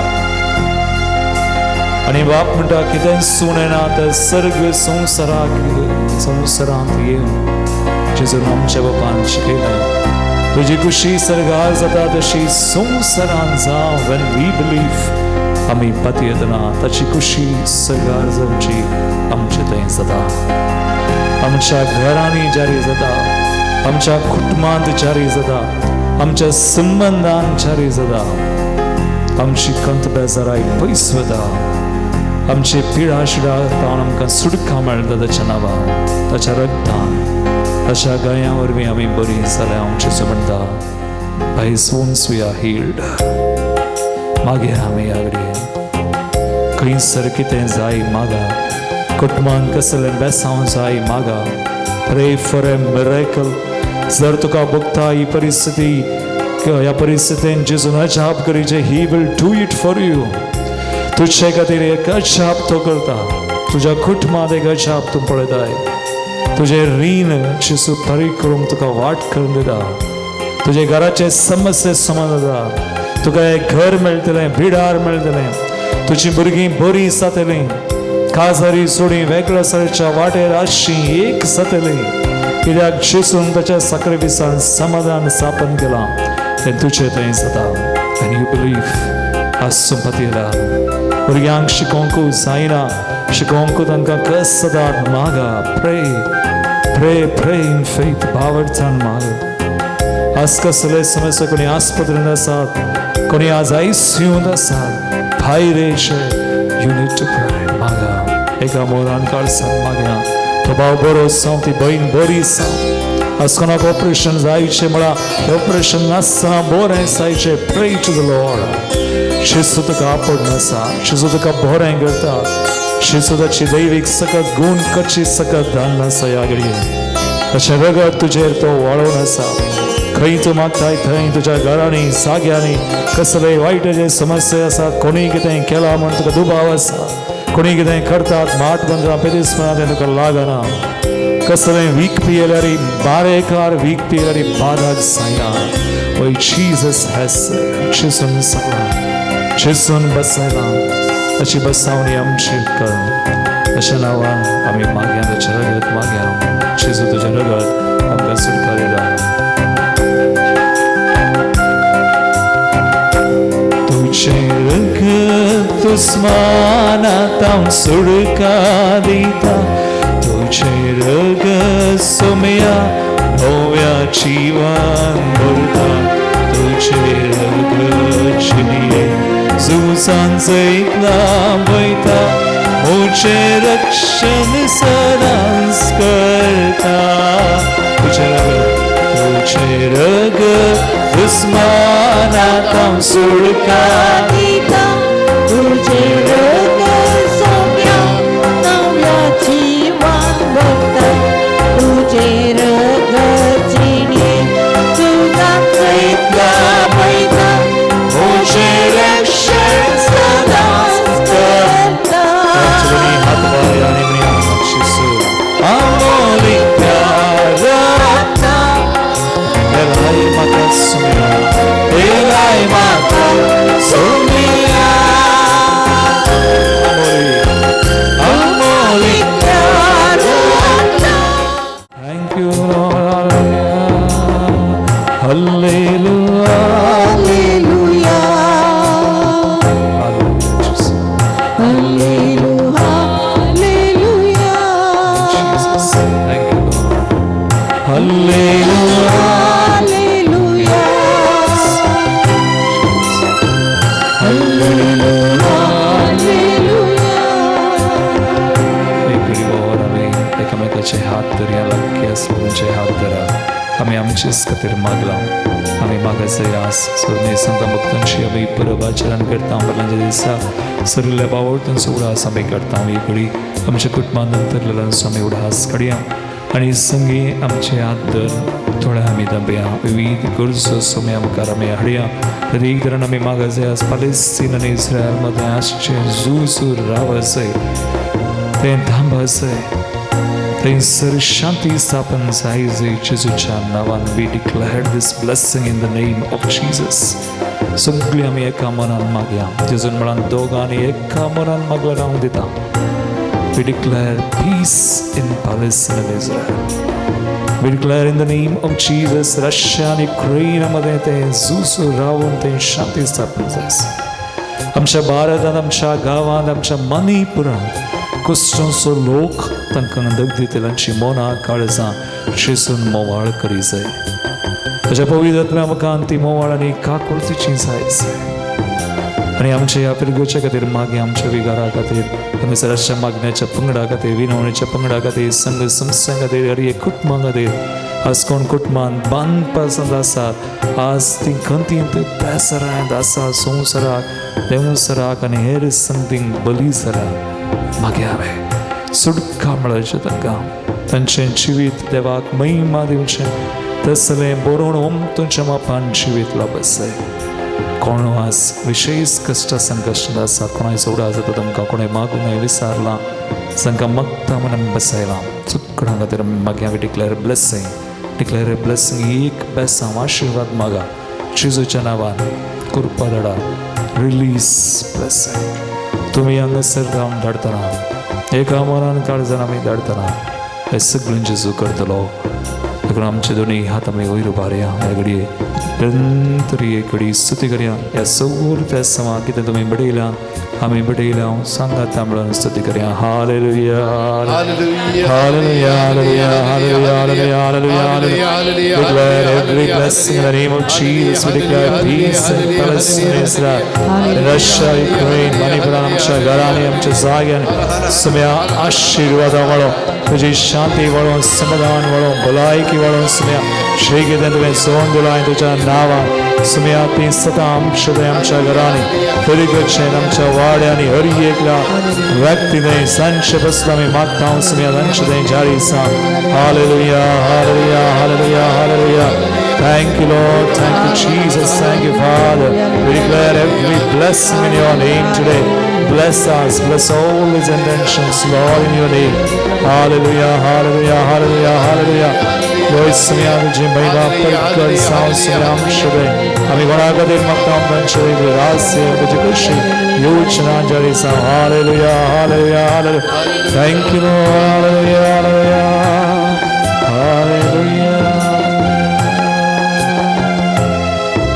आनी बाप म्हणटा कितेंच उणें ना तर सर्ग संवसाराक संवसारांत येवन जेजून आमच्या बापान शिकयलें तुजी खुशी सर्गार जाता तशी संवसारांत जावं. When we believe, आमी पातयेतना ताची खुशी सर्गार जावची आमचे थंय जाता. आमच्या घरांनी जारी जाता, आमच्या कुटुंबांत जारी जाता, आमच्या संबंदान जारी जाता, आमची कंत बेजाराय पयस वता, आमची पिडा शिडा जावन आमकां सुटका मेळटा ताच्या नांवान, ताच्या रगतान, ताच्या गळ्या वरवीं आमी बरी जाल्या. हांव जेजू म्हणटा, by his wounds we are healed. मागीर आमी ह्या घडये खंयसर कितें जाय मागा, कुटुंबान कसलें बेसांव जाय मागा. Pray for a miracle. जर तुका भोगता ही परिस्थिती, ह्या परिस्थितीन जेजून अजाप करीचे, he will do it for you. तुजे खातीर एक अजाप तो करता. तुज्या कुटुंबांत एक अजाप तूं पळयताय. तुजें रीण जेजू फारीक करूंक तुका वाट करून दिता. तुजे घराचे समस्ये समज जाता. तुका एक घर मेळटलें, बिडार मेळटलें, तुजी भुरगीं बरीं जातलीं, काजारी सोडी वेगळ्या सारच्या वाटेर आसची एक जातली, कित्याक जेजून ताच्या साक्रिफिसान समाधान स्थापन केलां. तें तुजें थंय जाता आनी you believe. आसूं पतिला भुरग्यांक शिकोवंक जायना, शिकोवंक तांकां कस जातात, मागा. Pray, pray, pray in faith. भावार्थान माग. आज कसले समस्या, कोणी आस्पत्रेंत आसात, कोणी आज आयसीयूंत आसात, भायरेचे, you need to pray. मागा एका मोरान काळसान मागया. तो भाव बरो जावं, ती बहीण बरी जावं. आज कोणाक ऑपरेशन जायचें म्हळ्यार ऑपरेशन नासतना बरें जायचें. Pray to the Lord. जेजू तुका आपोवन आसा, जेजू तुका बरें करता. जेजू ताची दैवीक सकत गुण कची सकत धाडून आसा ह्या घडये. तशें रगत तुजेर तो वाळोवन आसा. खंय तूं मागताय थंय, तुज्या घरांनी, जाग्यांनी कसले वायट जे समस्या आसात, कोणी कितें केलां म्हूण तुका दुबाव आसा, कोणी कितें करतात, माट बंदरां पेदिसपणा तें तुका लागना, कसलें वीख पियेल्यार, बारेकार वीख पियेल्यार बादाक जायना. वय जीजस हॅज जेजून सांगलां, जेजून बसयलां, ताची बसावणी आमची कर. अशा नांवान आमी मागया, ताचें रगत मागया. जेजू, तुजें रगत आमकां सुटका दिता. तुजें रगत दुस्मानांत सुटका दिता, तुजें रगत सोम्या नव्या जिवान भरता, तुजें रगत जिणये झुजान जैतला वयता, म्हजें रक्षण सदांच करता. तुजें रगत, तुजें रगत दुस्मानांत सुटका दिता, तुजें रगत सोम्या नव्या जिवान भरता, तुजें रगत जिणे तुझा जैतला वयता, म्हजें रक्षण सदांच करता. हात वाय आनी म्हणया, जेजू आमोलिक प्यारा एलाय म्हाका सुम्या, एलाय म्हाका सुम्या, आमोली, आमोली. Thank you, Lord. Hallelujah. Hallelujah. Hallelujah. Jesus. Hallelujah. Hallelujah. Jesus. Thank you, Lord. Hallelujah. Hallelujah. Hallelujah. Hallelujah. एक घडी बाबा आमी एकामेकाचे हात धरया. लागीं आसले तांचे हात धरा. आमी आमचेच खातीर मागलां. आमी मागाचे आस सोडणे संता भक्तांची आमी परब आचरण करता. बरलांच्या दिसा सरिल्ल्या बावडतांचो उडास आमी करता. आमी घडी आमच्या कुटुंबान नंतरलेल्यांचो आमी उडास काडया आनी संगी आमचे हात धर थोड्या आमी दाबया. विविध गरजो सोम्या मुखार आमी हाडया. एक धरण आमी मागाचे आस पालेस्तीन आनी इस्रायल मदें आसचें झूज रावचें, तें थांबाचें, थंयसर शांती स्थापन जाय. जेजूच्या नांवान we declare this blessing in the name of Jesus. सगळीं आमी एका मनान मागया. जेजून म्हळां, दोगांनी एका मनान मागल्यार हांव दिता. We declare peace in Palestine and Israel. We declare in the name of Jesus, Russia आनी युक्रेन मध्ये तें झूज रावून तें शांती स्थापन जाय. आमच्या भारतांत, आमच्या गांवांत, आमच्या मणिपुरांत क्रिस्तांचो लोक तांकां दग दितल्यांची मनां काळजां जेजून मोवाळ करी जाय. ताच्या पवित्र आमकां ती मोवाळ आनी काकुळतीची जाय आनी आमच्या ह्या पिरगोच्या खातीर मागीर आमच्या विगारा खातीर हांगासर मागण्याच्या पंगडा खातीर विनवणीच्या पंगडा खातीर संघ संस्थां खातीर हर एक कुटुंबा खातीर आज कोण कुटुंबान बांदपासांत आसात आज ती खंतींत पेसरांत आसा संवसाराक देंवसराक आनी हेर संगतींक बली सराक मागीर हांवें सुटका मेळचें तांकां तांचें जिवीत देवाक महिमा दिवचें तसलें बरोवन ओम तुमच्या मापान जिवीत लाभसय. कोण आज विशेष कश्ट संकश्ट आसा कोणाय जोडा जाता तुमकां कोणें मागूंक विसारलां तांकां मागता म्हणून बसयलां चुकडां खातीर मागीर हांवें डिक्लेअर ब्लेसींग डिक्लेअर ब्लेसींग एक बेसांव आशिर्वाद मागा जेजूच्या नांवान कृपा धाडा रिलीज ब्लेसींग. तुमी हांगासर रावन धाडटना एका मनान काळजान आमी धाडटना हें सगळें जेजू करतलो. देखून आमचे दोनी हात आमी वयर उबारया ह्या घडये निरंतर एक घडी स्तुती करया ह्या सगळ्या त्या समा कितें तुमी बडयलां आमी बडयलां सांगात म्हणून स्तुती करया. Hallelujah hallelujah hallelujah hallelujah hallelujah hallelujah. Declare every blessing in the name of Jesus. We declare peace in Palestine, Israel, in Russia, Ukraine, Manipur, आमच्या घरांनी आमच्या जाग्यान सुम्या आशीर्वादा वाडो तुजी शांती वाडो समाधान वाडो भलायकी वाडो सुम्या श्री कितें तुवें जोन दिलां तुज्या नांवान सुम्या ती सदां आमच्या आमच्या घरांनी फिरगचेन आमच्या वाड्यांनी हर एकल्या व्यक्ती थंय सांजचे बसला आमी मागता सुम्या तांचे थंय जारी सांग. Hallelujah hallelujah hallelujah hallelujah. Thank you, Lord. Thank you, Jesus. Thank you, Father. We declare every blessing in your name today. Bless us. Bless all his intentions, Lord, in your name. Hallelujah, hallelujah, hallelujah, hallelujah. Lord, सुम्या तुझी महिमा प्रकट जावं सुम्या आमचे आमी कोणा खातीर मागता तांचे रास्य तुजी खुशी योजना जारी जावं. Hallelujah, hallelujah, hallelujah. Thank you, Lord. Hallelujah, hallelujah, hallelujah.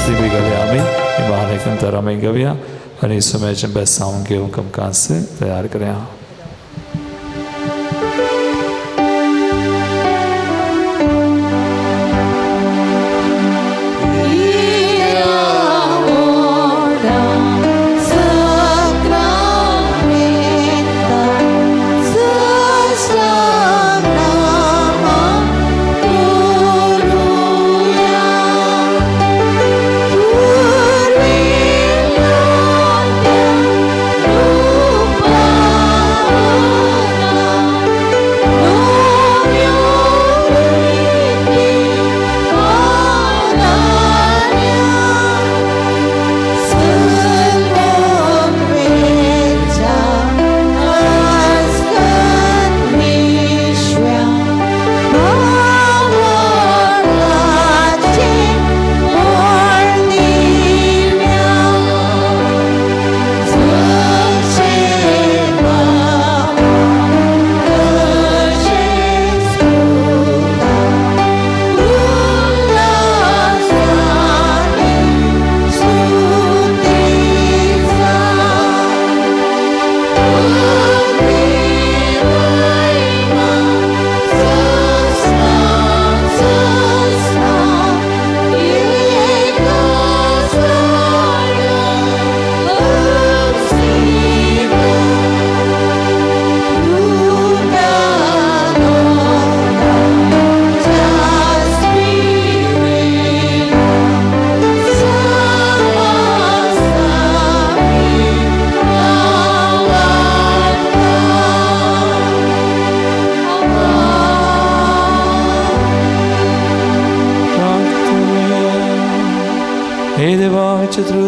दिवी गव्या आमी इबारेकंतर आमी गव्या आनी सुम्याचें बेसांव घेवंक आमकां तयार करया.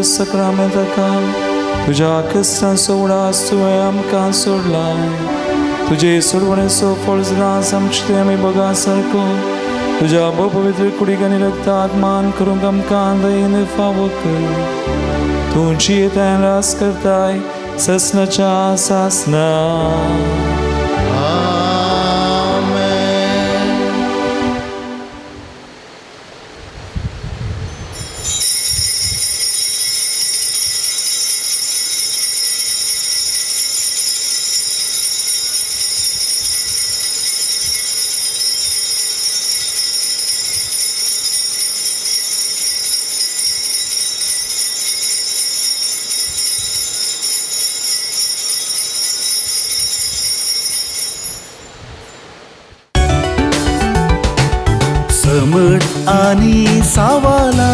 सक्रामेंताकान तुज्या क्रिस्तांचो उडास तुवें आमकां सोडलाय तुजे सोडवणेचो फळ दास आमचे ते आमी बगा सारको तुज्या भोपवित्र कुडीक आनी रक्ताक मान करूंक आमकां दयेन फावो कर. तूं जियेताय रास करताय ससनाच्या सासना. आनी सावाला.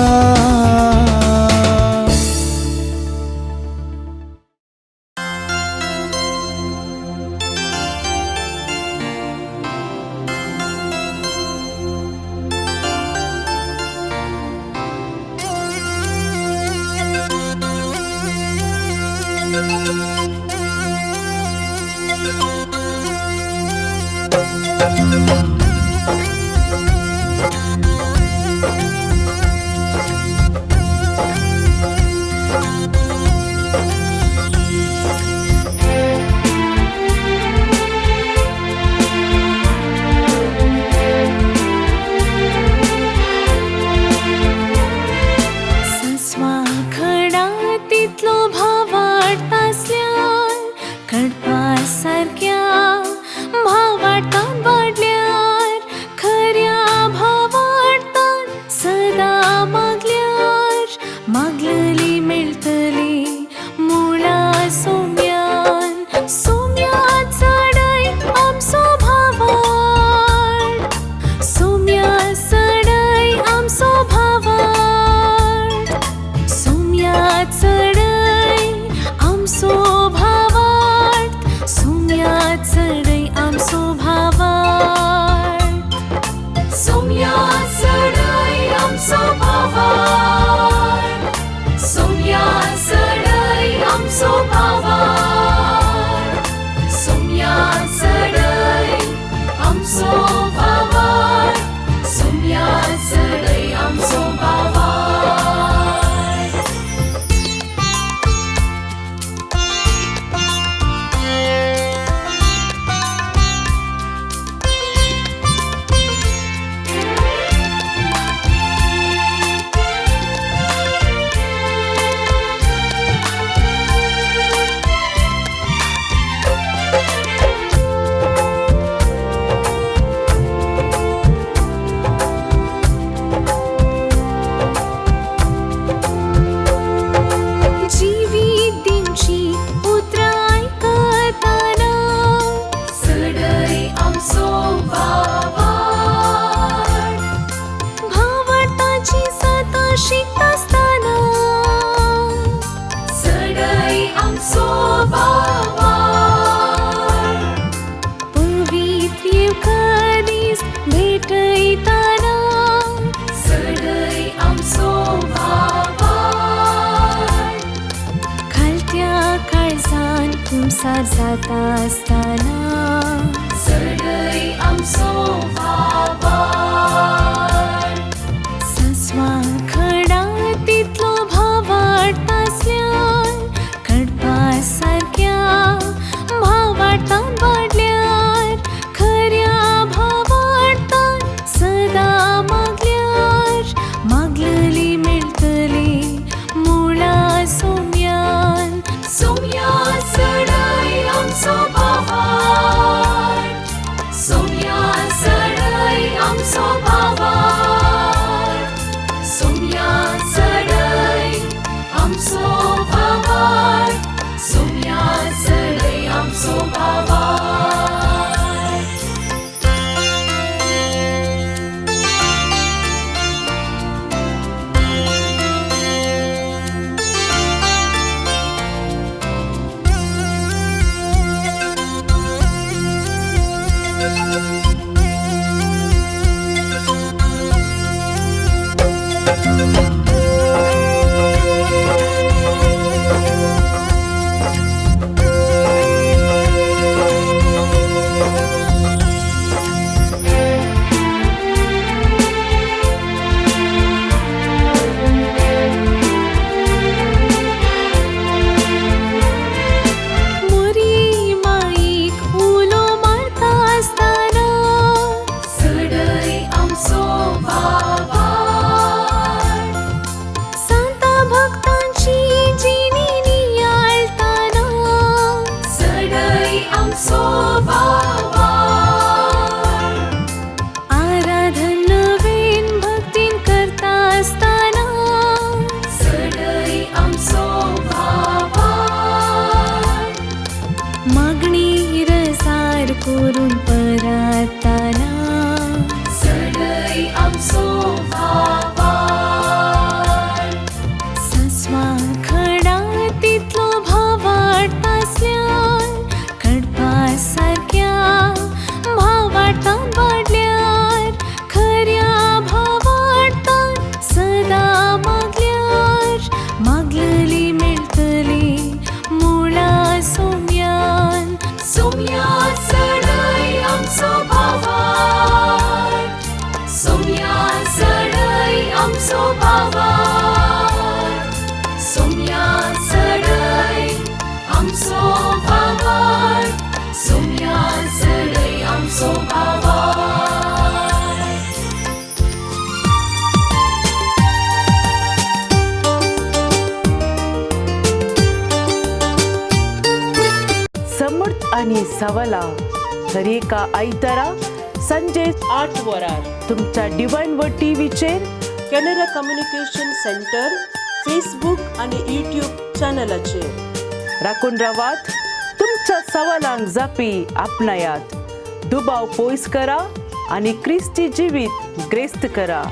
करून पराताना सडय आमचो. आनी सवालां दरेका आयतारा संजे 8 वरार तुमच्या डिवायन वर्ड टीव्हीचेर कॅनरा कम्युनिकेशन सेंटर फेसबूक आनी यूट्यूब चॅनलाचेर. राखून रावात, तुमच्या सवालांक जापी आपणायात, दुबाव पयस करा आनी क्रिस्ती जिवीत ग्रेस्त करा.